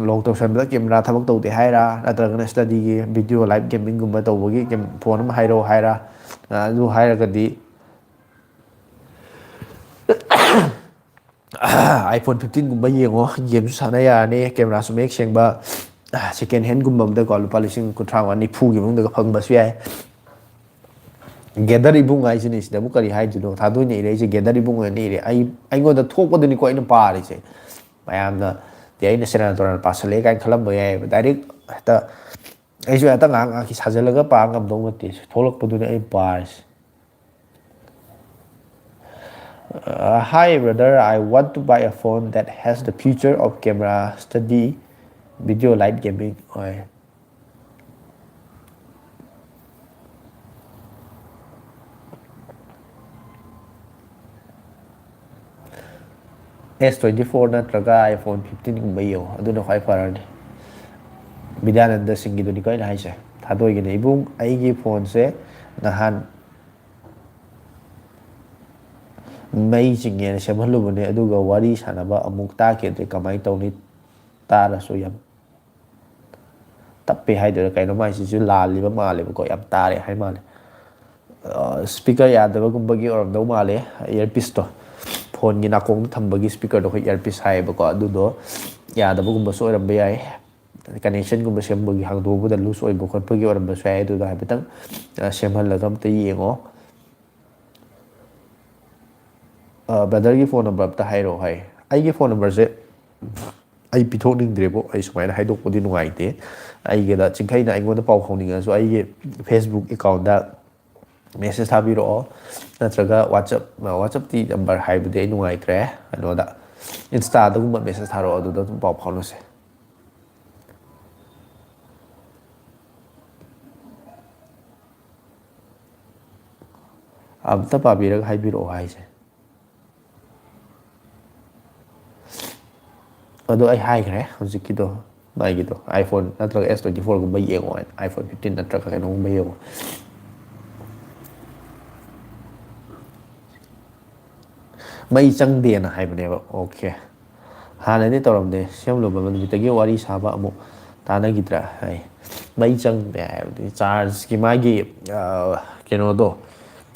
ꯂꯣꯛ ꯇꯧꯁꯟꯕꯗ ꯀꯦꯃꯦꯔꯥ ꯊꯕꯛ ꯇꯧꯗꯦ ꯍꯥꯏꯔꯥ, ꯅꯠꯇ꯭ꯔꯒꯅ ꯁ꯭ꯇꯗꯤꯒꯤ ꯚꯤꯗꯤꯑꯣ ꯂꯥꯏꯚ ꯒꯦꯃꯤꯡꯒꯨꯝꯕ ꯇꯧꯕꯒꯤ ꯐꯣꯟ ꯑꯃ ꯍꯥꯏꯔꯛꯑꯣ ꯍꯥꯏꯔꯥ? ꯑꯗꯨ ꯍꯥꯏꯔꯒꯗꯤ iPhone ꯐꯤꯐꯇꯤꯟꯒꯨꯝꯕ ꯌꯦꯡꯉꯣ, ꯒꯦꯝꯁꯨ ꯁꯥꯟꯅ ꯌꯥꯔꯅꯤ, ꯀꯦꯃꯦꯔꯥꯁꯨ ꯃꯌꯦꯛ ꯁꯦꯡꯕ꯫ ꯁꯦꯀꯦꯟ ꯍꯦꯟꯒꯨꯝꯕ ꯑꯃꯗꯀꯣ ꯂꯨꯄꯥ ꯂꯤꯁꯤꯡ ꯀꯨꯟꯊ꯭ꯔꯥ ꯃꯉꯥ ꯅꯤꯐꯨꯒꯤ ꯃꯅꯨꯡꯗꯒ ꯐꯪꯕꯁꯨ ꯌꯥꯏ꯫ ꯒꯦꯗꯔ ꯏꯕꯨꯡ ꯍꯥꯏꯁꯤꯅꯤ, ꯁꯤꯗꯕꯨ ꯀꯔꯤ ꯍꯥꯏꯗꯣꯏꯅꯣ? ꯊꯥꯗꯣꯏꯅ ꯏꯔꯛꯏꯁꯦ ꯒꯦꯗꯔ ꯏꯕꯨꯡ ꯑꯣꯏꯅ ꯏꯔꯦ꯫ ꯑꯩ, ꯑꯩꯉꯣꯟꯗ ꯊꯣꯛꯄꯗꯨꯅꯤꯀꯣ ꯑꯩꯅ ꯄꯥꯔꯤꯁꯦ꯫ ꯃꯌꯥꯝꯅ ꯗꯤ ꯑꯩꯅ ꯁꯦꯔꯥꯟ ꯇꯨꯔꯥꯟ ꯄꯥꯁꯜꯂꯛꯑꯦ ꯀꯥꯏꯅ ꯈꯜꯂꯝꯕ ꯌꯥꯏꯑꯕ꯫ ꯗꯥꯏꯔꯦꯛ ꯍꯦꯛꯇ ꯑꯩꯁꯨ ꯍꯦꯛꯇ ꯉꯥꯏꯍꯥꯛ ꯉꯥꯏꯍꯥꯛꯀꯤ ꯁꯥꯖꯜꯂꯒ ꯄꯥ ꯉꯝꯗꯧ ꯅꯠꯇꯦ꯫ ꯊꯣꯛꯂꯛꯄꯗꯨꯅꯤ ꯑꯩ ꯄꯥꯔꯤꯁꯦ꯫ Uh, hi brother, I want to buy a phone that has the feature of camera, study, video, live gaming. ꯍꯣꯏ꯫ ꯑꯦꯁ ꯇ꯭ꯋꯦꯟꯇꯤ ꯐꯣꯔ ꯅꯠꯇ꯭ꯔꯒ iPhone ꯐꯤꯐꯇꯤꯟꯒꯨꯝꯕ ꯌꯦꯡꯉꯣ, ꯑꯗꯨꯅ ꯈ꯭ꯋꯥꯏ ꯐꯔꯅꯤ꯫ ꯕꯤꯗ꯭ꯌꯥꯅꯟꯗ ꯁꯤꯡꯒꯤꯗꯨꯅꯤꯀꯣ ꯑꯩꯅ ꯍꯥꯏꯁꯦ꯫ ꯊꯥꯗꯣꯏꯒꯤꯅꯦ ꯏꯕꯨꯡ, ꯑꯩꯒꯤ ꯐꯣꯟꯁꯦ ꯅꯍꯥꯟ ꯃꯩ ꯆꯤꯡꯉꯦꯅ ꯁꯦꯝꯍꯜꯂꯨꯕꯅꯦ, ꯑꯗꯨꯒ ꯋꯥꯔꯤ ꯁꯥꯟꯅꯕ ꯑꯃꯨꯛ ꯇꯥꯈꯤꯗ꯭ꯔꯦ, ꯀꯃꯥꯏꯅ ꯇꯧꯅꯤ? ꯇꯥꯔꯁꯨ ꯌꯥꯝ ꯇꯞꯄꯦ ꯍꯥꯏꯗꯣꯏꯔꯥ ꯀꯩꯅꯣ, ꯃꯥꯏꯁꯤꯁꯨ ꯂꯥꯜꯂꯤꯕ ꯃꯥꯜꯂꯦꯕꯀꯣ, ꯌꯥꯝ ꯇꯥꯔꯦ ꯍꯥꯏ ꯃꯥꯜꯂꯦ꯫ ꯁ꯭ꯄꯤꯀꯔ ꯌꯥꯗꯕꯒꯨꯝꯕꯒꯤ ꯑꯣꯏꯔꯝꯗꯧ ꯃꯥꯜꯂꯦ, ꯏꯌꯔꯄꯤꯁꯇꯣ꯫ ꯐꯣꯟꯒꯤ ꯅꯥꯀꯣꯡꯗ ꯊꯝꯕꯒꯤ ꯁ꯭ꯄꯤꯀꯔꯗꯣ ꯑꯩꯈꯣꯏ ꯏꯌꯔꯄꯤꯁ ꯍꯥꯏꯌꯦꯕꯀꯣ, ꯑꯗꯨꯗꯣ ꯌꯥꯗꯕꯒꯨꯝꯕꯁꯨ ꯑꯣꯏꯔꯝꯕ ꯌꯥꯏ꯫ ꯀꯅꯦꯛꯁꯟꯒꯨꯝꯕ ꯁꯦꯝꯕꯒꯤ, ꯍꯥꯡꯗꯣꯛꯄꯗ ꯂꯨꯖ ꯑꯣꯏꯕ ꯈꯣꯠꯄꯒꯤ ꯑꯣꯏꯔꯝꯕꯁꯨ ꯌꯥꯏ꯫ ꯑꯗꯨꯗꯣ ꯍꯥꯏꯐꯦꯠꯇꯪ, ꯑ, ꯁꯦꯝꯍꯜꯂꯒ ꯑꯝꯇ ꯌꯦꯡꯉꯣ꯫ ꯑ, ꯕ꯭ꯔꯗꯔꯒꯤ ꯐꯣꯟ ꯅꯝꯕꯔ ꯑꯝꯇ ꯍꯥꯏꯔꯛꯑꯣ ꯍꯥꯏ꯫ ꯑꯩꯒꯤ ꯐꯣꯟ ꯅꯝꯕꯔꯁꯦ ꯑꯩ ꯄꯤꯊꯣꯛꯅꯤꯡꯗ꯭ꯔꯦꯕꯣ꯫ ꯑꯩ ꯁꯨꯃꯥꯏꯅ ꯍꯥꯏꯗꯣꯛꯄꯗꯤ ꯅꯨꯡꯉꯥꯏꯇꯦ꯫ ꯑꯩꯒꯤꯗ ꯆꯤꯡꯈꯩꯅ ꯑꯩꯉꯣꯟꯗ ꯄꯥꯎ ꯐꯥꯎꯅꯤꯡꯉꯁꯨ ꯑꯩꯒꯤ Facebook ꯑꯦꯀꯥꯎꯟꯗ ꯃꯦꯁꯦꯖ ꯊꯥꯕꯤꯔꯛꯑꯣ, ꯅꯠꯇ꯭ꯔꯒ WhatsApp, WhatsAppꯇꯤ ꯅꯝꯕꯔ ꯍꯥꯏꯕꯗꯤ ꯑꯩ ꯅꯨꯡꯉꯥꯏꯇ꯭ꯔꯦ꯫ ꯀꯩꯅꯣꯗ, Instaꯗꯒꯨꯝꯕ ꯃꯦꯁꯦꯖ ꯊꯥꯔꯛꯑꯣ, ꯑꯗꯨꯗ ꯑꯗꯨꯝ ꯄꯥꯎ ꯐꯥꯎꯅꯁꯦ꯫ ꯑꯝꯇ ꯄꯥꯕꯤꯔꯒ ꯍꯥꯏꯕꯤꯔꯛꯑꯣ ꯍꯥꯏꯁꯦ꯫ ꯑꯗꯣ ꯑꯩ ꯍꯥꯏꯈ꯭ꯔꯦ ꯍꯧꯖꯤꯛꯀꯤꯗꯣ, ꯃꯥꯒꯤꯗꯣ iPhone ꯅꯠꯇ꯭ꯔꯒ S twenty fourꯒꯨꯝꯕ ꯌꯦꯡꯉꯣ ꯍꯥꯏꯅ, iPhone fifteen ꯅꯠꯇ꯭ꯔꯒ ꯀꯩꯅꯣꯒꯨꯝꯕ ꯌꯦꯡꯉꯣ꯫ ꯃꯩ ꯆꯪꯗꯦꯅ ꯍꯥꯏꯕꯅꯦꯕ꯫ ꯑꯣꯀꯦ, ꯍꯥꯟꯅꯗꯤ ꯇꯧꯔꯝꯗꯦ, ꯁꯦꯝꯂꯨꯕ ꯅꯨꯃꯤꯠꯇꯒꯤ ꯋꯥꯔꯤ ꯁꯥꯕ ꯑꯃꯨꯛ ꯇꯥꯟꯅꯈꯤꯗ꯭ꯔꯥ ꯍꯥꯏ꯫ ꯃꯩ ꯆꯪꯗꯦ ꯍꯥꯏꯕꯗꯤ ꯆꯥꯔꯖꯀꯤ ꯃꯥꯒꯤ, ꯑ, ꯀꯩꯅꯣꯗꯣ,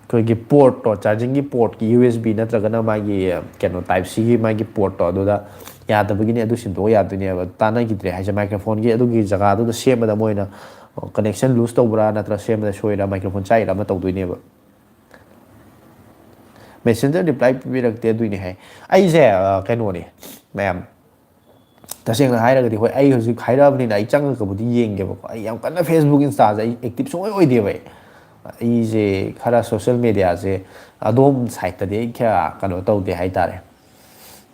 ꯑꯩꯈꯣꯏꯒꯤ ꯄꯣꯔꯠꯇꯣ, ꯆꯥꯔꯖꯤꯡꯒꯤ ꯄꯣꯔꯠꯀꯤ, U S B ꯅꯠꯇ꯭ꯔꯒꯅ ꯃꯥꯒꯤ, ꯑ, ꯀꯩꯅꯣ, Type Cꯒꯤ ꯃꯥꯒꯤ ꯄꯣꯔꯠꯇꯣ, ꯑꯗꯨꯗ ꯌꯥꯗꯕꯒꯤꯅꯦ꯫ ꯑꯗꯨ ꯁꯤꯟꯗꯣꯛꯑ ꯌꯥꯗꯣꯏꯅꯦꯕ꯫ ꯇꯥꯟꯅꯈꯤꯗ꯭ꯔꯦ ꯍꯥꯏꯁꯦ, ꯃꯥꯏꯀ꯭ꯔꯣꯐꯣꯟꯒꯤ ꯑꯗꯨꯒꯤ ꯖꯒꯥꯗꯨꯗ ꯁꯦꯝꯕꯗ ꯃꯣꯏꯅ, ꯑ, connection loose ꯇꯧꯕ꯭ꯔꯥ ꯅꯠꯇ꯭ꯔꯒ ꯁꯦꯝꯕꯗ ꯁꯣꯏꯔꯥ, ꯃꯥꯏꯀ꯭ꯔꯣꯐꯣꯟ ꯆꯥꯛꯏꯔꯥ ꯑꯃ ꯇꯧꯗꯣꯏꯅꯦꯕ꯫ Messenger reply ꯄꯤꯕꯤꯔꯛꯇꯦ, ꯑꯗꯨꯏꯅꯦ ꯍꯥꯏ꯫ ꯑꯩꯁꯦ, ꯑ, ꯀꯩꯅꯣꯅꯦ, ꯃꯌꯥꯝ, ꯇꯁꯦꯡꯅ ꯍꯥꯏꯔꯒꯗꯤ, ꯍꯣꯏ, ꯑꯩ ꯍꯧꯖꯤꯛ ꯍꯥꯏꯔꯛꯑꯕꯅꯤꯅ ꯑꯩ ꯆꯪꯉꯒꯕꯨꯗꯤ ꯌꯦꯡꯒꯦꯕꯀꯣ꯫ ꯑꯩ ꯌꯥꯝ ꯀꯟꯅ Facebook, Instaꯁꯦ ꯑꯩ active ꯁꯨꯡꯑꯣꯏ ꯑꯣꯏꯗꯦꯕ ꯑꯩ꯫ ꯑꯩꯁꯦ ꯈꯔ social mediaꯁꯦ ꯑꯗꯣꯝ sideꯇꯗꯤ ꯑꯩ ꯀꯌꯥ ꯀꯩꯅꯣ ꯇꯧꯗꯦ ꯍꯥꯏꯇꯥꯔꯦ꯫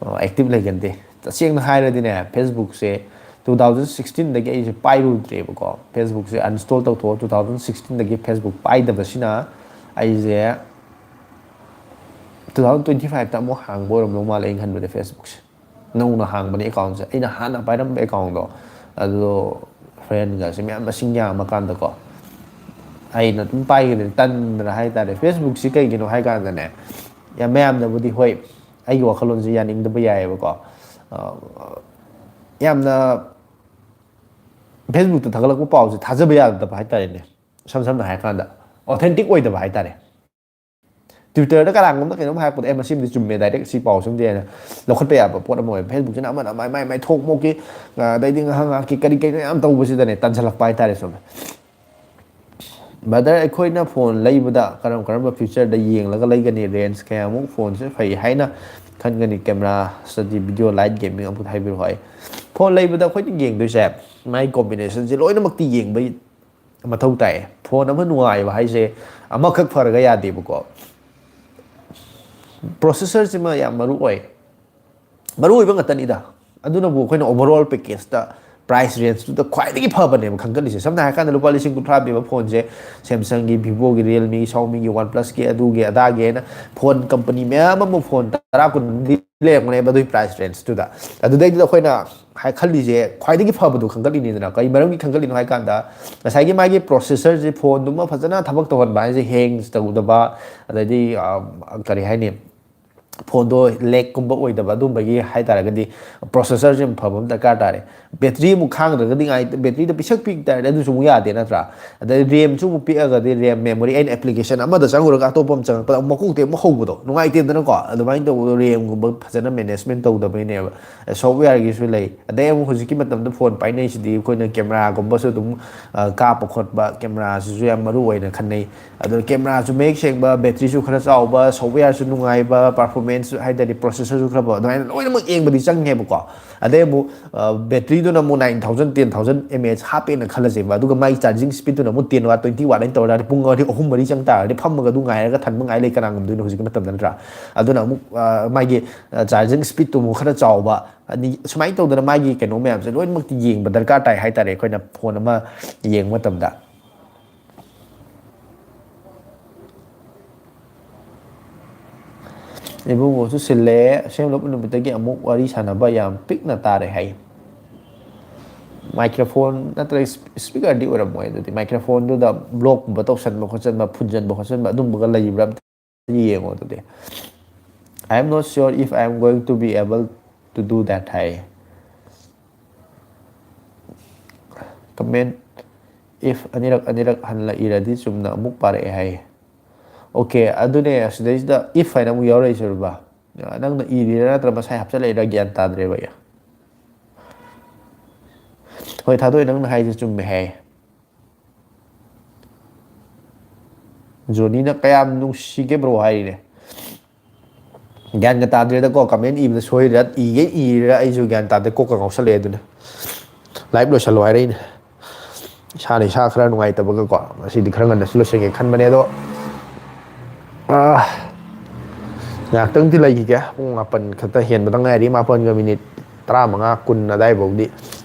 ꯑ, active ꯂꯩꯒꯟꯗꯦ꯫ ꯇꯁꯦꯡꯅ ꯍꯥꯏꯔꯗꯤꯅꯦ, Facebookꯁꯦ two thousand sixteenꯗꯒꯤ ꯑꯩꯁꯦ ꯄꯥꯏꯔꯨꯗ꯭ꯔꯦꯕꯀꯣ꯫ Facebookꯁꯦ uninstall ꯇꯧꯊꯣꯛꯑ two thousand sixteenꯗꯒꯤ Facebook ꯄꯥꯏꯗꯕꯁꯤꯅ ꯑꯩꯁꯦ two thousand twenty fiveꯇ ꯑꯃꯨꯛ ꯍꯥꯡꯕ ꯑꯣꯏꯔꯝꯗꯧ ꯃꯥꯜꯂꯦ ꯑꯩꯅ ꯈꯟꯕꯗ Facebookꯁꯦ꯫ ꯅꯧꯅ ꯍꯥꯡꯕꯅꯦ accountꯁꯦ꯫ ꯑꯩꯅ ꯍꯥꯟꯅ ꯄꯥꯏꯔꯝꯕ accountꯗꯣ, ꯑꯗꯨꯗꯣ friendꯒꯁꯦ ꯃꯌꯥꯝ ꯃꯁꯤꯡ ꯌꯥꯝꯃꯀꯥꯟꯗꯀꯣ, ꯑꯩꯅ ꯑꯗꯨꯝ ꯄꯥꯏꯒꯗ꯭ꯔꯦ ꯇꯟꯗꯅ ꯍꯥꯏꯇꯥꯔꯦ꯫ Facebookꯁꯤ ꯀꯩꯒꯤꯅꯣ ꯍꯥꯏ ꯀꯥꯟꯗꯅꯦ, ꯌꯥꯝ ꯃꯌꯥꯝꯅꯕꯨꯗꯤ ꯍꯣꯏ ꯑꯩꯒꯤ ꯋꯥꯈꯜꯂꯣꯟꯁꯦ ꯌꯥꯅꯤꯡꯗꯕ ꯌꯥꯏꯑꯕꯀꯣ꯫ ꯑ, ꯌꯥꯝꯅ Facebookꯇ ꯊꯥꯒꯠꯂꯛꯄ ꯄꯥꯎꯁꯦ ꯊꯥꯖꯕ ꯌꯥꯗꯕ ꯍꯥꯏꯇꯥꯔꯦꯅꯦ꯫ ꯏꯁꯝ ꯁꯝꯅ ꯍꯥꯏꯔꯀꯥꯟꯗ authentic ꯑꯣꯏꯗꯕ ꯍꯥꯏꯇꯥꯔꯦ꯫ Twitter-ꯗ ꯀꯅꯥꯒꯨꯝꯕ ꯀꯩꯅꯣꯝ ꯍꯥꯏꯔꯛꯄꯗ, "ꯑꯦ, ꯃꯁꯤꯃꯗꯤ ꯆꯨꯝꯃꯦ, direct ꯁꯤ ꯄꯥꯎꯁꯤꯃꯗꯤ" ꯍꯥꯏꯅ ꯂꯧꯈꯠꯄ ꯌꯥꯕ ꯄꯣꯠ ꯑꯃ ꯑꯣꯏꯕ꯫ Facebook-ꯁꯤꯅ ꯑꯃꯅ ꯃꯥꯏ ꯃꯥꯏ ꯃꯥꯏ ꯊꯣꯛ ꯃꯣꯛꯀꯤ, ꯑ, ꯑꯗꯩꯗꯤ ꯉꯥꯏꯍꯥꯛ ꯉꯥꯏꯍꯥꯛꯀꯤ ꯀꯔꯤ ꯀꯔꯤꯅꯣ ꯌꯥꯝ ꯇꯧꯕꯁꯤꯗꯅꯦ ꯇꯟꯁꯤꯜꯂꯛꯄ ꯍꯥꯏꯇꯥꯔꯦ꯫ ꯆꯨꯝꯃꯦ꯫ ꯕ꯭ꯔꯗꯔ, ꯑꯩꯈꯣꯏꯅ ꯐꯣꯟ ꯂꯩꯕꯗ ꯀꯔꯝ ꯀꯔꯝꯕ ꯐꯤꯆꯔꯗ ꯌꯦꯡꯂꯒ ꯂꯩꯒꯅꯤ? ꯔꯦꯟꯖ ꯀꯌꯥꯃꯨꯛ ꯐꯣꯟꯁꯦ ꯐꯩ ꯍꯥꯏꯅ ꯈꯟꯒꯅꯤ? Camera, steady, video, light, gaming ꯑꯃꯈꯛ ꯍꯥꯏꯕꯤꯔꯛꯑꯣ꯫ ꯑꯩ ꯐꯣꯟ ꯂꯩꯕꯗ ꯑꯩꯈꯣꯏꯅ ꯌꯦꯡꯗꯣꯏꯁꯦ ꯃꯥꯏ ꯀꯣꯝꯕꯤꯅꯦꯁꯟꯁꯦ ꯂꯣꯏꯅꯃꯛꯇꯤ ꯌꯦꯡꯕ ꯃꯊꯧ ꯇꯥꯏ꯫ ꯐꯣꯟ ꯑꯃ ꯅꯨꯡꯉꯥꯏꯕ ꯍꯥꯏꯁꯦ ꯑꯃꯈꯛ ꯐꯔꯒ ꯌꯥꯗꯦꯕꯀꯣ꯫ ꯄ꯭ꯔꯣꯁꯦꯁꯔꯁꯤꯃ ꯌꯥꯝ ꯃꯔꯨ ꯑꯣꯏ꯫ ꯃꯔꯨ ꯑꯣꯏꯕ ꯉꯥꯛꯇꯅꯤꯗ꯫ ꯑꯗꯨꯅꯕꯨ ꯑꯩꯈꯣꯏꯅ overall package-ꯇ price range-ꯇꯨꯗ ꯈ꯭ꯋꯥꯏꯗꯒꯤ ꯐꯕꯅꯦꯕ ꯈꯟꯒꯠꯂꯤꯁꯦ꯫ ꯁꯝꯅ ꯍꯥꯏꯔꯀꯥꯟꯗ ꯂꯨꯄꯥ ꯂꯤꯁꯤꯡ ꯀꯨꯟꯊ꯭ꯔꯥ ꯄꯤꯕ ꯐꯣꯟꯁꯦ, Samsung-ꯒꯤ, Vivo-ꯒꯤ, Realme-ꯒꯤ, Xiaomi-ꯒꯤ, OnePlus-ꯀꯤ, ꯑꯗꯨꯒꯤ ꯑꯗꯥꯒꯤ ꯍꯥꯏꯅ ꯐꯣꯟ ꯀꯝꯄꯅꯤ ꯃꯌꯥꯝ ꯑꯃ ꯐꯣꯟ ꯇꯔꯥ ꯀꯨꯟꯗꯤ ꯂꯩꯔꯝꯒꯅꯦꯕ ꯑꯗꯨꯒꯤ price range-ꯇꯨꯗ꯫ ꯑꯗꯨꯗꯩꯗꯨꯗ ꯑꯩꯈꯣꯏꯅ ꯍꯥꯏ-, ꯈꯜꯂꯤꯁꯦ ꯈ꯭ꯋꯥꯏꯗꯒꯤ ꯐꯕꯗꯣ ꯈꯟꯒꯠꯂꯤꯅꯤꯗꯅ꯫ ꯀꯩ ꯃꯔꯝꯒꯤ ꯈꯟꯒꯠꯂꯤꯅꯣ ꯍꯥꯏ ꯀꯥꯟꯗ, ꯉꯁꯥꯏꯒꯤ ꯃꯥꯒꯤ ꯄ꯭ꯔꯣꯁꯦꯁꯔꯁꯦ, ꯐꯣꯟꯗꯨꯃ ꯐꯖꯅ ꯊꯕꯛ ꯇꯧꯍꯟꯕ ꯍꯥꯏꯁꯦ, ꯍꯦꯡ ꯇꯧꯗꯕ, ꯑꯗꯩꯗꯤ, ꯑ, ꯀꯔꯤ ꯍꯥꯏꯅꯤ, ꯐꯣꯟꯗꯣ ꯂꯦꯛꯀꯨꯝꯕ ꯑꯣꯏꯗꯕ, ꯑꯗꯨꯝꯕꯒꯤ ꯍꯥꯏ ꯇꯥꯔꯒꯗꯤ ꯄ꯭ꯔꯣꯁꯦꯁꯔꯁꯦ ꯌꯥꯝ ꯐꯕ ꯑꯃ ꯗꯔꯀꯥꯔ ꯇꯥꯔꯦ꯫ ꯕꯦꯇ꯭ꯔꯤ ꯑꯃꯨꯛ ꯈꯥꯡꯗ꯭ꯔꯒꯗꯤ ꯉꯥꯏ-, ꯕꯦꯇ꯭ꯔꯤꯗ ꯄꯤꯁꯛ ꯄꯤꯛ ꯇꯥꯔꯗꯤ ꯑꯗꯨꯁꯨ ꯑꯃꯨꯛ ꯌꯥꯗꯦ ꯅꯠꯇ꯭ꯔꯥ? ꯑꯗꯩ ꯔꯦꯝꯁꯨ ꯑꯃꯨꯛ ꯄꯤꯛꯑꯒꯗꯤ ꯔꯦꯝ ꯃꯦꯃꯣꯔꯤ, ꯑꯩꯅ ꯑꯦꯄ꯭ꯂꯤꯀꯦꯁꯟ ꯑꯃꯗ ꯆꯪꯉꯨꯔꯒ ꯑꯇꯣꯞꯄ ꯑꯃ ꯆꯪꯉꯛꯄꯗ ꯑꯃꯨꯛ ꯃꯀꯣꯛꯇꯩ ꯑꯃꯨꯛ ꯍꯧꯕꯗꯣ ꯅꯨꯡꯉꯥꯏꯇꯦꯗꯅꯀꯣ꯫ ꯑꯗꯨꯃꯥꯏꯅ ꯇꯧꯕꯗꯣ ꯔꯦꯝꯒꯨꯝꯕ ꯐꯖꯅ ꯃꯦꯅꯦꯖꯃꯦꯟ ꯇꯧꯗꯕꯩꯅꯦꯕ꯫ ꯁꯣꯞꯋꯦꯌꯔꯒꯤꯁꯨ ꯂꯩ꯫ ꯑꯗꯩ ꯑꯃꯨꯛ ꯍꯧꯖꯤꯛꯀꯤ ꯃꯇꯝꯗ ꯐꯣꯟ ꯄꯥꯏꯅꯩꯁꯤꯗꯤ ꯑꯩꯈꯣꯏꯅ ꯀꯦꯃꯦꯔꯥꯒꯨꯝꯕꯁꯨ ꯑꯗꯨꯝ, ꯑ, ꯀꯥꯞꯄ ꯈꯣꯠꯄ, ꯀꯦꯃꯦꯔꯥꯁꯤꯁꯨ ꯌꯥꯝ ꯃꯔꯨ ꯑꯣꯏꯅ ꯈꯟꯅꯩ꯫ ꯑꯗꯣ ꯀꯦꯃꯦꯔꯥꯁꯨ ꯃꯌꯦꯛ ꯁꯦꯡꯕ, ꯕꯦꯇ꯭ꯔꯤꯁꯨ ꯈꯔ ꯆꯥꯎꯕ, ꯁꯣꯞꯋꯦꯌꯔꯁꯨ ꯅꯨꯡꯉꯥꯏꯕ, ꯄꯔꯐꯣꯔꯃꯦꯟꯁ ꯍꯥꯏ ꯇꯥꯔꯗꯤ ꯄ꯭ꯔꯣꯁꯦꯁꯔꯁꯨ ꯈꯔ ꯐꯕ, ꯑꯗꯨꯃꯥꯏꯅ ꯂꯣꯏꯅꯃꯛ ꯌꯦꯡꯕꯗꯤ ꯆꯪꯉꯦꯕꯀꯣ꯫ ꯑꯗꯩ ꯑꯃꯨꯛ, ꯑ, ꯕꯦꯇ꯭ꯔꯤꯗꯨꯅ ꯑꯃꯨꯛ nine thousand, ten thousand mAh ꯍꯥꯞꯄꯦꯅ ꯈꯜꯂꯁꯦꯕ, ꯑꯗꯨꯒ ꯃꯥꯒꯤ ꯆꯥꯔꯖꯤꯡ ꯁ꯭ꯄꯤꯠꯇꯨꯅ ꯑꯃꯨꯛ ten watt, twenty watt ꯑꯗꯨꯃꯥꯏꯅ ꯇꯧꯔ ꯇꯥꯔꯗꯤ ꯄꯨꯡ ꯑꯅꯤ, ꯑꯍꯨꯝ, ꯃꯔꯤ ꯆꯪ ꯇꯥꯔꯗꯤ ꯐꯝꯃꯒ ꯑꯗꯨ ꯉꯥꯏꯔꯒ ꯊꯟꯕ ꯉꯥꯏ ꯂꯩ ꯀꯅꯥ ꯉꯝꯗꯣꯏꯅꯣ ꯍꯧꯖꯤꯛꯀꯤ ꯃꯇꯝꯗ, ꯅꯠꯇ꯭ꯔꯥ? ꯑꯗꯨꯅ ꯑꯃꯨꯛ, ꯑ, ꯃꯥꯒꯤ, ꯑ, ꯆꯥꯔꯖꯤꯡ ꯁ꯭ꯄꯤꯠꯇꯨ ꯑꯃꯨꯛ ꯈꯔ ꯆꯥꯎꯕ, ꯑꯅꯤ, ꯁꯨꯃꯥꯏꯅ ꯇꯧꯗꯅ ꯃꯥꯒꯤ ꯀꯩꯅꯣ ꯃꯌꯥꯝꯁꯦ ꯂꯣꯏꯅꯃꯛꯇꯤ ꯌꯦꯡꯕ ꯗꯔꯀꯥꯔ ꯇꯥꯏ ꯍꯥꯏꯇꯥꯔꯦ, ꯑꯩꯈꯣꯏꯅ ꯐꯣꯟ ꯑꯃ ꯌꯦꯡꯕ ꯃꯇꯝꯗ꯫ ꯏꯕꯨꯡꯉꯣꯁꯨ ꯁꯤꯜꯂꯦ, ꯑꯁꯦꯡꯕ ꯅꯨꯃꯤꯠꯇꯒꯤ ꯑꯃꯨꯛ ꯋꯥꯔꯤ ꯁꯥꯟꯅꯕ ꯌꯥꯝ ꯄꯤꯛꯅ ꯇꯥꯔꯦ ꯍꯥꯏ꯫ ꯃꯥꯏꯀ꯭ꯔꯣꯐꯣꯟ ꯅꯠꯇ꯭ꯔꯒ ꯏꯁ-, ꯏꯁꯄꯤꯀꯔꯗꯤ ꯑꯣꯏꯔꯝꯃꯣꯏ꯫ ꯑꯗꯨꯗꯤ ꯃꯥꯏꯀ꯭ꯔꯣꯐꯣꯟꯗꯨꯗ ꯕ꯭ꯂꯣꯛꯀꯨꯝꯕ ꯇꯧꯁꯟꯕ ꯈꯣꯠꯆꯟꯕ, ꯐꯨꯟꯖꯟꯕ ꯈꯣꯠꯆꯟꯕ ꯑꯗꯨꯝꯕꯒ ꯂꯩꯕ꯭ꯔꯥ? ꯑꯝꯇ ꯌꯦꯡꯉꯣ ꯑꯗꯨꯗꯤ꯫ "I am not sure if I am going to be able to do that" high. Comment "if" ꯑꯅꯤꯔꯛ ꯑꯅꯤꯔꯛ ꯍꯜꯂ ꯏꯔꯗꯤ ꯆꯨꯝꯅ ꯑꯃꯨꯛ ꯄꯥꯔꯛꯑꯦ ꯍꯥꯏ꯫ ꯑꯣꯀꯦ, ꯑꯗꯨꯅꯦ ꯑꯁꯤꯗꯩꯁꯤꯗ if ꯍꯥꯏꯅ ꯑꯃꯨꯛ ꯌꯥꯎꯔꯛꯏꯁꯦ ꯕꯕꯥ꯫ ꯅꯪꯅ ꯏꯔꯤꯔꯥ ꯅꯠꯇ꯭ꯔ ꯃꯁꯥꯏ ꯍꯥꯞꯆꯜꯂꯛꯏꯔꯥ ꯒ꯭ꯌꯥꯟ ꯇꯥꯗ꯭ꯔꯦꯕ ꯑꯩ꯫ ꯍꯣꯏ, ꯊꯥꯗꯣꯛꯑꯦ, ꯅꯪꯅ ꯍꯥꯏꯁꯦ ꯆꯨꯝꯃꯦ ꯍꯥꯏ꯫ ꯖꯣꯅꯤꯅ "ꯀꯌꯥꯝ ꯅꯨꯡꯁꯤꯒꯦ ꯕ꯭ꯔꯣ" ꯍꯥꯏꯔꯤꯅꯦ꯫ ꯒ꯭ꯌꯥꯟꯒ ꯇꯥꯗ꯭ꯔꯦꯗꯀꯣ, ꯀꯃꯦꯟ ꯏꯕꯗ ꯁꯣꯏꯔꯤꯔꯥ ꯏꯒꯦ ꯏꯔꯤꯔꯥ ꯑꯩꯁꯨ ꯒ꯭ꯌꯥꯟ ꯇꯥꯗꯦ, ꯀꯣꯛꯀ ꯉꯥꯎꯁꯜꯂꯛꯑꯦ꯫ ꯑꯗꯨꯅ ꯂꯥꯏꯚ ꯂꯣꯏꯁꯜꯂꯣ ꯍꯥꯏꯔꯛꯏꯅꯦ꯫ ꯏꯁꯥꯅ ꯏꯁꯥ ꯈꯔ ꯅꯨꯡꯉꯥꯏꯇꯕꯒꯀꯣ, ꯉꯁꯤꯗꯤ ꯈꯔ ꯉꯟꯅꯁꯨ ꯂꯣꯏꯁꯟꯒꯦ ꯈꯟꯕꯅꯦ, ꯑꯗꯣ, ꯑꯥ, ꯉꯥꯏꯍꯥꯛꯇꯪꯗꯤ ꯂꯩꯈꯤꯒꯦ꯫ ꯄꯨꯡ ꯃꯥꯄꯟ ꯈꯛꯇ ꯍꯦꯟꯕꯗ ꯉꯥꯏꯔꯤ, ꯃꯥꯄꯟꯒ ꯃꯤꯅꯤꯠ ꯇꯔꯥꯃꯉꯥ, ꯀꯨꯟ ꯑꯗꯥꯏꯐꯥꯎꯗꯤ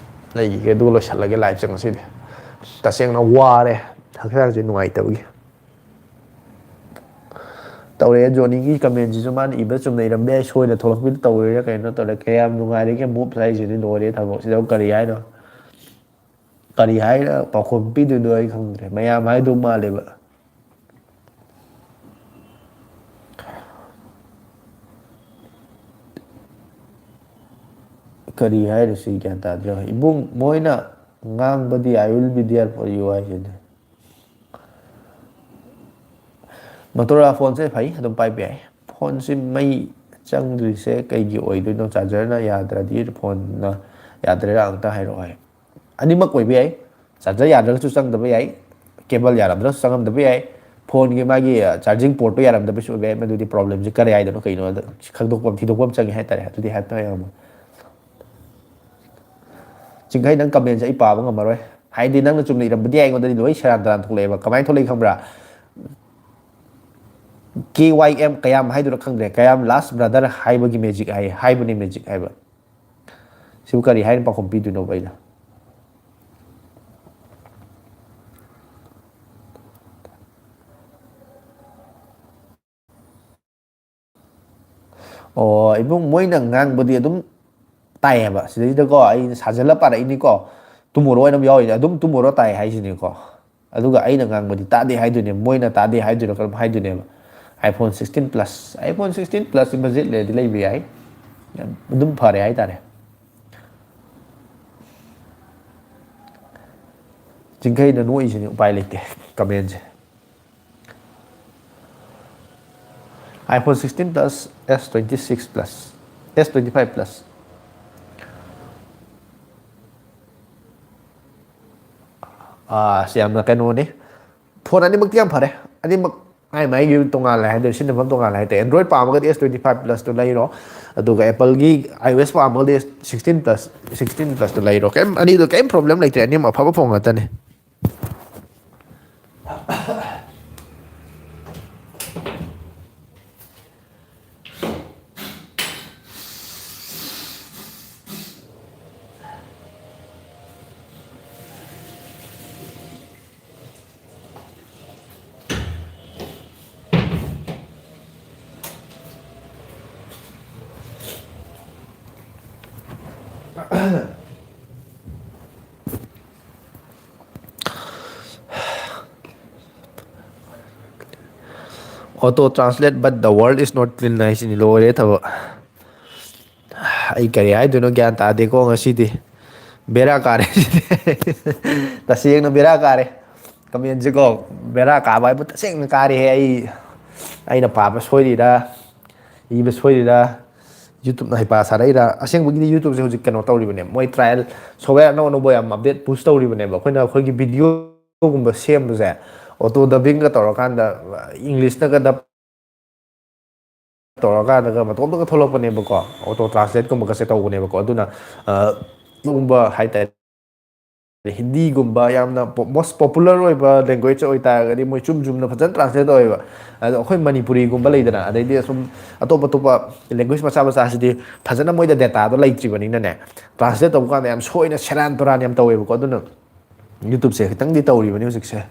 ꯂꯩꯈꯤꯒꯦ, ꯑꯗꯨꯒ ꯂꯣꯏꯁꯤꯜꯂꯒꯦ ꯂꯥꯏꯞꯁꯦ ꯉꯁꯤꯗꯤ꯫ ꯇꯁꯦꯡꯅ ꯋꯥꯔꯦ, ꯍꯛꯆꯥꯡꯁꯦ ꯅꯨꯡꯉꯥꯏꯇꯕꯒꯤ꯫ ꯇꯧꯔꯛꯑꯦ, ꯖꯣꯅꯤꯒꯤ ꯀꯃꯦꯟꯁꯤꯁꯨ ꯃꯥꯅ ꯏꯕ ꯆꯨꯝꯅ ꯏꯔꯝꯕ ꯌꯥꯏ, ꯁꯣꯏꯅ ꯊꯣꯛꯂꯛꯄꯤꯗ ꯇꯧꯔꯤꯔꯥ ꯀꯩꯅꯣ ꯇꯧꯔꯦ꯫ "ꯀꯌꯥꯝ ꯅꯨꯡꯉꯥꯏꯔꯤꯒꯦ ꯃꯣꯞ ꯍꯥꯏꯁꯤꯗꯤ, ꯂꯣꯏꯔꯦ ꯊꯕꯛꯁꯤꯗ"꯫ ꯀꯔꯤ ꯍꯥꯏꯅꯣ? ꯀꯔꯤ ꯍꯥꯏꯅ ꯄꯥꯎꯈꯨꯝ ꯄꯤꯗꯣꯏꯅꯣ ꯑꯩ ꯈꯪꯗ꯭ꯔꯦ꯫ ꯃꯌꯥꯝ ꯍꯥꯏꯗꯧ ꯃꯥꯜꯂꯦꯕ꯫ ꯀꯔꯤ ꯍꯥꯏꯔꯁꯤ ꯒ꯭ꯌꯥꯟ ꯇꯥꯗ꯭ꯔꯦ꯫ ꯏꯕꯨꯡ, ꯃꯣꯏꯅ ꯉꯥꯡꯕꯗꯤ "I will be there for you" ꯍꯥꯏꯁꯤꯅꯦ꯫ ꯃꯣꯇꯣꯔꯣꯂꯥ ꯐꯣꯟꯁꯦ ꯐꯩ, ꯑꯗꯨꯝ ꯄꯥꯏꯕ ꯌꯥꯏ꯫ ꯐꯣꯟꯁꯤ ꯃꯩ ꯆꯪꯗ꯭ꯔꯤꯁꯦ ꯀꯩꯒꯤ ꯑꯣꯏꯗꯣꯏꯅꯣ? ꯆꯥꯔꯖꯔꯅ ꯌꯥꯗ꯭ꯔꯗꯤ ꯐꯣꯟꯅ ꯌꯥꯗ꯭ꯔꯤꯔꯥ ꯑꯝꯇ ꯍꯥꯏꯔꯛꯑꯣ ꯍꯥꯏ꯫ ꯑꯅꯤꯃꯛ ꯑꯣꯏꯕ ꯌꯥꯏ꯫ ꯆꯥꯔꯖꯔ ꯌꯥꯗ꯭ꯔꯒꯁꯨ ꯆꯪꯗꯕ ꯌꯥꯏ, ꯀꯦꯕꯜ ꯌꯥꯔꯝꯗ꯭ꯔꯒꯁꯨ ꯆꯪꯉꯝꯗꯕ ꯌꯥꯏ꯫ ꯐꯣꯟꯒꯤ ꯃꯥꯒꯤ ꯆꯥꯔꯖꯤꯡ ꯄꯣꯔꯠꯇꯣ ꯌꯥꯔꯝꯗꯕꯁꯨ ꯑꯣꯏꯕ ꯌꯥꯏ꯫ ꯃꯗꯨꯗꯤ ꯄ꯭ꯔꯣꯕ꯭ꯂꯦꯝꯁꯦ ꯀꯔꯤ ꯍꯥꯏꯗꯅꯣ, ꯀꯩꯅꯣ, ꯈꯪꯗꯣꯛꯄ ꯑꯃ, ꯊꯤꯗꯣꯛꯄ ꯑꯃ ꯆꯪꯉꯦ ꯍꯥꯏꯇꯥꯔꯦ꯫ ꯑꯗꯨꯗꯤ ꯍꯥꯏꯐꯦꯠ ꯌꯦꯡꯉꯝꯃꯣ꯫ ꯆꯤꯡꯈꯩ, ꯅꯪ ꯀꯃꯦꯟꯁꯦ ꯑꯩ ꯄꯥꯕ ꯉꯝꯃꯔꯣꯏ꯫ ꯍꯥꯏꯗꯤ ꯅꯪꯅ ꯆꯨꯝꯅ ꯏꯔꯝꯕꯗꯤ ꯌꯥꯏ, ꯑꯩꯉꯣꯟꯗꯗꯤ ꯂꯣꯏ ꯁꯦꯔꯥꯟ ꯇꯨꯔꯥꯟ ꯊꯣꯛꯂꯛꯑꯦꯕ꯫ ꯀꯃꯥꯏꯅ ꯊꯣꯛꯂꯛꯏ ꯈꯪꯕ꯭ꯔꯥ? "ꯀꯦ ꯋꯥꯏ ꯑꯦꯝ ꯀꯌꯥꯝ" ꯍꯥꯏꯗꯨꯅ ꯈꯪꯗ꯭ꯔꯦ, "ꯀꯌꯥꯝ ꯂꯥꯁ ꯕ꯭ꯔꯗꯔ" ꯍꯥꯏꯕꯒꯤ ꯃꯦꯖꯤꯛ ꯍꯥꯏ, ꯍꯥꯏꯕꯅꯤ ꯃꯦꯖꯤꯛ ꯍꯥꯏꯕ꯫ ꯁꯤꯕꯨ ꯀꯔꯤ ꯍꯥꯏꯅ ꯄꯥꯎꯈꯨꯝ ꯄꯤꯗꯣꯏꯅꯣꯕ ꯑꯩꯅ? ꯑꯣ, ꯏꯕꯨꯡ, ꯃꯣꯏꯅ ꯉꯥꯡꯕꯗꯤ ꯑꯗꯨꯝ ꯇꯥꯏꯌꯦꯕ꯫ ꯁꯤꯗꯩꯁꯤꯗꯀꯣ, ꯑꯩꯅ ꯁꯥꯖꯜꯂ ꯄꯥꯔꯛꯏꯅꯤꯀꯣ, ꯇꯨꯃꯣꯔꯣ ꯍꯥꯏꯅ ꯑꯃ ꯌꯥꯎꯔꯤꯅꯦ, ꯑꯗꯨꯝ ꯇꯨꯃꯣꯔꯣ ꯇꯥꯏ ꯍꯥꯏꯁꯤꯅꯤꯀꯣ꯫ ꯑꯗꯨꯒ ꯑꯩꯅ ꯉꯥꯡꯕꯗꯤ ꯇꯥꯗꯦ ꯍꯥꯏꯗꯣꯏꯅꯦ, ꯃꯣꯏꯅ ꯇꯥꯗꯦ ꯍꯥꯏꯗꯣꯏꯔꯥ ꯀꯔꯝ ꯍꯥꯏꯗꯣꯏꯅꯦꯕ? iPhone sixteen Plus, iPhone sixteen Plus ꯁꯤ ꯕꯖꯦꯠ ꯂꯩꯔꯗꯤ ꯂꯩꯕ ꯌꯥꯏ, ꯌꯥꯝ ꯑꯗꯨꯝ ꯐꯔꯦ ꯍꯥꯏꯇꯥꯔꯦ꯫ ꯆꯤꯡꯈꯩꯅ ꯅꯣꯛꯏꯁꯤꯅꯤ, ꯎꯄꯥꯏ ꯂꯩꯇꯦ꯫ ꯀꯃꯦꯟꯁꯦ꯫ iPhone sixteen plus, S twenty six plus, S twenty five plus. ꯑꯥ, ꯁꯤ ꯌꯥꯝꯅ ꯀꯩꯅꯣꯅꯤ꯫ ꯐꯣꯟ ꯑꯅꯤꯃꯛꯇꯤ ꯌꯥꯝ ꯐꯔꯦ꯫ ꯑꯅꯤꯃꯛ ꯃꯥꯏ ꯃꯥꯏꯒꯤ ꯇꯣꯉꯥꯜꯂꯦ ꯍꯥꯏꯗꯣꯏꯔꯦ, ꯁꯤꯖꯤꯟꯅꯐꯝ ꯇꯣꯉꯥꯜꯂꯦ ꯍꯥꯏꯇꯥꯔꯦ꯫ Android ꯄꯥꯝꯃꯒꯗꯤ S twenty five plus two ꯂꯩꯔꯣ, ꯑꯗꯨꯒ Apple ꯒꯤ iOS ꯄꯥꯝꯃꯒꯗꯤ sixteen plus, sixteen plus two ꯂꯩꯔꯣ꯫ ꯀꯩꯝ, ꯑꯅꯤꯗꯣ ꯀꯩꯝ problem ꯂꯩꯇ꯭ꯔꯦ, ꯑꯅꯤꯃꯛ ꯑꯐꯕ ꯐꯣꯟ ꯉꯥꯛꯇꯅꯦ꯫ Auto translate, but the world is not clean ꯍꯥꯏꯁꯤꯅꯤ, ꯂꯣꯏꯔꯦ ꯊꯕꯛ꯫ ꯑꯩ ꯀꯔꯤ ꯍꯥꯏꯗꯣꯏꯅꯣ ꯒ꯭ꯌꯥꯟ ꯇꯥꯗꯦꯀꯣ ꯉꯁꯤꯗꯤ꯫ ꯕꯦꯔꯥ ꯀꯥꯔꯦ ꯁꯤꯗꯤ꯫ ꯇꯁꯦꯡꯅ ꯕꯦꯔꯥ ꯀꯥꯔꯦ꯫ Comment ꯁꯦꯀꯣ, ꯕꯦꯔꯥ ꯀꯥꯕ ꯍꯥꯏꯕꯨ ꯇꯁꯦꯡꯅ ꯀꯥꯔꯦꯍꯦ꯫ ꯑꯩ, ꯑꯩꯅ ꯄꯥꯕ ꯁꯣꯏꯔꯤꯔꯥ, ꯏꯕ ꯁꯣꯏꯔꯤꯔꯥ, YouTube ꯅ ꯍꯩꯄꯥ ꯁꯥꯔꯛꯏꯔꯥ? ꯑꯁꯦꯡꯕꯒꯤꯗꯤ YouTube ꯁꯦ ꯍꯧꯖꯤꯛ ꯀꯩꯅꯣ ꯇꯧꯔꯤꯕꯅꯦ, ꯃꯣꯏ trial software ꯑꯅꯧ ꯑꯅꯧꯕ ꯌꯥꯝ update push ꯇꯧꯔꯤꯕꯅꯦꯕ꯫ ꯑꯩꯈꯣꯏꯅ ꯑꯩꯈꯣꯏꯒꯤ video ꯒꯨꯝꯕ ꯁꯦꯝꯕꯁꯦ, auto dubbing ꯒ ꯇꯧꯔꯀꯥꯟꯗ, English ꯅꯒ dub ꯇꯧꯔꯀꯥꯟꯗꯒ ꯃꯇꯣꯝꯇꯒ ꯊꯣꯛꯂꯛꯄꯅꯦꯕꯀꯣ, auto translate ꯀꯨꯝꯕꯒꯁꯦ ꯇꯧꯕꯅꯦꯕꯀꯣ꯫ ꯑꯗꯨꯅ, ꯑ, ꯑꯗꯨꯒꯨꯝꯕ ꯍꯥꯏꯇꯥꯔꯦ, ꯍꯤꯟꯗꯤꯒꯨꯝꯕ ꯌꯥꯝꯅ po-, most popular ꯑꯣꯏꯕ language ꯑꯣꯏꯇꯥꯔꯒꯗꯤ ꯃꯣꯏ ꯆꯨꯝ ꯆꯨꯝꯅ ꯐꯖꯅ translate ꯇꯧꯋꯦꯕ꯫ ꯑꯗꯣ ꯑꯩꯈꯣꯏ ꯃꯅꯤꯄꯨꯔꯤꯒꯨꯝꯕ ꯂꯩꯗꯅ, ꯑꯗꯩꯗꯤ ꯑꯁꯨꯝ ꯑꯇꯣꯞ ꯑꯇꯣꯞꯄ language ꯃꯆꯥ ꯃꯆꯥꯁꯤꯗꯤ ꯐꯖꯅ ꯃꯣꯏꯗ data ꯗꯣ ꯂꯩꯇ꯭ꯔꯤꯕꯅꯤꯅꯅꯦ, translate ꯇꯧꯕ ꯀꯥꯟꯗ ꯌꯥꯝ ꯁꯣꯏꯅ ꯁꯦꯔꯥꯟ ꯇꯨꯔꯥꯟ ꯌꯥꯝ ꯇꯧꯋꯦꯕꯀꯣ꯫ ꯑꯗꯨꯅ YouTube ꯁꯦ ꯈꯤꯇꯪꯗꯤ ꯇꯧꯔꯤꯕꯅꯤ ꯍꯧꯖꯤꯛꯁꯦ꯫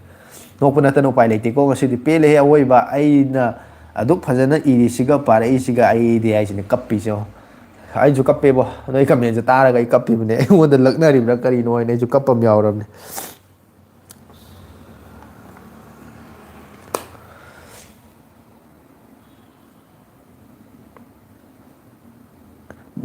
ꯅꯣꯛꯄ ꯅꯠꯇꯅ ꯎꯄꯥꯏ ꯂꯩꯇꯦꯀꯣ ꯉꯁꯤꯗꯤ꯫ ꯄꯦꯜꯂꯦꯍꯦ ꯑꯋꯣꯏꯕ꯫ ꯑꯩꯅ ꯑꯗꯨꯛ ꯐꯖꯅ ꯏꯔꯤꯁꯤꯒ ꯄꯥꯔꯛꯏꯁꯤꯒ ꯑꯩꯗꯤ ꯍꯥꯏꯁꯤꯅꯦ ꯀꯞꯄꯤꯁꯦ ꯌꯦꯡꯉꯣ꯫ ꯑꯩꯁꯨ ꯀꯞꯄꯦꯕꯣ꯫ ꯅꯣꯏ comment ꯁꯦ ꯇꯥꯔꯒ ꯑꯩ ꯀꯞꯄꯤꯕꯅꯦ꯫ ꯑꯩꯉꯣꯟꯗ ꯂꯛꯅꯔꯤꯕ꯭ꯔꯥ ꯀꯔꯤꯅꯣ ꯍꯥꯏꯅ ꯑꯩꯁꯨ ꯀꯞꯄ ꯑꯃ ꯌꯥꯎꯔꯕꯅꯦ꯫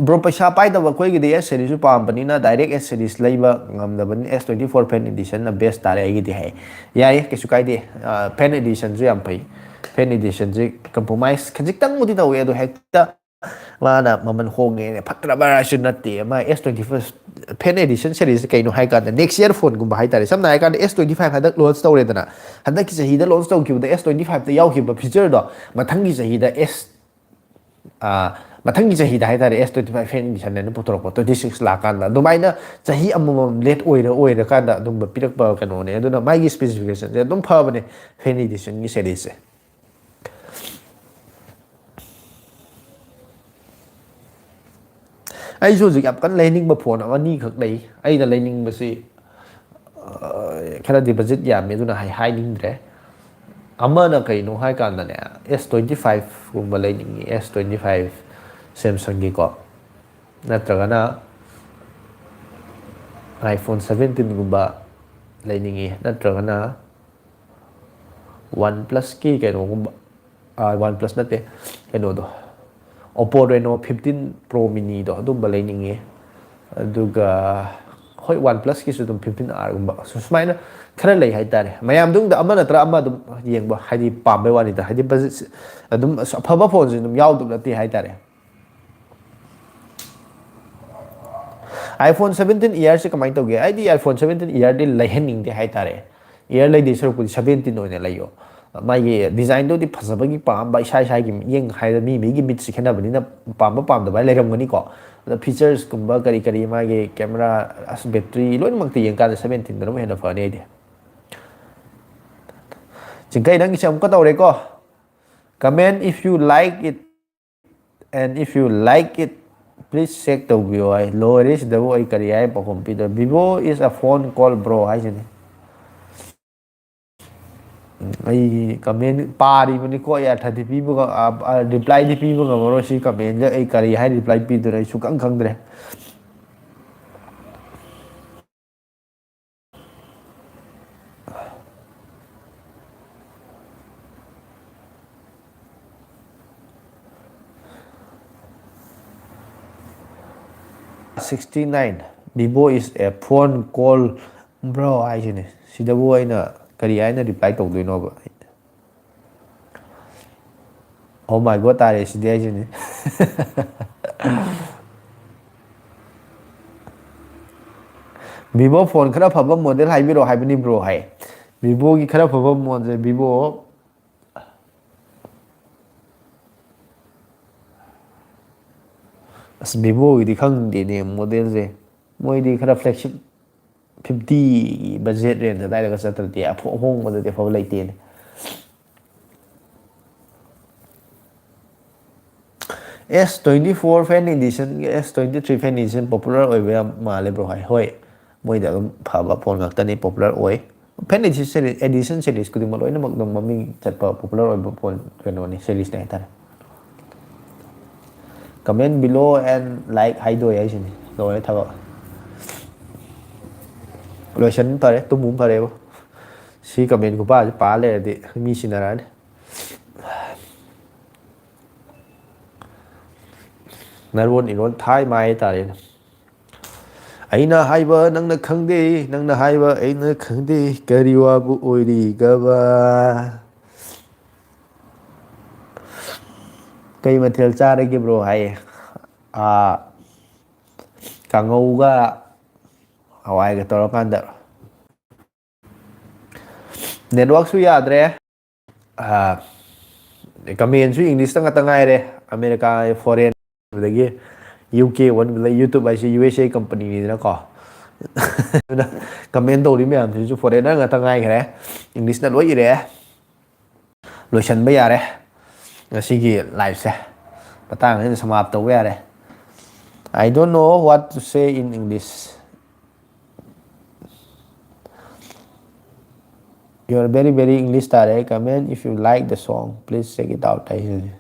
Bro, ꯄꯩꯁꯥ ꯄꯥꯏꯗꯕ ꯑꯩꯈꯣꯏꯒꯤꯗꯤ S series ꯁꯨ ꯄꯥꯝꯕꯅꯤꯅ direct S series ꯂꯩꯕ ꯉꯝꯗꯕꯅꯤ꯫ S twenty four Fan Edition ꯅ best ꯇꯥꯔꯦ ꯑꯩꯒꯤꯗꯤ ꯍꯥꯏ꯫ ꯌꯥꯏꯌꯦ, ꯀꯩꯁꯨ ꯀꯥꯏꯗꯦ꯫ ꯑ, Fan Edition ꯁꯨ ꯌꯥꯝ ꯐꯩ꯫ Fan ꯐꯦꯟ ꯑꯦꯗꯤꯁꯟꯁꯦ ꯀꯝꯄ꯭ꯔꯣꯃꯥꯏꯁ ꯈꯖꯤꯛꯇꯪꯕꯨꯗꯤ ꯇꯧꯋꯦ, ꯑꯗꯣ ꯍꯦꯛꯇ ꯃꯥꯅ ꯃꯃꯜ ꯍꯣꯡꯉꯦꯅ ꯐꯠꯇ꯭ꯔꯕ ꯍꯥꯏꯁꯨ ꯅꯠꯇꯦ꯫ ꯃꯥ ꯑꯦꯁ ꯇ꯭ꯋꯦꯟꯇꯤ ꯐꯥꯏꯚ ꯐꯦꯟ ꯑꯦꯗꯤꯁꯟ ꯁꯦꯔꯤꯁꯁꯦ ꯀꯩꯅꯣ ꯍꯥꯏ ꯀꯥꯟꯗ, ꯅꯦꯛꯁ ꯏꯌꯔ ꯐꯣꯟꯒꯨꯝꯕ ꯍꯥꯏꯇꯥꯔꯦ꯫ ꯁꯝꯅ ꯍꯥꯏ ꯀꯥꯟꯗ, ꯑꯦꯁ ꯇ꯭ꯋꯦꯟꯇꯤ ꯐꯥꯏꯚ ꯍꯟꯗꯛ ꯂꯣꯟꯆ ꯇꯧꯔꯦꯗꯅ, ꯍꯟꯗꯛꯀꯤ ꯆꯍꯤꯗ ꯂꯣꯟꯆ ꯇꯧꯈꯤꯕꯗ ꯑꯦꯁ ꯇ꯭ꯋꯦꯟꯇꯤ ꯐꯥꯏꯚꯇ ꯌꯥꯎꯈꯤꯕ ꯐꯤꯆꯔꯗꯣ ꯃꯊꯪꯒꯤ ꯆꯍꯤꯗ ꯑꯦꯁ ꯑꯥ, ꯃꯊꯪꯒꯤ ꯆꯍꯤꯗ ꯍꯥꯏꯇꯥꯔꯦ, ꯑꯦꯁ ꯇ꯭ꯋꯦꯟꯇꯤ ꯐꯥꯏꯚ ꯐꯦꯟ ꯑꯦꯗꯤꯁꯟ ꯍꯥꯏꯅ ꯄꯨꯊꯣꯔꯛꯄ, ꯇ꯭ꯋꯦꯟꯇꯤ ꯁꯤꯛꯁ ꯂꯥꯛꯀꯥꯟꯗ ꯑꯗꯨꯃꯥꯏꯅ ꯆꯍꯤ ꯑꯃꯃꯝ ꯂꯦꯠ ꯑꯣꯏꯔ ꯑꯣꯏꯔꯀꯥꯟꯗ ꯑꯗꯨꯝꯕ ꯄꯤꯔꯛꯄ ꯀꯩꯅꯣꯅꯦ꯫ ꯑꯗꯨꯅ ꯃꯥꯒꯤ ꯁ꯭ꯄꯦꯁꯤꯐꯤꯀꯦꯁꯟꯁꯦ ꯑꯗꯨꯝ ꯐꯕꯅꯦ, ꯐꯦꯟ ꯑꯦꯗꯤꯁꯟꯒꯤ ꯁꯦꯔꯤꯁꯁꯦ꯫ ꯑꯩꯁꯨ ꯍꯧꯖꯤꯛ ꯌꯥꯝ ꯀꯟꯅ ꯂꯩꯅꯤꯡꯕ ꯐꯣꯟ ꯑꯃ ꯑꯅꯤꯈꯛ ꯂꯩ꯫ ꯑꯩꯅ ꯂꯩꯅꯤꯡꯕꯁꯤ, ꯑ, ꯈꯔꯗꯤ ꯕꯖꯦꯠ ꯌꯥꯝꯃꯤ, ꯑꯗꯨꯅ ꯍꯥꯏ-, ꯍꯥꯏꯅꯤꯡꯗ꯭ꯔꯦ꯫ ꯑꯃꯅ ꯀꯩꯅꯣ ꯍꯥꯏꯀꯥꯟꯗꯅꯦ, ꯑꯦꯁ ꯇ꯭ꯋꯦꯟꯇꯤ ꯐꯥꯏꯚꯀꯨꯝꯕ ꯂꯩꯅꯤꯡꯉꯤ, ꯑꯦꯁ ꯇ꯭ꯋꯦꯟꯇꯤ ꯐꯥꯏꯚ ꯁꯦꯝꯁꯪꯒꯤꯀꯣ, ꯅꯠꯇ꯭ꯔꯒꯅ ꯑꯥꯏꯐꯣꯟ ꯁꯚꯦꯟꯇꯤꯟꯒꯨꯝꯕ ꯂꯩꯅꯤꯡꯉꯤ, ꯅꯠꯇ꯭ꯔꯒꯅ ꯋꯥꯟ ꯄ꯭ꯂꯁꯀꯤ ꯀꯩꯅꯣꯒꯨꯝꯕ, ꯋꯥꯟ ꯄ꯭ꯂꯁ ꯅꯠꯇꯦ, ꯀꯩꯅꯣꯗꯣ, ꯑꯣꯞꯄꯣ ꯔꯦꯅꯣ ꯐꯤꯐꯇꯤꯟ ꯄ꯭ꯔꯣ ꯃꯤꯅꯤꯗꯣ, ꯑꯗꯨꯝꯕ ꯂꯩꯅꯤꯡꯉꯤ꯫ ꯑꯗꯨꯒ ꯍꯣꯏ, ꯋꯥꯟ ꯄ꯭ꯂꯁꯀꯤꯁꯨ ꯑꯗꯨꯝ ꯐꯤꯐꯇꯤꯟ ꯑꯥꯔꯒꯨꯝꯕ, ꯁꯨ-, ꯁꯨꯃꯥꯏꯅ ꯈꯔ ꯂꯩ ꯍꯥꯏꯇꯥꯔꯦ꯫ ꯃꯌꯥꯝꯗꯨꯗ ꯑꯃ ꯅꯠꯇ꯭ꯔ ꯑꯃ ꯑꯗꯨꯝ ꯌꯦꯡꯕ, ꯍꯥꯏꯗꯤ ꯄꯥꯝꯕꯩ ꯋꯥꯅꯤꯗ, ꯍꯥꯏꯗꯤ ꯕꯖꯦꯠ ꯑꯗꯨꯝ ꯑꯁ ꯑꯐꯕ ꯐꯣꯟꯁꯦ ꯑꯗꯨꯝ ꯌꯥꯎꯗꯕ ꯅꯠꯇꯦ ꯍꯥꯏꯇꯥꯔꯦ꯫ ꯑꯥꯏꯐꯣꯟ ꯁꯚꯦꯟꯇꯤꯟ ꯏꯌꯥꯔꯁꯦ ꯀꯃꯥꯏꯅ ꯇꯧꯒꯦ? ꯑꯩꯗꯤ ꯑꯥꯏꯐꯣꯟ ꯁꯚꯦꯟꯇꯤꯟ ꯏꯌꯥꯔꯗꯤ ꯂꯩꯍꯟꯅꯤꯡꯗꯦ ꯍꯥꯏꯇꯥꯔꯦ꯫ ꯏꯌꯥꯔ ꯂꯩꯗꯣꯏ ꯁꯔꯨꯛꯄꯨꯗꯤ ꯁꯚꯦꯟꯇꯤꯟ ꯑꯣꯏꯅ ꯂꯩꯌꯣ꯫ ꯃꯥꯒꯤ ꯗꯤꯖꯥꯏꯟꯗꯨꯗꯤ ꯐꯖꯕꯒꯤ ꯄꯥꯝꯕ, ꯏꯁꯥ ꯏꯁꯥꯒꯤ ꯃꯤꯠꯌꯦꯡ ꯍꯥꯏꯗ ꯃꯤ ꯃꯤꯒꯤ ꯃꯤꯠꯁꯤ ꯈꯦꯠꯅꯕꯅꯤꯅ ꯄꯥꯝꯕ ꯄꯥꯝꯗꯕ ꯍꯥꯏ ꯂꯩꯔꯝꯒꯅꯤꯀꯣ꯫ ꯑꯗꯣ ꯐꯤꯆꯔꯁꯀꯨꯝꯕ ꯀꯔꯤ ꯀꯔꯤ, ꯃꯥꯒꯤ ꯀꯦꯃꯦꯔꯥ, ꯑꯁ, ꯕꯦꯇ꯭ꯔꯤ ꯂꯣꯏꯅꯃꯛꯇ ꯌꯦꯡꯀꯥꯟꯗ ꯁꯚꯦꯟꯇꯤꯟꯗꯨꯅ ꯑꯃꯨꯛ ꯍꯦꯟꯅ ꯐꯅꯤ ꯑꯩꯗꯤ꯫ ꯆꯤꯡꯈꯩ, ꯅꯪꯒꯤꯁꯦ ꯑꯃꯨꯛꯀ ꯇꯧꯔꯦꯀꯣ꯫ Comment if you like it and if you like it, please check ꯇꯧꯕꯤꯌꯣ ꯍꯥꯏ꯫ ꯂꯣꯏꯔꯦ, ꯁꯤꯗꯕꯨ ꯑꯩ ꯀꯔꯤ ꯍꯥꯏ ꯄꯥꯎꯈꯨꯝ ꯄꯤꯗꯣꯏ? Vivo is a phone call bro ꯍꯥꯏꯁꯤꯅꯤ꯫ ꯑꯩ ꯀꯃꯦꯟ ꯄꯥꯔꯤꯕꯅꯤꯀꯣ, ꯑꯩ ꯑꯔꯊꯗꯤ ꯄꯤꯕ ꯉ-, ꯑ, ꯑ, ꯔꯤꯄ꯭ꯂꯥꯏꯗꯤ ꯄꯤꯕ ꯉꯝꯃꯔꯣꯏ꯫ ꯁꯤ ꯀꯃꯦꯟꯁꯦ ꯑꯩ ꯀꯔꯤ ꯍꯥꯏ ꯔꯤꯄ꯭ꯂꯥꯏ ꯄꯤꯗꯣꯏꯅꯣ ꯑꯩ ꯁꯨꯈꯪ ꯈꯪꯗ꯭ꯔꯦ꯫ Sixty nine, Vivo is a phone call bro ꯍꯥꯏꯁꯤꯅꯦ꯫ ꯁꯤꯗꯕꯨ ꯑꯩꯅ ꯀꯔꯤ ꯍꯥꯏꯅ ꯔꯤꯄ꯭ꯂꯥꯏ ꯇꯧꯗꯣꯏꯅꯣꯕ? Oh my God ꯇꯥꯔꯦ ꯁꯤꯗꯤ ꯑꯩꯁꯤꯅꯤ꯫ Vivo phone ꯈꯔ ꯐꯕ model ꯍꯥꯏꯕꯤꯔꯛꯑꯣ ꯍꯥꯏꯕꯅꯤ bro ꯍꯥꯏ꯫ Vivoꯒꯤ ꯈꯔ ꯐꯕ ꯃꯣꯟꯁꯦ Vivo꯫ ꯑꯁ, Vivoꯒꯤꯗꯤ ꯈꯪꯗꯦꯅꯦ modelꯁꯦ꯫ ꯃꯣꯏꯗꯤ ꯈꯔ flagship fiftyꯒꯤ budget range ꯑꯗꯨꯋꯥꯏꯗꯒ ꯆꯠꯇ꯭ꯔꯗꯤ ꯑꯐ-, ꯑꯍꯣꯡꯕꯗꯗꯤ ꯑꯐꯕ ꯂꯩꯇꯦꯅꯦ꯫ S twenty four Fan Editionꯒ S twenty three Fan Edition popular ꯑꯣꯏꯕ ꯌꯥꯝ ꯃꯥꯜꯂꯦ bro ꯍꯥꯏ꯫ ꯍꯣꯏ, ꯃꯣꯏꯗ ꯑꯗꯨꯝ ꯐꯕ phone ꯉꯥꯛꯇꯅꯤ popular ꯑꯣꯏ꯫ Fan Edition series, Edition series ꯈꯨꯗꯤꯡꯃꯛ ꯂꯣꯏꯅꯃꯛ ꯑꯗꯨꯝ ꯃꯃꯤꯡ ꯆꯠꯄ popular ꯑꯣꯏꯕ phone ꯀꯩꯅꯣꯅꯤ, seriesꯅꯤ ꯍꯥꯏꯇꯥꯔꯦ꯫ Comment below and like ꯍꯥꯏꯗꯣꯛꯑꯦ ꯍꯥꯏꯁꯤꯅꯤ꯫ ꯂꯣꯏꯔꯦ ꯊꯕꯛ꯫ ꯂꯣꯏꯁꯟ ꯐꯔꯦ, ꯇꯨꯝꯃꯨ ꯐꯔꯦꯕꯣ꯫ ꯁꯤ comment ꯈꯨꯄꯥꯁꯤ ꯄꯥ ꯂꯩꯔꯗꯤ ꯃꯤ ꯁꯤꯟꯅꯔꯛꯑꯅꯤ꯫ ꯅꯔꯣꯟ ꯏꯔꯣꯟ ꯊꯥꯏ ꯃꯥꯏ ꯍꯥꯏꯇꯥꯔꯦꯅꯦ꯫ ꯑꯩꯅ ꯍꯥꯏꯕ ꯅꯪꯅ ꯈꯪꯗꯦ, ꯅꯪꯅ ꯍꯥꯏꯕ ꯑꯩꯅ ꯈꯪꯗꯦ, ꯀꯔꯤ ꯋꯥꯕꯨ ꯑꯣꯏꯔꯤꯒꯕ? ꯀꯩ ꯃꯊꯦꯜ ꯆꯥꯔꯒꯦ bro ꯍꯥꯏꯌꯦ꯫ ꯑꯥ, ꯀꯥꯡꯉꯧꯒ ꯍꯋꯥꯏꯒ ꯇꯧꯔꯀꯥꯟꯗ꯫ Networkꯁꯨ ꯌꯥꯗ꯭ꯔꯦ꯫ ꯑꯥ, commentꯁꯨ Englishꯇ ꯉꯥꯛꯇ ꯉꯥꯏꯔꯦ꯫ America, foreign, ꯑꯗꯒꯤ UK ꯑꯣꯟꯕꯗ YouTube ꯍꯥꯏꯁꯤ USA companyꯅꯤꯗꯅꯀꯣ꯫ ꯑꯗꯨꯅ comment ꯇꯧꯔꯤ ꯃꯌꯥꯝꯁꯤꯁꯨ foreigner ꯉꯥꯛꯇ ꯉꯥꯏꯈ꯭ꯔꯦ꯫ Englishꯅ ꯂꯣꯏ ꯏꯔꯛꯑꯦ꯫ ꯂꯣꯏꯁꯤꯟꯕ ꯌꯥꯔꯦ ꯉꯁꯤꯒꯤ liveꯁꯦ꯫ ꯃꯇꯥꯡ ꯑꯁꯤꯗ ꯁꯃꯥꯞ ꯇꯧꯕ ꯌꯥꯔꯦ꯫ I don't know what to say in English. You are very very English ꯇꯥꯔꯦ꯫ Comment if you like the song, please check it out ꯍꯥꯏꯁꯤꯅꯤ꯫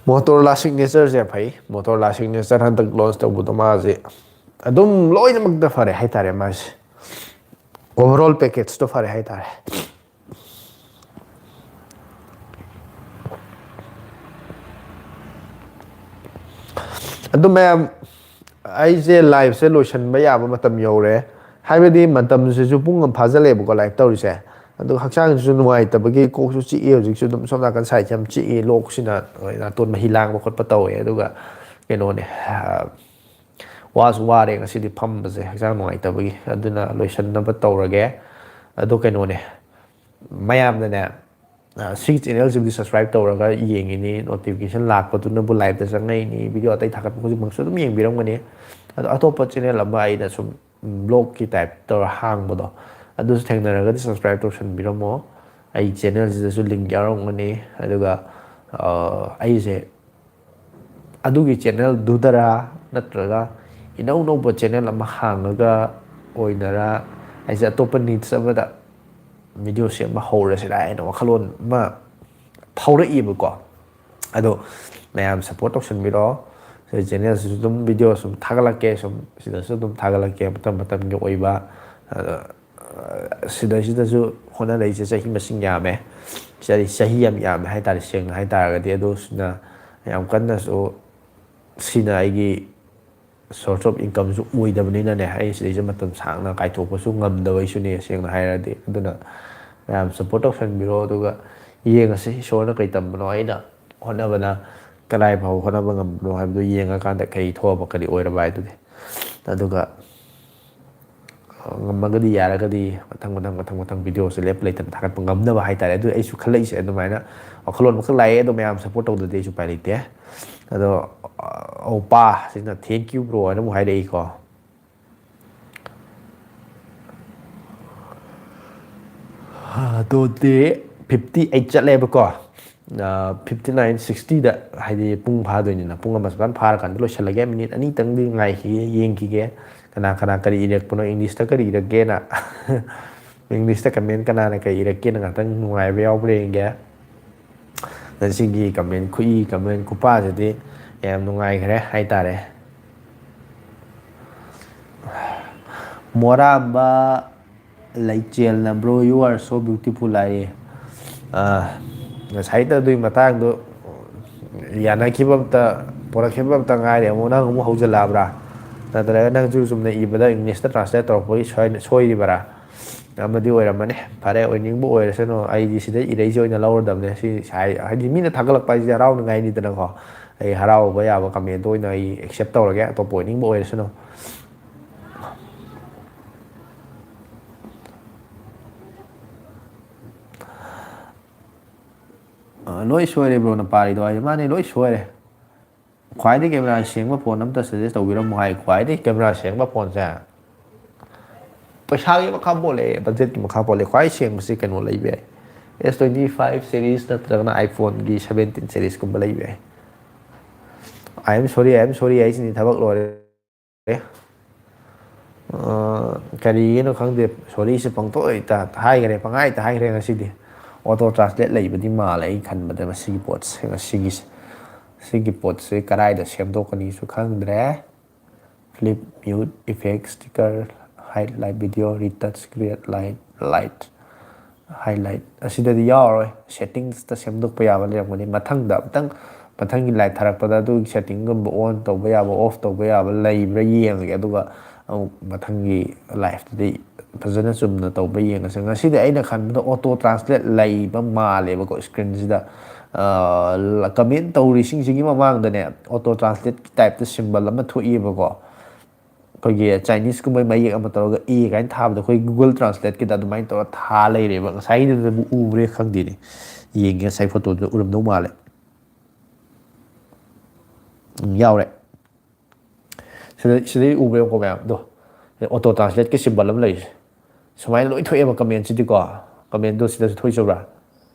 Motorola Signature ꯁꯦ ꯐꯩ꯫ Motorola Signature ꯍꯟꯗꯛ launch ꯇꯧꯕꯗꯣ ꯃꯥꯁꯦ ꯑꯗꯨꯝ ꯂꯣꯏꯅꯃꯛꯇ ꯐꯔꯦ ꯍꯥꯏꯇꯥꯔꯦ꯫ ꯃꯥꯁꯦ overall package ꯇꯣ ꯐꯔꯦ ꯍꯥꯏꯇꯥꯔꯦ꯫ ꯑꯗꯨ ꯃꯌꯥꯝ, ꯑꯩꯁꯦ live ꯁꯦ ꯂꯣꯏꯁꯤꯟꯕ ꯌꯥꯕ ꯃꯇꯝ ꯌꯧꯔꯦ꯫ ꯍꯥꯏꯕꯗꯤ ꯃꯇꯝꯁꯤꯁꯨ ꯄꯨꯡ ꯑꯃ ꯐꯥꯖꯤꯜꯂꯛꯑꯦꯕꯀꯣ live ꯇꯧꯔꯤꯁꯦ꯫ ꯑꯗꯨꯒ ꯍꯛꯆꯥꯡꯁꯤꯁꯨ ꯅꯨꯡꯉꯥꯏꯇꯕꯒꯤ ꯀꯣꯛꯁꯨ ꯆꯤꯛꯏ꯫ ꯍꯧꯖꯤꯛꯁꯨ ꯑꯗꯨꯝ ꯁꯣꯝ ꯅꯥꯀꯟ side ꯁꯦ ꯌꯥꯝ ꯆꯤꯛꯏ, ꯂꯣꯛꯁꯤꯅ ꯅꯥꯇꯣꯟ ꯃꯍꯤ ꯂꯥꯡꯕ ꯈꯣꯠꯄ ꯇꯧꯋꯦ꯫ ꯑꯗꯨꯒ ꯀꯩꯅꯣꯅꯦ, ꯋꯥꯁꯨ ꯋꯥꯔꯦ ꯉꯁꯤꯗꯤ ꯐꯝꯕꯁꯦ ꯍꯛꯆꯥꯡ ꯅꯨꯡꯉꯥꯏꯇꯕꯒꯤ꯫ ꯑꯗꯨꯅ ꯂꯣꯏꯁꯟꯅꯕ ꯇꯧꯔꯒꯦ꯫ ꯑꯗꯣ ꯀꯩꯅꯣꯅꯦ, ꯃꯌꯥꯝꯅꯅꯦ, ꯁꯤꯒꯤ channel ꯁꯤꯕꯨꯗꯤ subscribe ꯇꯧꯔꯒ ꯌꯦꯡꯉꯤꯅꯤ, notification ꯂꯥꯛꯄꯗꯨꯅꯕꯨ live ꯇ ꯆꯪꯉꯛꯏꯅꯤ, video ꯑꯇꯩ ꯊꯥꯒꯠꯄ ꯈꯨꯗꯤꯡꯃꯛꯁꯨ ꯑꯗꯨꯝ ꯌꯦꯡꯕꯤꯔꯝꯒꯅꯤ꯫ ꯑꯗꯣ ꯑꯇꯣꯞꯄ channel ꯑꯃ ꯑꯩꯅ ꯁꯨꯝ vlog ꯀꯤ type ꯇꯧꯔ ꯍꯥꯡꯕꯗꯣ, ꯑꯗꯨꯁꯨ ꯊꯦꯡꯅꯔꯒꯗꯤ subscribe ꯇꯧꯁꯟꯕꯤꯔꯝꯃꯣ꯫ ꯑꯩ channel ꯁꯤꯗꯁꯨ link ꯌꯥꯎꯔꯝꯒꯅꯤ꯫ ꯑꯗꯨꯒ ꯑꯩꯁꯦ ꯑꯗꯨꯒꯤ channel ꯗꯨꯗꯔꯥ, ꯅꯠꯇ꯭ꯔꯒ ꯏꯅꯧ ꯅꯧꯕ channel ꯑꯃ ꯍꯥꯡꯉꯒ ꯑꯣꯏꯅꯔꯥ, ꯑꯩꯁꯦ ꯑꯇꯣꯞꯄ niche ꯑꯃꯗ video ꯁꯦꯝꯕ ꯍꯧꯔꯁꯤꯔꯥ ꯍꯥꯏꯅ ꯋꯥꯈꯜꯂꯣꯟ ꯑꯃ ꯐꯥꯎꯔꯛꯏꯕꯀꯣ꯫ ꯑꯗꯣ ꯃꯌꯥꯝ support ꯇꯧꯁꯟꯕꯤꯔꯣ꯫ ꯁꯤ channel ꯁꯤꯁꯨ ꯑꯗꯨꯝ video ꯁꯨꯝ ꯊꯥꯒꯠꯂꯛꯀꯦ, ꯁꯨꯝ ꯁꯤꯗꯁꯨ ꯑꯗꯨꯝ ꯊꯥꯒꯠꯂꯛꯀꯦ, ꯃꯇꯝ ꯃꯇꯝꯒꯤ ꯑꯣꯏꯕ꯫ ꯑꯗꯣ ꯁꯤꯗꯩꯁꯤꯗꯁꯨ ꯍꯣꯠꯅꯔꯛꯏꯁꯦ ꯆꯍꯤ ꯃꯁꯤꯡ ꯌꯥꯝꯃꯦ꯫ ꯆꯍꯤ, ꯆꯍꯤ ꯌꯥꯝ ꯌꯥꯝꯃꯦ ꯍꯥꯏꯇꯥꯔꯦ, ꯁꯦꯡꯅ ꯍꯥꯏꯇꯥꯔꯒꯗꯤ꯫ ꯑꯗꯨ ꯁꯤꯅ ꯌꯥꯝ ꯀꯟꯅꯁꯨ, ꯁꯤꯅ ꯑꯩꯒꯤ source of income ꯁꯨ ꯑꯣꯏꯗꯕꯅꯤꯅꯅꯦ, ꯑꯩ ꯁꯤꯗꯩꯁꯤꯗ ꯃꯇꯝ ꯁꯥꯡꯅ ꯀꯥꯏꯊꯣꯛꯄꯁꯨ ꯉꯝꯗꯕꯩꯁꯨꯅꯦ, ꯁꯦꯡꯅ ꯍꯥꯏꯔꯗꯤ꯫ ꯑꯗꯨꯅ ꯃꯌꯥꯝ support ꯇꯧꯁꯟꯕꯤꯔꯣ꯫ ꯑꯗꯨꯒ ꯌꯦꯡꯉꯁꯤ ꯏꯁꯣꯔꯅ ꯀꯩ ꯇꯝꯕꯅꯣ, ꯑꯩꯅ ꯍꯣꯠꯅꯕꯅ ꯀꯗꯥꯏ ꯐꯥꯎꯕ ꯍꯣꯠꯅꯕ ꯉꯝꯕꯅꯣ ꯍꯥꯏꯕꯗꯨ ꯌꯦꯡꯉꯀꯥꯟꯗ ꯀꯔꯤ ꯊꯣꯛꯑꯕ, ꯀꯔꯤ ꯑꯣꯏꯔꯕ ꯍꯥꯏꯗꯨꯗꯤ꯫ ꯑꯗꯨꯒ ꯉꯝꯃꯒꯗꯤ, ꯌꯥꯔꯒꯗꯤ ꯃꯊꯪ ꯃꯊꯪ ꯃꯊꯪ ꯃꯊꯪ video ꯁꯦ ꯂꯦꯞꯄ ꯂꯩꯇꯅ ꯊꯥꯒꯠꯄ ꯉꯝꯅꯕ ꯍꯥꯏꯇꯥꯔꯦ꯫ ꯑꯗꯨ ꯑꯩꯁꯨ ꯈꯜꯂꯛꯏꯁꯦ ꯑꯗꯨꯃꯥꯏꯅ ꯋꯥꯈꯜꯂꯣꯟ ꯑꯃꯈꯛ ꯂꯥꯛꯑꯦ꯫ ꯑꯗꯣ ꯃꯌꯥꯝ support ꯇꯧꯗ꯭ꯔꯗꯤ ꯑꯩꯁꯨ ꯎꯄꯥꯏ ꯂꯩꯇꯦ꯫ ꯑꯗꯣ ꯑꯣꯄꯥ ꯁꯤꯅ "Thank you bro" ꯍꯥꯏꯅ ꯑꯃꯨꯛ ꯍꯥꯏꯔꯛꯏꯀꯣ꯫ ꯑꯗꯨꯗꯤ fifty eight ꯆꯠꯂꯦꯕꯀꯣ꯫ Fifty nine, sixty ꯗ, ꯍꯥꯏꯗꯤ ꯄꯨꯡ ꯐꯥꯗꯣꯏꯅꯤꯅ, ꯄꯨꯡ ꯑꯃ ꯁꯨꯃꯥꯏꯅ ꯐꯥꯔꯀꯥꯟꯗ ꯂꯣꯏꯁꯤꯜꯂꯒꯦ꯫ Minute ꯑꯅꯤꯇꯪꯗꯤ ꯉꯥꯏꯈꯤꯒꯦ, ꯌꯦꯡꯈꯤꯒꯦ꯫ ꯀꯅꯥ ꯀꯅꯥ ꯀꯔꯤ ꯏꯔꯛꯄꯅꯣ, English ꯇ ꯀꯔꯤ ꯏꯔꯛꯀꯦꯅ꯫ English ꯇ comment ꯀꯅꯥꯅ ꯀꯔꯤ ꯏꯔꯛꯀꯦꯅ ꯉꯥꯛꯇꯪ ꯅꯨꯡꯉꯥꯏꯕ ꯌꯥꯎꯕ꯭ꯔꯥ ꯌꯦꯡꯒꯦ꯫ ꯉꯁꯤꯒꯤ comment ꯈꯨꯏ, comment ꯈꯨꯄꯥꯁꯤꯗꯤ ꯌꯥꯝ ꯅꯨꯡꯉꯥꯏꯈ꯭ꯔꯦ ꯍꯥꯏꯇꯥꯔꯦ꯫ ꯃꯣꯔꯥꯝꯕ ꯂꯩꯆꯦꯜꯅ "Bro, you are so beautiful" ꯍꯥꯏꯌꯦ꯫ ꯑꯥ, ꯉꯁꯥꯏꯗ ꯑꯗꯨꯒꯤ ꯃꯇꯥꯡꯗꯣ ꯌꯥꯅꯈꯤꯕ ꯑꯝꯇ, ꯄꯣꯔꯛꯈꯤꯕ ꯑꯝꯇ ꯉꯥꯏꯔꯦ꯫ ꯑꯃꯨꯛ ꯅꯪ ꯑꯃꯨꯛ ꯍꯧꯖꯤꯜꯂꯛꯑꯕ꯭ꯔꯥ? ꯅꯠꯇ꯭ꯔꯒ ꯅꯪꯁꯨ ꯆꯨꯝꯅ ꯏꯕꯗ ꯏꯪꯂꯤꯁꯇ ꯇ꯭ꯔꯥꯟꯁꯂꯦꯠ ꯇꯧꯔꯛꯄꯒꯤ ꯁꯣꯏ-, ꯁꯣꯏꯔꯤꯕꯔꯥ? ꯑꯃꯗꯤ ꯑꯣꯏꯔꯝꯃꯅꯤ꯫ ꯐꯔꯦ, ꯑꯣꯏꯅꯤꯡꯕ ꯑꯣꯏꯔꯁꯅꯨ, ꯑꯩꯗꯤ ꯁꯤꯗ ꯏꯔꯛꯏꯁꯦ ꯑꯣꯏꯅ ꯂꯧꯔꯗꯕꯅꯦ꯫ ꯁꯤ ꯍꯥꯏ-, ꯍꯥꯏꯗꯤ ꯃꯤꯅ ꯊꯥꯒꯠꯂꯛꯄ ꯍꯥꯏꯁꯤꯗꯤ ꯍꯔꯥꯎꯅꯤꯡꯉꯥꯏꯅꯤꯗꯅꯀꯣ꯫ ꯑꯩ ꯍꯔꯥꯎꯕ ꯌꯥꯕ ꯀꯃꯦꯟꯗꯣ ꯑꯣꯏꯅ ꯑꯩ ꯑꯦꯛꯁꯦꯞ ꯇꯧꯔꯒꯦ, ꯑꯇꯣꯞꯄ ꯑꯣꯏꯅꯤꯡꯕ ꯑꯣꯏꯔꯁꯅꯨ꯫ ꯑ, ꯂꯣꯏ ꯁꯣꯏꯔꯦ ꯕ꯭ꯔꯣꯅ ꯄꯥꯔꯤꯗꯣ ꯍꯥꯏꯗꯤ꯫ ꯃꯥꯅꯦ, ꯂꯣꯏ ꯁꯣꯏꯔꯦ꯫ ꯈ꯭ꯋꯥꯏꯗꯒꯤ ꯀꯦꯃꯦꯔꯥ ꯁꯦꯡꯕ ꯐꯣꯟ ꯑꯝꯇ ꯁꯖꯦꯁ ꯇꯧꯕꯤꯔꯝꯃꯨ ꯍꯥꯏ꯫ ꯈ꯭ꯋꯥꯏꯗꯒꯤ ꯀꯦꯃꯦꯔꯥ ꯁꯦꯡꯕ ꯐꯣꯟꯁꯦ ꯄꯩꯁꯥꯒꯤ ꯃꯈꯥ ꯄꯣꯜꯂꯦ, ꯕꯖꯦꯠꯀꯤ ꯃꯈꯥ ꯄꯣꯜꯂꯦ꯫ ꯈ꯭ꯋꯥꯏ ꯁꯦꯡꯕꯁꯤ ꯀꯩꯅꯣ ꯂꯩꯕ ꯌꯥꯏ, ꯑꯦꯁ ꯇ꯭ꯋꯦꯟꯇꯤ ꯐꯥꯏꯚ ꯁꯦꯔꯤꯁ ꯅꯠꯇ꯭ꯔꯒꯅ ꯑꯥꯏꯐꯣꯟꯒꯤ ꯁꯚꯦꯟꯇꯤꯟ ꯁꯦꯔꯤꯁꯀꯨꯝꯕ ꯂꯩꯕ ꯌꯥꯏ꯫ ꯑꯥꯏ am sorry, I am sorry ꯍꯥꯏꯁꯤꯅꯤ, ꯊꯕꯛ ꯂꯣꯏꯔꯦ꯫ ꯑ, ꯀꯔꯤꯒꯤꯅꯣ ꯈꯪꯗꯦ, ꯁꯣꯔꯤꯁꯦ ꯄꯪꯊꯣꯛ ꯍꯦꯛꯇ ꯍꯥꯏꯈ꯭ꯔꯦ, ꯄꯪꯍꯥꯏꯇ ꯍꯥꯏꯈ꯭ꯔꯦ ꯉꯁꯤꯗꯤ꯫ ꯑꯣꯇꯣ ꯇ꯭ꯔꯥꯟꯁꯂꯦꯠ ꯂꯩꯕꯗꯤ ꯃꯥꯜꯂꯦ ꯑꯩ ꯈꯟꯕꯗ ꯉꯁꯤꯒꯤ ꯄꯣꯠꯁꯦ, ꯉꯁꯤꯒꯤꯁꯦ꯫ ꯁꯤꯒꯤ ꯄꯣꯠꯁꯦ ꯀꯗꯥꯏꯗ ꯁꯦꯝꯗꯣꯛꯀꯅꯤꯁꯨ ꯈꯪꯗ꯭ꯔꯦ꯫ Flip, mute, effect, sticker, highlight, video, retouch, create, light, light, highlight ꯑꯁꯤꯗꯗꯤ ꯌꯥꯎꯔꯔꯣꯏ꯫ ꯁꯦꯠꯇꯤꯡꯁꯇ ꯁꯦꯝꯗꯣꯛꯄ ꯌꯥꯕ ꯂꯩꯔꯝꯒꯅꯤ꯫ ꯃꯊꯪꯗ ꯑꯃꯨꯛꯇꯪ, ꯃꯊꯪꯒꯤ ꯂꯥꯏꯞ ꯊꯥꯔꯛꯄꯗ ꯑꯗꯨꯒꯤ ꯁꯦꯠꯇꯤꯡꯒꯨꯝꯕ ꯑꯣꯟ ꯇꯧꯕ ꯌꯥꯕ, ꯑꯣꯐ ꯇꯧꯕ ꯌꯥꯕ ꯂꯩꯕ꯭ꯔꯥ ꯌꯦꯡꯉꯒꯦ꯫ ꯑꯗꯨꯒ ꯑꯃꯨꯛ ꯃꯊꯪꯒꯤ ꯂꯥꯏꯞꯇꯗꯤ ꯐꯖꯅ ꯆꯨꯝꯅ ꯇꯧꯕ ꯌꯦꯡꯉꯁꯦ꯫ ꯉꯁꯤꯗꯤ ꯑꯩꯅ ꯈꯟꯕꯗ ꯑꯣꯇꯣ ꯇ꯭ꯔꯥꯟꯁꯂꯦꯠ ꯂꯩꯕ ꯃꯥꯜꯂꯦꯕꯀꯣ ꯁ꯭ꯀ꯭ꯔꯤꯟꯁꯤꯗ꯫ ꯀꯃꯦꯟ ꯇꯧꯔꯤꯁꯤꯡꯁꯤꯒꯤ ꯃꯃꯥꯡꯗꯅꯦ ꯑꯣꯇꯣ ꯇ꯭ꯔꯥꯟꯁꯂꯦꯠꯀꯤ ꯇꯥꯏꯞꯇ ꯁꯤꯝꯕꯜ ꯑꯃ ꯊꯣꯛꯏꯕꯀꯣ꯫ ꯑꯩꯈꯣꯏꯒꯤ ꯆꯥꯏꯅꯤꯁꯀꯨꯝꯕ ꯃꯌꯦꯛ ꯑꯃ ꯇꯧꯔꯒ ꯑꯦ ꯀꯥꯏꯅ ꯊꯥꯕꯗꯣ, ꯑꯩꯈꯣꯏ ꯒꯨꯒꯜ ꯇ꯭ꯔꯥꯟꯁꯂꯦꯠꯀꯤꯗ ꯑꯗꯨꯃꯥꯏꯅ ꯇꯧꯔꯒ ꯊꯥ ꯂꯩꯔꯦꯕ꯫ ꯉꯁꯥꯏꯒꯤꯗꯨꯗꯕꯨ ꯎꯕ꯭ꯔꯦ ꯈꯪꯗꯦꯅꯦ꯫ ꯌꯦꯡꯒꯦ, ꯉꯁꯥꯏ ꯐꯣꯇꯣꯗꯨꯗ ꯎꯔꯝꯗꯧ ꯃꯥꯜꯂꯦ꯫ ꯎꯝ, ꯌꯥꯎꯔꯦ꯫ ꯁꯤꯗ, ꯁꯤꯗꯩ ꯎꯕ꯭ꯔꯥ ꯌꯦꯡꯉꯨꯀꯣ ꯃꯌꯥꯝꯗꯣ꯫ ꯑꯣꯇꯣ ꯇ꯭ꯔꯥꯟꯁꯂꯦꯠꯀꯤ ꯁꯤꯝꯕꯜ ꯑꯃ ꯂꯩꯔꯤꯁꯦ꯫ ꯁꯨꯃꯥꯏꯅ ꯂꯣꯏ ꯊꯣꯛꯑꯦꯕ ꯀꯃꯦꯟꯁꯤꯗꯤꯀꯣ꯫ ꯀꯃꯦꯟꯗꯣ ꯁꯤꯗꯁꯨ ꯊꯣꯛꯏꯁꯦ ꯎꯕ꯭ꯔꯥ?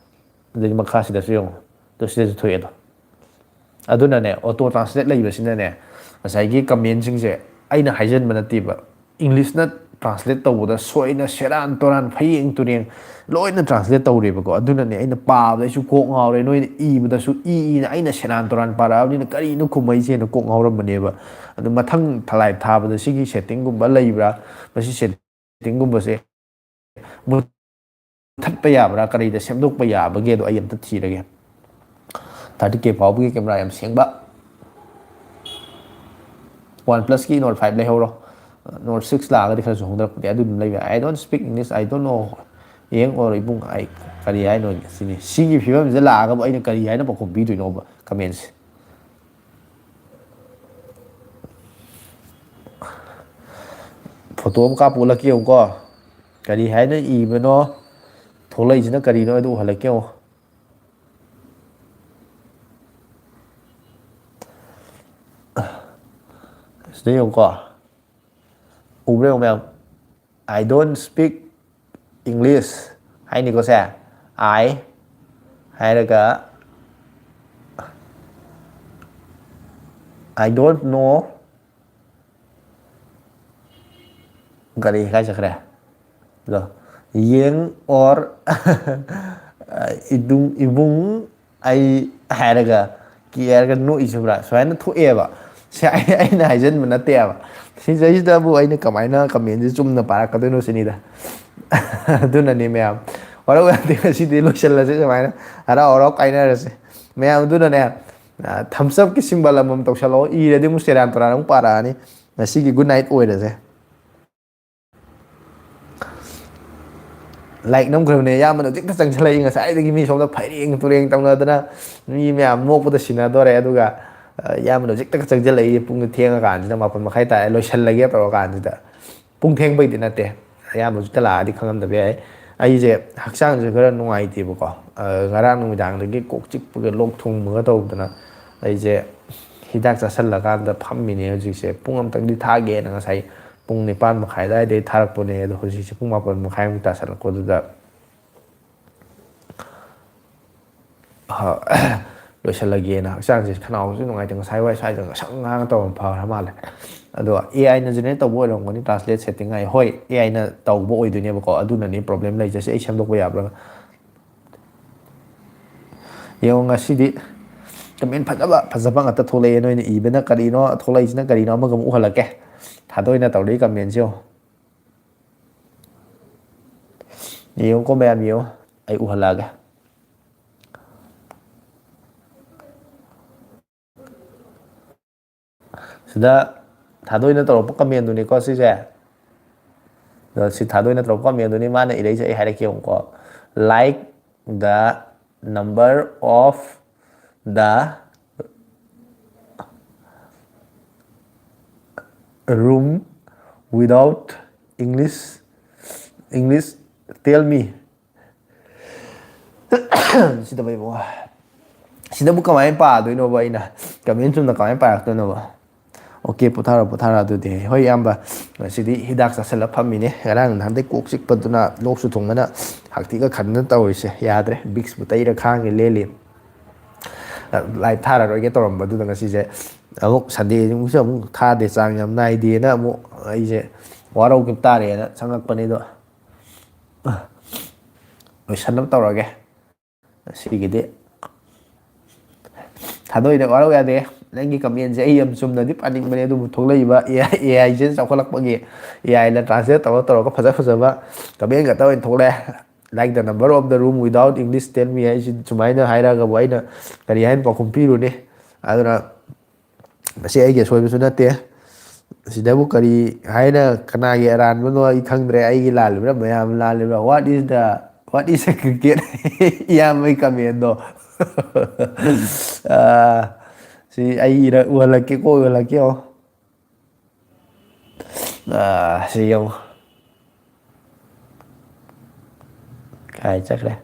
ꯑꯗꯩ ꯃꯈꯥꯁꯤꯗꯁꯨ ꯌꯦꯡꯉꯣ꯫ ꯑꯗꯣ ꯁꯤꯗꯁꯨ ꯊꯣꯛꯑꯦ ꯑꯗꯣ꯫ ꯑꯗꯨꯅꯅꯦ, ꯑꯣꯇꯣ ꯇ꯭ꯔꯥꯟꯁꯂꯦꯠ ꯂꯩꯕꯁꯤꯅꯅꯦ, ꯉꯁꯥꯏꯒꯤ ꯀꯃꯦꯟꯁꯤꯡꯁꯦ ꯑꯩꯅ ꯍꯥꯏꯖꯟꯕ ꯅꯠꯇꯦꯕ꯫ ꯏꯪꯂꯤꯁꯅ ꯇ꯭ꯔꯥꯟꯁꯂꯦꯠ ꯇꯧꯕꯗ ꯁꯣꯏꯅ ꯁꯦꯔꯥꯟ ꯇꯨꯔꯥꯟ, ꯐꯌꯦꯡ ꯇꯨꯔꯦꯡ ꯂꯣꯏꯅ ꯇ꯭ꯔꯥꯟꯁꯂꯦꯠ ꯇꯧꯔꯦꯕꯀꯣ꯫ ꯑꯗꯨꯅꯅꯦ ꯑꯩꯅ ꯄꯥꯕꯗ ꯑꯩꯁꯨ ꯀꯣꯛ ꯉꯥꯎꯔꯦ, ꯅꯣꯏꯅ ꯏꯕꯗꯁꯨ ꯏ ꯏꯅ ꯑꯩꯅ ꯁꯦꯔꯥꯟ ꯇꯨꯔꯥꯟ ꯄꯥꯔꯛꯑꯕꯅꯤꯅ ꯀꯔꯤꯅꯣ ꯈꯨꯝꯃꯛꯏꯁꯦꯅ ꯀꯣꯛ ꯉꯥꯎꯔꯝꯕꯅꯦꯕ꯫ ꯑꯗꯨ ꯃꯊꯪ ꯊꯂꯥꯏ ꯊꯥꯕꯗ ꯁꯤꯒꯤ ꯁꯦꯠꯇꯤꯡꯒꯨꯝꯕ ꯂꯩꯕ꯭ꯔꯥ, ꯃꯁꯤ ꯁꯦꯠꯇꯤꯡꯒꯨꯝꯕꯁꯦ ꯃꯨꯊꯠꯄ ꯌꯥꯕ꯭ꯔꯥ, ꯀꯔꯤꯗ ꯁꯦꯝꯗꯣꯛꯄ ꯌꯥꯕꯒꯦꯗꯣ ꯑꯩ ꯑꯝꯇ ꯊꯤꯔꯒꯦ꯫ ꯊꯥꯔꯇꯤ ꯀꯦ ꯐꯥꯎꯕꯒꯤ ꯀꯦꯃꯦꯔꯥ ꯌꯥꯝ ꯁꯦꯡꯕ꯫ ꯋꯥꯟ ꯄ꯭ꯂꯁꯀꯤ ꯅꯣꯠ ꯐꯥꯏꯚ ꯂꯩꯍꯧꯔꯣ꯫ ꯅꯣꯠ ꯁꯤꯛꯁ ꯂꯥꯛꯑꯒꯗꯤ ꯈꯔꯁꯨ ꯍꯣꯡꯗꯔꯛꯄꯗꯤ ꯑꯗꯨ ꯑꯗꯨꯝ ꯂꯩꯕ ꯌꯥꯏ꯫ "I don't speak English, I don't know." ꯌꯦꯡ ꯑꯣꯔ ꯏꯕꯨꯡ, ꯑꯩ ꯀꯔꯤ ꯍꯥꯏꯅꯣ ꯁꯤꯅꯤ꯫ ꯁꯤꯒꯤ ꯐꯤꯕꯝꯁꯤꯗ ꯂꯥꯛꯑꯒꯕꯨ ꯑꯩꯅ ꯀꯔꯤ ꯍꯥꯏꯅ ꯄꯥꯎꯈꯨꯝ ꯄꯤꯗꯣꯏꯅꯣꯕ ꯀꯃꯦꯟꯁꯦ? ꯐꯣꯇꯣ ꯑꯃ ꯀꯥꯞꯄ ꯎꯠꯂꯛꯀꯦ ꯌꯦꯡꯉꯨꯀꯣ꯫ ꯀꯔꯤ ꯍꯥꯏꯅ ꯏꯕꯅꯣ, ꯊꯣꯛꯂꯛꯏꯁꯤꯅ ꯀꯔꯤꯅꯣ, ꯑꯗꯨ ꯎꯍꯜꯂꯛꯀꯦ ꯌꯦꯡꯉꯣ꯫ ꯁꯤꯗ ꯌꯦꯡꯉꯨꯀꯣ꯫ ꯎꯕ꯭ꯔꯥ ꯌꯦꯡꯉꯨ ꯃꯌꯥꯝ? "I don't speak English" ꯍꯥꯏꯅꯤꯀꯣ say. "I" ꯍꯥꯏꯔꯒ, "I don't know" ꯀꯔꯤ ꯀꯥꯏ ꯆꯠꯈ꯭ꯔꯦ? ꯑꯗꯣ, "ꯌꯦꯡ ꯑꯣꯔ ꯏꯗꯨꯡ ꯏꯕꯨꯡ ꯑꯩ" ꯍꯥꯏꯔꯒ, "ꯀꯤ" ꯍꯥꯏꯔꯒ ꯅꯣꯛꯏꯁꯤꯕ꯭ꯔꯥ? ꯁꯨꯃꯥꯏꯅ ꯊꯣꯛꯑꯦꯕ꯫ ꯁꯤ ꯑꯩ-, ꯑꯩꯅ ꯍꯥꯏꯖꯟꯕ ꯅꯠꯇꯦꯕ꯫ ꯁꯤꯗꯩꯁꯤꯗꯕꯨ ꯑꯩꯅ ꯀꯃꯥꯏꯅ ꯀꯃꯦꯟꯁꯦ ꯆꯨꯝꯅ ꯄꯥꯔꯛꯀꯗꯣꯏꯅꯣ ꯁꯤꯅꯤꯗ꯫ ꯑꯗꯨꯅꯅꯤ ꯃꯌꯥꯝ꯫ ꯋꯥꯔꯧ ꯌꯥꯗꯦ, ꯉꯁꯤꯗꯤ ꯂꯣꯏꯁꯤꯜꯂꯁꯦ ꯁꯨꯃꯥꯏꯅ꯫ ꯍꯔꯥꯎ ꯍꯔꯥꯎ ꯀꯥꯏꯅꯔꯁꯦ꯫ ꯃꯌꯥꯝ ꯑꯗꯨꯅꯅꯦ, ꯑ, thumbs up ꯀꯤ symbol ꯑꯃꯃꯝ ꯇꯧꯁꯜꯂꯛꯑꯣ꯫ ꯏꯔꯗꯤ ꯑꯃꯨꯛ ꯁꯦꯔꯥꯟ ꯇꯨꯔꯥꯟ ꯑꯃꯨꯛ ꯄꯥꯔꯛꯑꯅꯤ꯫ ꯉꯁꯤꯒꯤ good night ꯑꯣꯏꯔꯁꯦ꯫ ꯂꯥꯏꯛ ꯅꯝꯈ꯭ꯔꯕꯅꯦ, ꯏꯌꯥꯝꯕꯅ ꯍꯧꯖꯤꯛꯇ ꯆꯪꯁꯤꯜꯂꯛꯏ꯫ ꯉꯁꯥꯏꯗꯒꯤ ꯃꯤ ꯁꯣꯝꯗ ꯐꯩꯔꯦꯡ ꯇꯨꯔꯦꯡ ꯇꯧꯅꯗꯅ ꯃꯤ ꯃꯌꯥꯝ ꯅꯣꯛꯄꯗ ꯁꯤꯟꯅꯗꯣꯔꯦ꯫ ꯑꯗꯨꯒ, ꯑ, ꯏꯌꯥꯝꯕꯅ ꯍꯧꯖꯤꯛꯇ ꯆꯪꯁꯤꯜꯂꯛꯏ꯫ ꯄꯨꯡꯗꯣ ꯊꯦꯡꯉꯀꯥꯟꯁꯤꯗ, ꯃꯥꯄꯟ ꯃꯈꯥꯏ ꯇꯥꯔꯦ, ꯂꯣꯏꯁꯤꯜꯂꯒꯦ ꯇꯧꯔꯀꯥꯟꯁꯤꯗ꯫ ꯄꯨꯡ ꯊꯦꯡꯕꯩꯗꯤ ꯅꯠꯇꯦ, ꯑꯌꯥꯝꯕ ꯍꯧꯖꯤꯛꯇ ꯂꯥꯛꯑꯗꯤ ꯈꯪꯉꯝꯗꯕ ꯌꯥꯏ꯫ ꯑꯩꯁꯦ ꯍꯛꯆꯥꯡꯁꯦ ꯈꯔ ꯅꯨꯡꯉꯥꯏꯇꯦꯕꯀꯣ꯫ ꯑ, ꯉꯔꯥꯡ ꯅꯨꯃꯤꯗꯥꯡꯗꯒꯤ ꯀꯣꯛ ꯆꯤꯛꯄꯒ ꯂꯣꯛ ꯊꯨꯡꯕꯒ ꯇꯧꯗꯅ ꯑꯩꯁꯦ ꯍꯤꯗꯥꯛ ꯆꯥꯁꯜꯂꯀꯥꯟꯗ ꯐꯝꯃꯤꯅꯦ ꯍꯧꯖꯤꯛꯁꯦ꯫ ꯄꯨꯡ ꯑꯃꯇꯪꯗꯤ ꯊꯥꯒꯦꯅ ꯉꯁꯥꯏ ꯄꯨꯡ ꯅꯤꯄꯥꯟ ꯃꯈꯥꯏ ꯑꯗꯨꯋꯥꯏꯗꯩ ꯊꯥꯔꯛꯄꯅꯦ, ꯑꯗꯣ ꯍꯧꯖꯤꯛꯁꯦ ꯄꯨꯡ ꯃꯥꯄꯟ ꯃꯈꯥꯏꯃꯨꯛ ꯇꯥꯁꯜꯂꯛꯄꯗꯨꯗ, ꯑ, ꯂꯣꯏꯁꯤꯜꯂꯒꯦꯅ꯫ ꯍꯛꯆꯥꯡꯁꯦ, ꯈꯅꯥꯎꯁꯨ ꯅꯨꯡꯉꯥꯏꯇꯦ, ꯉꯁꯥꯏ ꯋꯥꯏ ꯁ꯭ꯋꯥꯏꯗ ꯉꯁꯪ ꯉꯥꯡ ꯇꯧꯔꯝ ꯐꯔ ꯃꯥꯜꯂꯦ꯫ ꯑꯗꯣ A I ꯅ generate ꯇꯧꯕ ꯑꯣꯏꯔꯝꯒꯅꯤ translate setting ꯍꯥꯏ꯫ ꯍꯣꯏ, A I ꯅ ꯇꯧꯕ ꯑꯣꯏꯗꯣꯏꯅꯦꯕꯀꯣ, ꯑꯗꯨꯅꯅꯦ problem ꯂꯩꯖꯁꯦ꯫ ꯑꯩ ꯁꯦꯝꯗꯣꯛꯄ ꯌꯥꯕ꯭ꯔꯥ? ꯌꯦꯡꯉꯣ, ꯉꯁꯤꯗꯤ comment ꯐꯖꯕ ꯐꯖꯕ ꯉꯥꯛꯇ ꯊꯣꯛꯂꯛꯑꯦ꯫ ꯅꯣꯏꯅ ꯏꯕꯅ ꯀꯔꯤꯅꯣ, ꯊꯣꯛꯂꯛꯏꯁꯤꯅ ꯀꯔꯤꯅꯣ, ꯑꯃꯒ ꯑꯃꯨꯛ ꯎꯍꯜꯂꯛꯀꯦ꯫ ꯊꯥꯗꯣꯏꯅ ꯇꯧꯔꯛꯏ comment ꯁꯦ ꯌꯦꯡꯉꯣ꯫ ꯌꯦꯡꯉꯨꯀꯣ ꯃꯌꯥꯝ, ꯌꯦꯡꯉꯣ꯫ ꯑꯩ ꯎꯍꯜꯂꯛꯑꯒꯦ꯫ ꯁꯤꯗ ꯊꯥꯗꯣꯏꯅ ꯇꯧꯔꯛꯄ comment ꯗꯨꯅꯤꯀꯣ ꯁꯤꯁꯦ꯫ ꯑꯗꯣ ꯁꯤ ꯊꯥꯗꯣꯏꯅ ꯇꯧꯔꯛꯄ comment ꯗꯨꯅꯤ ꯃꯥꯅ ꯏꯔꯛꯏꯁꯦ, ꯑꯩ ꯍꯥꯏꯔꯛꯀꯦ ꯌꯦꯡꯉꯨꯀꯣ꯫ Like the number of the room without English, English, tell me. ꯁꯤꯗꯕꯨ ꯁꯤꯗꯕꯨ ꯀꯃꯥꯏꯅ ꯄꯥꯗꯣꯏꯅꯣꯕ? ꯑꯩꯅ comment ꯆꯨꯝꯅ ꯀꯃꯥꯏꯅ ꯄꯥꯔꯛꯇꯣꯏꯅꯣꯕ? OK, ꯄꯣꯊꯥꯔꯣ, ꯄꯣꯊꯥꯔꯣ꯫ ꯑꯗꯨꯗꯤ ꯍꯣꯏ ꯏꯌꯥꯝꯕ, ꯉꯁꯤꯗꯤ ꯍꯤꯗꯥꯛ ꯆꯥꯁꯤꯜꯂ ꯐꯝꯃꯤꯅꯦ꯫ ꯉꯔꯥꯡ ꯅꯍꯥꯟꯗꯩ ꯀꯣꯛ ꯆꯤꯛꯄꯗꯨꯅ, ꯂꯣꯛꯁꯨ ꯊꯨꯡꯕꯅ ꯍꯥꯛꯊꯤꯒ ꯈꯟꯗꯅ ꯇꯧꯔꯤꯁꯦ ꯌꯥꯗ꯭ꯔꯦ꯫ Vicks ꯄꯨ ꯇꯩꯔ ꯈꯥꯡꯉꯤ ꯂꯦꯜꯂꯤ꯫ Live ꯊꯥꯔꯔꯣꯏꯒꯦ ꯇꯧꯔꯝꯕꯗꯨꯗ ꯉꯁꯤꯁꯦ ꯑꯃꯨꯛ Sunday ꯅꯨꯃꯤꯠꯁꯨ ꯑꯃꯨꯛ ꯊꯥꯗꯦ, ꯆꯥꯡ ꯌꯥꯝ ꯅꯥꯏꯗꯦꯅ ꯑꯃꯨꯛ ꯑꯩꯁꯦ ꯋꯥꯔꯧꯈꯤꯕ ꯇꯥꯔꯦꯅ ꯆꯪꯉꯛꯄꯅꯦ꯫ ꯑꯗꯣ ꯂꯣꯏꯁꯟꯅꯕ ꯇꯧꯔꯒꯦ꯫ ꯁꯤꯒꯤꯗꯤ ꯊꯥꯗꯣꯏꯗ ꯋꯥꯔꯧ ꯌꯥꯗꯦ꯫ ꯅꯪꯒꯤ comment ꯁꯦ ꯑꯩ ꯌꯥꯝ ꯆꯨꯝꯅꯗꯤ ꯄꯥꯅꯤꯡꯕꯅꯦ, ꯑꯗꯨꯕꯨ ꯊꯣꯛꯂꯛꯏꯕ AI, AI ꯁꯦ ꯆꯥꯎꯈꯠꯂꯛꯄꯒꯤ AI ꯅ translate ꯇꯧꯔ ꯇꯧꯔꯒ ꯐꯖ ꯐꯖꯕ comment ꯉꯥꯛꯇ ꯑꯣꯏꯅ ꯊꯣꯛꯂꯛꯑꯦ꯫ Like the number of the room without English, tell me ꯍꯥꯏꯁꯤ ꯁꯨꯃꯥꯏꯅ ꯍꯥꯏꯔꯒꯕꯨ ꯑꯩꯅ ꯀꯔꯤ ꯍꯥꯏꯅ ꯄꯥꯎꯈꯨꯝ ꯄꯤꯔꯨꯅꯤ? ꯑꯗꯨꯅ ꯃꯁꯤ ꯑꯩꯒꯤ ꯑꯁꯣꯏꯕꯁꯨ ꯅꯠꯇꯦ꯫ ꯁꯤꯗꯕꯨ ꯀꯔꯤ ꯍꯥꯏꯅ, ꯀꯅꯥꯒꯤ ꯑꯔꯥꯟꯕꯅꯣ ꯑꯩ ꯈꯪꯗ꯭ꯔꯦ꯫ ꯑꯩꯒꯤ ꯂꯥꯜꯂꯤꯕ꯭ꯔꯥ, ꯃꯌꯥꯝ ꯂꯥꯜꯂꯤꯕ꯭ꯔꯥ? What is the, what is a cricket? ꯏꯌꯥꯝꯕꯒꯤ comment ꯗꯣ꯫ ꯑꯥ, ꯁꯤ ꯑꯩ ꯏꯔ ꯎꯍꯜꯂꯛꯀꯦꯀꯣ, ꯎꯍꯜꯂꯛꯀꯦ꯫ ꯑꯣ, ꯑꯥ, ꯁꯤ ꯌꯦꯡꯉꯨ꯫ ꯀꯥꯏ ꯆꯠꯈ꯭ꯔꯦ?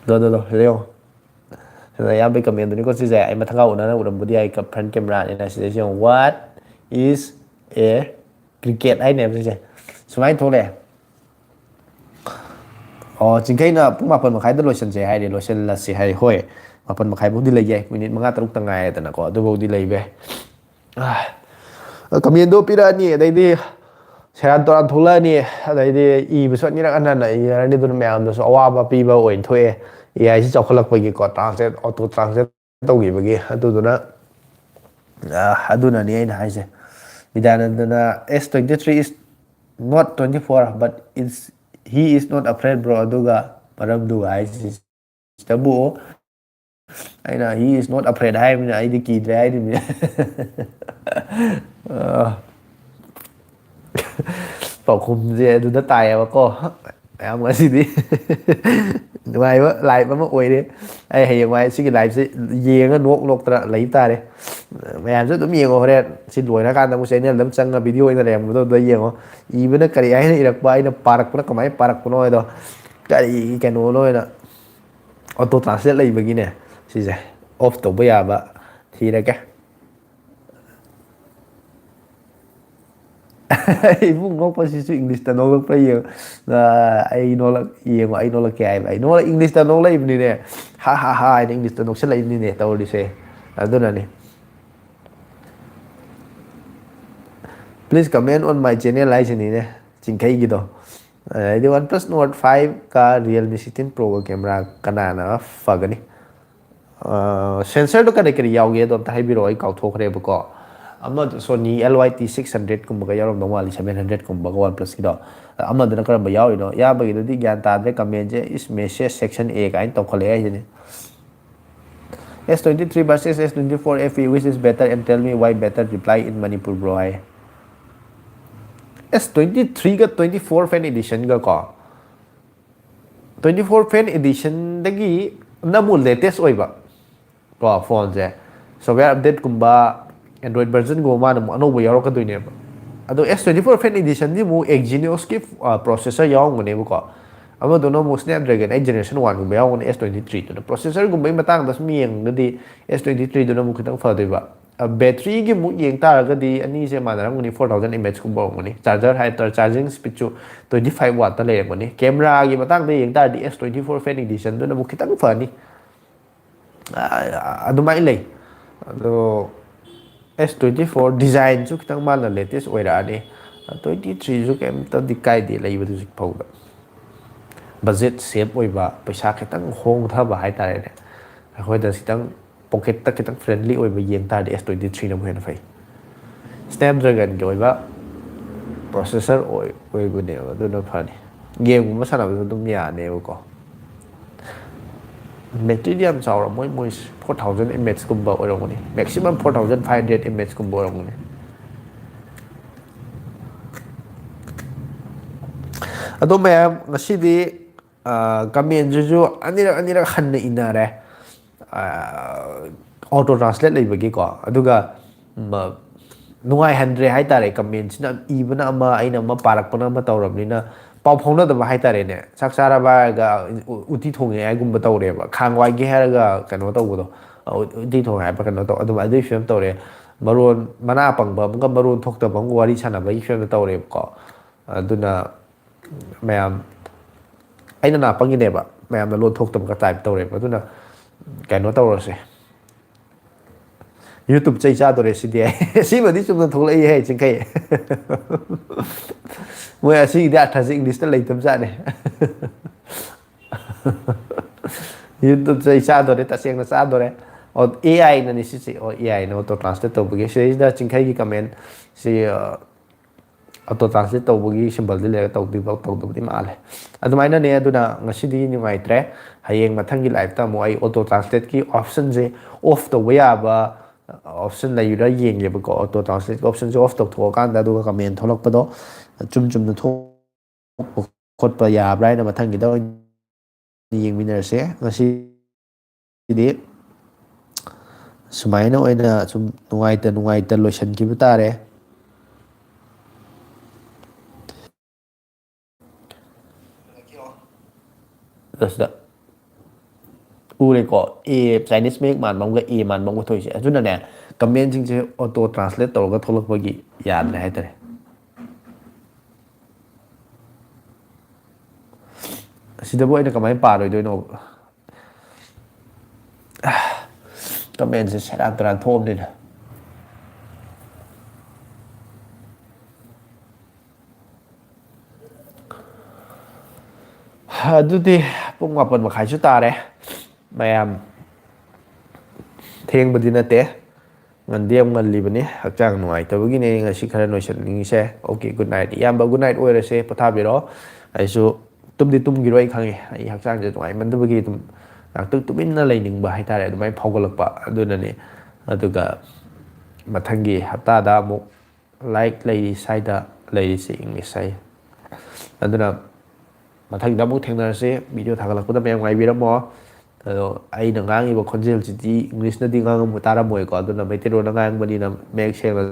ꯗꯣ, ꯗꯣ, ꯗꯣ, ꯁꯤꯗ ꯌꯦꯡꯉꯣ꯫ ꯁꯤꯗ ꯏꯌꯥꯝꯕꯒꯤ comment ꯗꯨꯅꯤꯀꯣ ꯁꯤꯁꯦ꯫ ꯑꯩ ꯃꯊꯪ ꯎꯅꯅ ꯎꯔꯝꯕꯗꯤ ꯌꯥꯏ, front camera ꯅꯤꯅ꯫ ꯁꯤꯗꯩꯁꯤ ꯌꯦꯡꯉꯣ, "What is a cricket?" ꯍꯥꯏꯅꯦꯕ ꯁꯤꯁꯦ꯫ ꯁꯨꯃꯥꯏꯅ ꯊꯣꯛꯂꯛꯑꯦ꯫ ꯑꯣ, ꯆꯤꯡꯈꯩꯅ ꯄꯨꯡ ꯃꯥꯄꯟ ꯃꯈꯥꯏꯗ ꯂꯣꯏꯁꯟꯁꯦ ꯍꯥꯏꯔꯦ, ꯂꯣꯏꯁꯜꯂꯁꯤ ꯍꯥꯏ꯫ ꯍꯣꯏ, ꯃꯥꯄꯟ ꯃꯈꯥꯏ ꯐꯥꯎꯗꯤ ꯂꯩ ꯌꯥꯏ, minute ꯃꯉꯥ ꯇꯔꯨꯛꯇ ꯉꯥꯏꯔꯦꯗꯅꯀꯣ, ꯑꯗꯨꯐꯥꯎꯗꯤ ꯂꯩꯕ ꯌꯥꯏ꯫ ꯑꯥ, comment ꯗꯣ ꯄꯤꯔꯛꯑꯅꯤ, ꯑꯗꯩꯗꯤ ꯁꯦꯔꯥꯟ ꯇꯨꯔꯥꯟ ꯊꯣꯛꯂꯛꯑꯅꯤ, ꯑꯗꯩꯗꯤ ꯏꯕꯁꯨ ꯑꯅꯤꯔꯛ ꯍꯟꯅ ꯍꯟꯅ ꯏꯔꯅꯤ, ꯑꯗꯨꯅ ꯃꯌꯥꯝꯗꯁꯨ ꯑꯋꯥꯕ ꯄꯤꯕ ꯑꯣꯏꯅ ꯊꯣꯛꯑꯦ꯫ AI ꯁꯤ ꯆꯥꯎꯈꯠꯂꯛꯄꯒꯤꯀꯣ, translate, auto translate ꯇꯧꯈꯤꯕꯒꯤ꯫ ꯑꯗꯨꯗꯨꯅ, ꯑꯥ, ꯑꯗꯨꯅꯅꯤ ꯑꯩꯅ ꯍꯥꯏꯁꯦ꯫ ꯕꯤꯗ꯭ꯌꯥꯅꯟꯗꯅ, "S twenty three is not twenty four, but it's, he is not afraid, bro." ꯑꯗꯨꯒ ꯃꯔꯝꯗꯨꯒ ꯍꯥꯏꯁꯤ꯫ ꯁꯤꯗꯕꯨ ꯑꯩꯅ "He is not afraid" ꯍꯥꯏꯕꯅꯤꯅ ꯑꯩꯗꯤ ꯀꯤꯗ꯭ꯔꯦ ꯍꯥꯏꯔꯤꯕꯅꯤ꯫ ꯑ, ꯄꯥꯎꯈꯨꯝꯁꯦ ꯑꯗꯨꯗ ꯇꯥꯏꯌꯦꯕꯀꯣ꯫ ꯃꯌꯥꯝ ꯉꯁꯤꯗꯤ ꯅꯨꯡꯉꯥꯏꯕ live ꯑꯃ ꯑꯣꯏꯔꯦ꯫ ꯑꯩ ꯍꯌꯦꯡꯋꯥꯏ ꯁꯤꯒꯤ live ꯁꯦ ꯌꯦꯡꯉ ꯅꯣꯛ ꯅꯣꯛꯇꯅ ꯂꯩ ꯇꯥꯔꯦ꯫ ꯃꯌꯥꯝꯁꯨ ꯑꯗꯨꯝ ꯌꯦꯡꯉꯣ, ꯍꯣꯔꯦꯟ ꯁꯤ ꯂꯣꯏꯔꯀꯥꯟꯗ ꯑꯃꯨꯛ channel ꯗ ꯑꯃꯨꯛ ꯆꯪꯉ video ꯑꯣꯏꯅ ꯂꯩꯔꯝꯕꯗꯣ ꯑꯗꯨꯗ ꯌꯦꯡꯉꯣ꯫ ꯏꯕꯅ ꯀꯔꯤ ꯍꯥꯏꯅ ꯏꯔꯛꯄ, ꯑꯩꯅ ꯄꯥꯔꯛꯄꯅ ꯀꯃꯥꯏꯅ ꯄꯥꯔꯛꯄꯅꯣ ꯍꯥꯏꯗꯣ꯫ ꯀꯔꯤ ꯀꯩꯅꯣꯅꯣ ꯍꯥꯏꯅ auto translate ꯂꯩꯕꯒꯤꯅꯦ꯫ ꯁꯤꯁꯦ off ꯇꯧꯕ ꯌꯥꯕ ꯊꯤꯔꯒꯦ꯫ ꯏꯕꯨꯡ ꯅꯣꯛꯄꯁꯤꯁꯨ English ꯇ ꯅꯣꯛꯂꯛꯄ꯭ꯔꯥ ꯌꯦꯡꯉꯣ꯫ ꯑ, ꯑꯩ ꯅꯣꯛꯂꯛ-, ꯌꯦꯡꯉꯣ, ꯑꯩ ꯅꯣꯛꯂꯛꯀꯦ ꯍꯥꯏꯕ꯫ ꯑꯩ ꯅꯣꯛꯂꯛ-, English ꯇ ꯅꯣꯛꯂꯛꯏꯕꯅꯤꯅꯦ꯫ "ꯍꯥ, ꯍꯥ, ꯍꯥ" ꯍꯥꯏꯅ English ꯇ ꯅꯣꯛꯁꯜꯂꯛꯏꯕꯅꯤꯅꯦ ꯇꯧꯔꯤꯁꯦ꯫ ꯑꯗꯨꯅꯅꯤ꯫ "Please comment on my channel" ꯍꯥꯏꯁꯤꯅꯤꯅꯦ, ꯆꯤꯡꯈꯩꯒꯤꯗꯣ꯫ ꯑꯗꯩꯗꯤ OnePlus Nord five ꯀ Realme sixteen Pro ꯒ camera ꯀꯅꯥꯅ ꯐꯒꯅꯤ? ꯑ, sensor ꯗꯣ ꯀꯔꯤ ꯀꯔꯤ ꯌꯥꯎꯒꯦꯗꯣ ꯑꯝꯇ ꯍꯥꯏꯕꯤꯔꯛꯑꯣ, ꯑꯩ ꯀꯥꯎꯊꯣꯛꯈ꯭ꯔꯦꯕꯀꯣ꯫ ꯑꯃꯗꯣ Sony L Y T six hundred ꯀꯨꯝꯕꯒ ꯌꯥꯎꯔꯝꯗꯧ ꯃꯥꯜꯂꯤ, seven hundred ꯀꯨꯝꯕꯒ OnePlus ꯀꯤꯗꯣ꯫ ꯑꯃꯗꯨꯅ ꯀꯔꯝꯕ ꯌꯥꯎꯔꯤꯅꯣ? ꯏꯌꯥꯝꯕꯒꯤꯗꯨꯗꯤ ꯒ꯭ꯌꯥꯟ ꯇꯥꯗ꯭ꯔꯦ, comment say is message section A ꯀꯥꯏꯅ ꯇꯧꯈꯠꯂꯛꯑꯦ ꯍꯥꯏꯁꯤꯅꯤ꯫ "S twenty-three versus S twenty-four F E, which is better and tell me why better, reply in Manipur bro" high. S twenty-three ꯒ twenty-four Fan Edition ꯒ ꯀꯣ, twenty-four Fan Edition ꯗꯒꯤ ꯅ ꯑꯃꯨꯛ latest ꯑꯣꯏꯕ ꯀꯣ phone ꯁꯦ, software update ꯀꯨꯝꯕ, Android version ꯒꯨꯝꯕ ꯃꯥꯅ ꯑꯃꯨꯛ ꯑꯅꯧꯕ ꯌꯥꯎꯔꯛꯀꯗꯣꯏꯅꯦꯕ꯫ ꯑꯗꯣ S twenty-four Fan Edition ꯗꯤ ꯑꯃꯨꯛ Exynos ꯀꯤ, ꯑ, processor ꯌꯥꯎꯔꯝꯒꯅꯦꯕꯀꯣ꯫ ꯑꯃꯗꯨꯅ ꯑꯃꯨꯛ Snapdragon eight Generation one ꯒꯨꯝꯕ ꯌꯥꯎꯔꯝꯒꯅꯤ, S twenty-three ꯗꯨꯅ꯫ Processor ꯒꯨꯝꯕꯒꯤ ꯃꯇꯥꯡꯗ ꯁꯨꯝ ꯌꯦꯡꯉꯒꯗꯤ S twenty-three ꯗꯨꯅ ꯑꯃꯨꯛ ꯈꯤꯇꯪ ꯐꯗꯣꯏꯕ꯫ ꯑ, battery ꯒꯤ ꯑꯃꯨꯛ ꯌꯦꯡ ꯇꯥꯔꯒꯗꯤ ꯑꯅꯤꯁꯦ ꯃꯥꯟꯅꯔꯝꯒꯅꯤ, four thousand mAh ꯀꯨꯝꯕ ꯑꯣꯏꯔꯝꯒꯅꯤ꯫ Charger ꯍꯥꯏ ꯇꯥꯔꯦ, charging speed ꯁꯨ twenty-five watt ꯇ ꯂꯩꯔꯝꯒꯅꯤ꯫ Camera ꯒꯤ ꯃꯇꯥꯡꯗ ꯌꯦꯡ ꯇꯥꯔꯗꯤ S twenty-four Fan Edition ꯗꯨꯅ ꯑꯃꯨꯛ ꯈꯤꯇꯪ ꯐꯅꯤ꯫ ꯑ, ꯑꯗꯨꯃꯥꯏꯅ ꯂꯩ꯫ ꯑꯗꯣ S twenty-four design ꯁꯨ ꯈꯤꯇꯪ ꯃꯥꯅ latest ꯑꯣꯏꯔꯛꯑꯅꯤ꯫ Twenty-three ꯁꯨ ꯀꯩꯝꯇꯗꯤ ꯀꯥꯏꯗꯦ ꯂꯩꯕꯗꯨ ꯍꯧꯖꯤꯛ ꯐꯥꯎꯗ꯫ Budget save ꯑꯣꯏꯕ, ꯄꯩꯁꯥ ꯈꯤꯇꯪ ꯍꯣꯡꯊꯕ ꯍꯥꯏꯇꯥꯔꯦꯅꯦ꯫ ꯑꯩꯈꯣꯏꯗ ꯈꯤꯇꯪ pocket ꯇ ꯈꯤꯇꯪ friendly ꯑꯣꯏꯕ ꯌꯦꯡ ꯇꯥꯔꯗꯤ S twenty-three ꯅꯕꯨ ꯍꯦꯟꯅ ꯐꯩ꯫ Snapdragon ꯒꯤ ꯑꯣꯏꯕ processor ꯑꯣꯏ-, ꯑꯣꯏꯕꯅꯦꯕ, ꯑꯗꯨꯅ ꯐꯅꯤ꯫ Game ꯒꯨꯝꯕ ꯁꯥꯟꯅꯕꯁꯨ ꯑꯗꯨꯝ ꯌꯥꯅꯦꯕꯀꯣ꯫ ꯃꯦꯇ꯭ꯔꯤꯛꯇꯤ ꯌꯥꯝ ꯆꯥꯎꯔꯝꯃꯣꯏ, ꯃꯣꯏꯁꯦ four thousand image ꯀꯨꯝꯕ ꯑꯣꯏꯔꯝꯒꯅꯤ, maximum four thousand five hundred image ꯀꯨꯝꯕ ꯑꯣꯏꯔꯝꯒꯅꯤ꯫ ꯑꯗꯣ ꯃꯌꯥꯝ, ꯉꯁꯤꯗꯤ ꯀꯃꯦꯟꯁꯤꯁꯨ ꯑꯅꯤꯔꯛ ꯑꯅꯤꯔꯛ ꯍꯟꯅ ꯏꯟꯅꯔꯦ꯫ ꯑꯣꯇꯣ ꯇ꯭ꯔꯥꯟꯁꯂꯦꯠ ꯂꯩꯕꯒꯤꯀꯣ꯫ ꯑꯗꯨꯒ ꯅꯨꯡꯉꯥꯏꯍꯟꯗ꯭ꯔꯦ ꯍꯥꯏꯇꯥꯔꯦ꯫ ꯀꯃꯦꯟꯁꯤꯅ ꯏꯕꯅ ꯑꯃ, ꯑꯩꯅ ꯑꯃ, ꯄꯥꯔꯛꯄꯅ ꯑꯃ ꯇꯧꯔꯕꯅꯤꯅ ꯄꯥꯎ ꯐꯥꯎꯅꯗꯕ ꯍꯥꯏꯇꯥꯔꯦꯅꯦ꯫ "ꯆꯥꯛ ꯆꯥꯔꯕ?" ꯍꯥꯏꯔꯒ "ꯎꯇꯤ ꯊꯣꯡꯉꯦ" ꯍꯥꯏꯒꯨꯝꯕ ꯇꯧꯔꯦꯕ꯫ "ꯈꯥꯡ ꯋꯥꯏꯒꯦ?" ꯍꯥꯏꯔꯒ ꯀꯩꯅꯣ ꯇꯧꯕꯗꯣ, "ꯎꯇꯤ ꯊꯣꯡꯉꯦ" ꯍꯥꯏꯕ ꯀꯩꯅꯣ ꯇꯧ, ꯑꯗꯨꯝ ꯑꯗꯨꯒꯤ ꯐꯤꯕꯝ ꯇꯧꯔꯦ꯫ ꯃꯔꯣꯟ, ꯃꯅꯥ ꯄꯪꯕ ꯑꯃꯒ ꯃꯔꯣꯟ ꯊꯣꯛꯇꯕ ꯑꯃꯒ ꯋꯥꯔꯤ ꯁꯥꯟꯅꯕꯒꯤ ꯐꯤꯕꯝꯗ ꯇꯧꯔꯦꯕꯀꯣ꯫ ꯑꯗꯨꯅ ꯃꯌꯥꯝ, ꯑꯩꯅ ꯅꯥ ꯄꯪꯉꯤꯅꯦꯕ, ꯃꯌꯥꯝꯅ ꯂꯣꯟ ꯊꯣꯛꯇꯕꯒ ꯇꯥꯏꯞ ꯇꯧꯔꯦꯕ꯫ ꯑꯗꯨꯅ ꯀꯩꯅꯣ ꯇꯧꯔꯁꯦ, YouTube ꯆꯩ ꯆꯥꯗꯣꯔꯦ ꯁꯤꯗꯤ꯫ ꯁꯤꯃꯗꯤ ꯆꯨꯝꯅ ꯊꯣꯛꯂꯛꯏꯍꯦ, ꯆꯤꯡꯈꯩ꯫ ꯃꯣꯏ ꯑꯁꯤꯒꯤꯗꯤ ꯑꯥꯔꯊꯁꯦ ꯏꯪꯂꯤꯁꯇ ꯂꯩꯇꯕꯖꯥꯠꯅꯦ꯫ YouTube ꯆꯩ ꯆꯥꯗꯣꯔꯦ, ꯇꯁꯦꯡꯅ ꯆꯥꯗꯣꯔꯦ꯫ ꯑꯣ, AI ꯅꯅꯤ ꯁꯤꯁꯦ꯫ ꯑꯣ, AI ꯅ ꯑꯣꯇꯣ ꯇ꯭ꯔꯥꯟꯁꯂꯦꯠ ꯇꯧꯕꯒꯤ꯫ ꯁꯤꯗꯩꯁꯤꯗ ꯆꯤꯡꯈꯩꯒꯤ ꯀꯃꯦꯟ ꯁꯤ, ꯑ, ꯑꯣꯇꯣ ꯇ꯭ꯔꯥꯟꯁꯂꯦꯠ ꯇꯧꯕꯒꯤ ꯁꯤꯝꯕꯜꯗꯤ ꯂꯩꯔꯒ ꯇꯧꯗꯣꯏꯕ, ꯇꯧꯗꯕꯗꯤ ꯃꯥꯜꯂꯦ꯫ ꯑꯗꯨꯃꯥꯏꯅꯅꯦ꯫ ꯑꯗꯨꯅ ꯉꯁꯤꯗꯤ ꯅꯨꯡꯉꯥꯏꯇ꯭ꯔꯦ꯫ ꯍꯌꯦꯡ ꯃꯊꯪꯒꯤ ꯂꯥꯏꯐꯇ ꯑꯃꯨꯛ ꯑꯩ ꯑꯣꯇꯣ ꯇ꯭ꯔꯥꯟꯁꯂꯦꯠꯀꯤ ꯑꯣꯞꯁꯟꯁꯦ ꯑꯣꯐ ꯇꯧꯕ ꯌꯥꯕ ꯑꯣꯞꯁꯟ ꯂꯩꯕ꯭ꯔꯥ ꯌꯦꯡꯒꯦꯕꯀꯣ꯫ ꯑꯣꯇꯣ ꯇ꯭ꯔꯥꯟꯁꯂꯦꯠꯀꯤ ꯑꯣꯞꯁꯟꯁꯦ ꯑꯣꯐ ꯇꯧꯊꯣꯛꯑꯀꯥꯟꯗ, ꯑꯗꯨꯒ ꯀꯃꯦꯟ ꯊꯣꯛꯂꯛꯄꯗꯣ ꯆꯨꯝ ꯆꯨꯝꯅ ꯊꯣꯛꯄ ꯈꯣꯠꯄ ꯌꯥꯕ꯭ꯔꯥ ꯍꯥꯏꯅ ꯃꯊꯪꯒꯤꯗ ꯑꯣꯏꯅ ꯌꯦꯡꯃꯤꯟꯅꯔꯁꯦ꯫ ꯉꯁꯤꯗꯤ ꯁꯨꯃꯥꯏꯅ ꯑꯣꯏꯅ ꯁꯨꯝ ꯅꯨꯡꯉꯥꯏꯇ ꯅꯨꯡꯉꯥꯏꯇ ꯂꯣꯏꯁꯤꯟꯈꯤꯕ ꯇꯥꯔꯦ꯫ ꯑꯁꯤꯗ ꯎꯔꯦꯀꯣ, ꯑꯦ, ꯆꯥꯏꯅꯤꯁ ꯃꯌꯦꯛ ꯃꯥꯟꯕ ꯑꯃꯒ ꯑꯦ ꯃꯥꯟꯕ ꯑꯃꯒ ꯊꯣꯛꯏꯁꯦ꯫ ꯑꯗꯨꯅꯅꯦ, ꯀꯃꯦꯟꯁꯤꯡꯁꯦ ꯑꯣꯇꯣ ꯇ꯭ꯔꯥꯟꯁꯂꯦꯠ ꯇꯧꯔꯒ ꯊꯣꯛꯂꯛꯄꯒꯤ ꯌꯥꯗ꯭ꯔꯦ ꯍꯥꯏꯇꯥꯔꯦ꯫ ꯑꯁꯤꯗꯕꯨ ꯑꯩꯅ ꯀꯃꯥꯏꯅ ꯄꯥꯔꯣꯏꯗꯣꯏꯅꯣ? ꯀꯃꯦꯟꯁꯦ ꯁꯦꯔꯥꯟ ꯇꯨꯔꯥꯟ ꯊꯣꯛꯑꯕꯅꯤꯅ꯫ ꯑꯗꯨꯗꯤ ꯄꯨꯡ ꯃꯥꯄꯟ ꯃꯈꯥꯏꯁꯨ ꯇꯥꯔꯦ꯫ ꯃꯌꯥꯝ, ꯊꯦꯡꯕꯗꯤ ꯅꯠꯇꯦ, ꯉꯟꯗꯤ ꯌꯥꯝ ꯉꯜꯂꯤꯕꯅꯤ꯫ ꯍꯛꯆꯥꯡ ꯅꯨꯡꯉꯥꯏꯇꯕꯒꯤꯅꯦ ꯉꯁꯤ ꯈꯔ ꯅꯣꯏꯁꯟꯅꯤꯡꯉꯤꯁꯦ꯫ Okay, good night꯫ ꯏꯌꯥꯝꯕ, good night ꯑꯣꯏꯔꯁꯦ, ꯄꯣꯊꯥꯕꯤꯔꯣ꯫ ꯑꯩꯁꯨ ꯇꯨꯝꯗꯤ ꯇꯨꯝꯈꯤꯔꯣꯏ, ꯑꯩ ꯈꯪꯉꯦ꯫ ꯑꯩ ꯍꯛꯆꯥꯡꯁꯦ ꯅꯨꯡꯉꯥꯏꯃꯟꯗꯕꯒꯤ ꯑꯗꯨꯝ ꯉꯥꯛꯇꯪ ꯇꯨꯃꯤꯟꯅ ꯂꯩꯅꯤꯡꯕ ꯍꯥꯏꯇꯥꯔꯦ, ꯑꯗꯨꯃꯥꯏꯅ ꯐꯥꯎꯒꯠꯂꯛꯄ꯫ ꯑꯗꯨꯅꯅꯦ꯫ ꯑꯗꯨꯒ ꯃꯊꯪꯒꯤ ꯍꯞꯇꯥꯗ ꯑꯃꯨꯛ ꯂꯥꯏꯔꯤꯛ ꯂꯩꯔꯤ ꯁ꯭ꯋꯥꯏꯗ ꯂꯩꯔꯤꯁꯦ, ꯏꯪꯂꯤꯁ ꯍꯥꯏ꯫ ꯑꯗꯨꯅ ꯃꯊꯪꯗ ꯑꯃꯨꯛ ꯊꯦꯡꯅꯔꯁꯤ꯫ ꯚꯤꯗꯤꯑꯣ ꯊꯥꯒꯠꯂꯛꯄꯗ ꯃꯌꯥꯝ ꯉꯥꯏꯕꯤꯔꯝꯃꯣ꯫ ꯑꯗꯣ ꯑꯩꯅ ꯉꯥꯡꯉꯤꯕ ꯈꯣꯟꯖꯦꯜꯁꯤꯗꯤ ꯏꯪꯂꯤꯁꯅꯗꯤ ꯉꯥꯡꯉꯝꯃꯨ ꯇꯥꯔꯝꯃꯣꯏꯀꯣ, ꯑꯗꯨꯅ ꯃꯩꯇꯩꯂꯣꯟꯗ ꯉꯥꯡꯕꯅꯤꯅ ꯃꯌꯦꯛ ꯁꯦꯡꯅ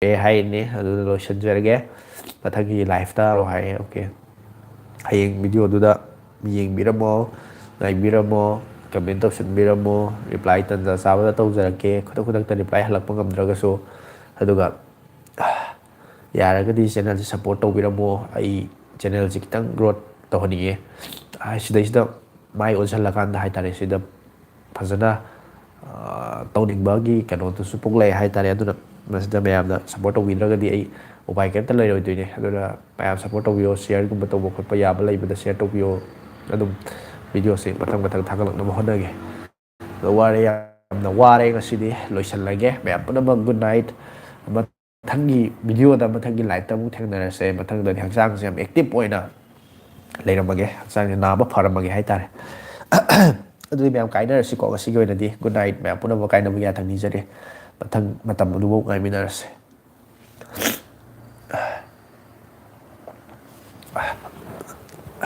ꯑꯦ ꯍꯥꯏꯅꯤ꯫ ꯑꯗꯨꯅ ꯂꯣꯏꯁꯤꯟꯖꯔꯒꯦ꯫ ꯃꯊꯪꯒꯤ ꯂꯥꯏꯐꯇ ꯍꯥꯏ꯫ ꯑꯣꯀꯦ, ꯍꯌꯦꯡ ꯚꯤꯗꯤꯑꯣꯗꯨꯗ ꯌꯦꯡꯕꯤꯔꯝꯃꯣ, ꯉꯥꯏꯕꯤꯔꯝꯃꯣ, ꯀꯃꯦꯟ ꯇꯧꯁꯟꯕꯤꯔꯝꯃꯣ꯫ ꯔꯤꯄ꯭ꯂꯥꯏ ꯇꯟꯖꯥ ꯆꯥꯕꯗ ꯇꯧꯖꯔꯛꯀꯦ, ꯈꯨꯗꯛ ꯈꯨꯗꯛꯇ ꯔꯤꯄ꯭ꯂꯥꯏ ꯍꯜꯂꯛꯄ ꯉꯝꯗ꯭ꯔꯒꯁꯨ꯫ ꯑꯗꯨꯒ ꯌꯥꯔꯒꯗꯤ ꯆꯦꯅꯦꯜꯁꯤ ꯁꯞꯄꯣꯔꯠ ꯇꯧꯕꯤꯔꯝꯃꯣ꯫ ꯑꯩ ꯆꯦꯅꯦꯜꯁꯤ ꯈꯤꯇꯪ ꯒ꯭ꯔꯣꯠ ꯇꯧꯍꯟꯅꯤꯡꯉꯦ꯫ ꯑꯥ, ꯁꯤꯗꯩꯁꯤꯗ ꯃꯥꯏ ꯑꯣꯟꯁꯤꯜꯂꯀꯥꯟꯗ ꯍꯥꯏꯇꯥꯔꯦ, ꯁꯤꯗ ꯐꯖꯅ, ꯑ, ꯇꯧꯅꯤꯡꯕꯒꯤ ꯀꯩꯅꯣꯗꯨꯁꯨ ꯄꯣꯛꯂꯛꯑꯦ ꯍꯥꯏꯇꯥꯔꯦ꯫ ꯑꯗꯨꯅ ꯃꯁꯤꯗ ꯃꯌꯥꯝꯅ ꯁꯞꯄꯣꯔꯠ ꯇꯧꯕꯤꯗ꯭ꯔꯒꯗꯤ ꯑꯩ ꯎꯄꯥꯏ ꯀꯩꯝꯇ ꯂꯩꯔꯣꯏꯗꯣꯏꯅꯦ꯫ ꯑꯗꯨꯅ ꯃꯌꯥꯝ ꯁꯞꯄꯣꯔꯠ ꯇꯧꯕꯤꯌꯣ, ꯁꯤꯌꯔꯒꯨꯝꯕ ꯇꯧꯕ ꯈꯣꯠꯄ ꯌꯥꯕ ꯂꯩꯕꯗ ꯁꯤꯌꯔ ꯇꯧꯕꯤꯌꯣ꯫ ꯑꯗꯨꯝ ꯚꯤꯗꯤꯑꯣꯁꯦ ꯃꯊꯪ ꯃꯊꯪ ꯊꯥꯒꯠꯂꯛꯅꯕ ꯍꯣꯠꯅꯒꯦ꯫ ꯑꯗꯣ ꯋꯥꯔꯦ, ꯌꯥꯝꯅ ꯋꯥꯔꯦ ꯉꯁꯤꯗꯤ, ꯂꯣꯏꯁꯤꯜꯂꯒꯦ꯫ ꯃꯌꯥꯝ ꯄꯨꯝꯅꯃꯛ ꯒꯨꯗ ꯅꯥꯏꯠ꯫ ꯃꯊꯪꯒꯤ ꯚꯤꯗꯤꯑꯣꯗ, ꯃꯊꯪꯒꯤ ꯂꯥꯏꯐꯇ ꯑꯃꯨꯛ ꯊꯦꯡꯅꯔꯁꯦ꯫ ꯃꯊꯪꯗꯗꯤ ꯍꯛꯆꯥꯡꯁꯦ ꯌꯥꯝ ꯑꯦꯛꯇꯤꯞ ꯑꯣꯏꯅ ꯂꯩꯔꯝꯃꯒꯦ, ꯍꯛꯆꯥꯡꯁꯦ ꯅꯥꯕ ꯐꯔꯝꯃꯒꯦ ꯍꯥꯏꯇꯥꯔꯦ꯫ ꯑꯗꯨꯗꯤ ꯃꯌꯥꯝ ꯀꯥꯏꯅꯔꯁꯤꯀꯣ ꯉꯁꯤꯒꯤ ꯑꯣꯏꯅꯗꯤ꯫ Good night. ꯃꯌꯥꯝ ꯄꯨꯝꯅꯃꯛ ꯀꯥꯏꯅꯕꯒꯤ ꯌꯥꯊꯪ ꯅꯤꯖꯔꯤ꯫ ꯃꯊꯪ ꯃꯇꯝ ꯑꯗꯨꯐꯥꯎ ꯉꯥꯏꯃꯤꯟꯅꯔꯁꯦ꯫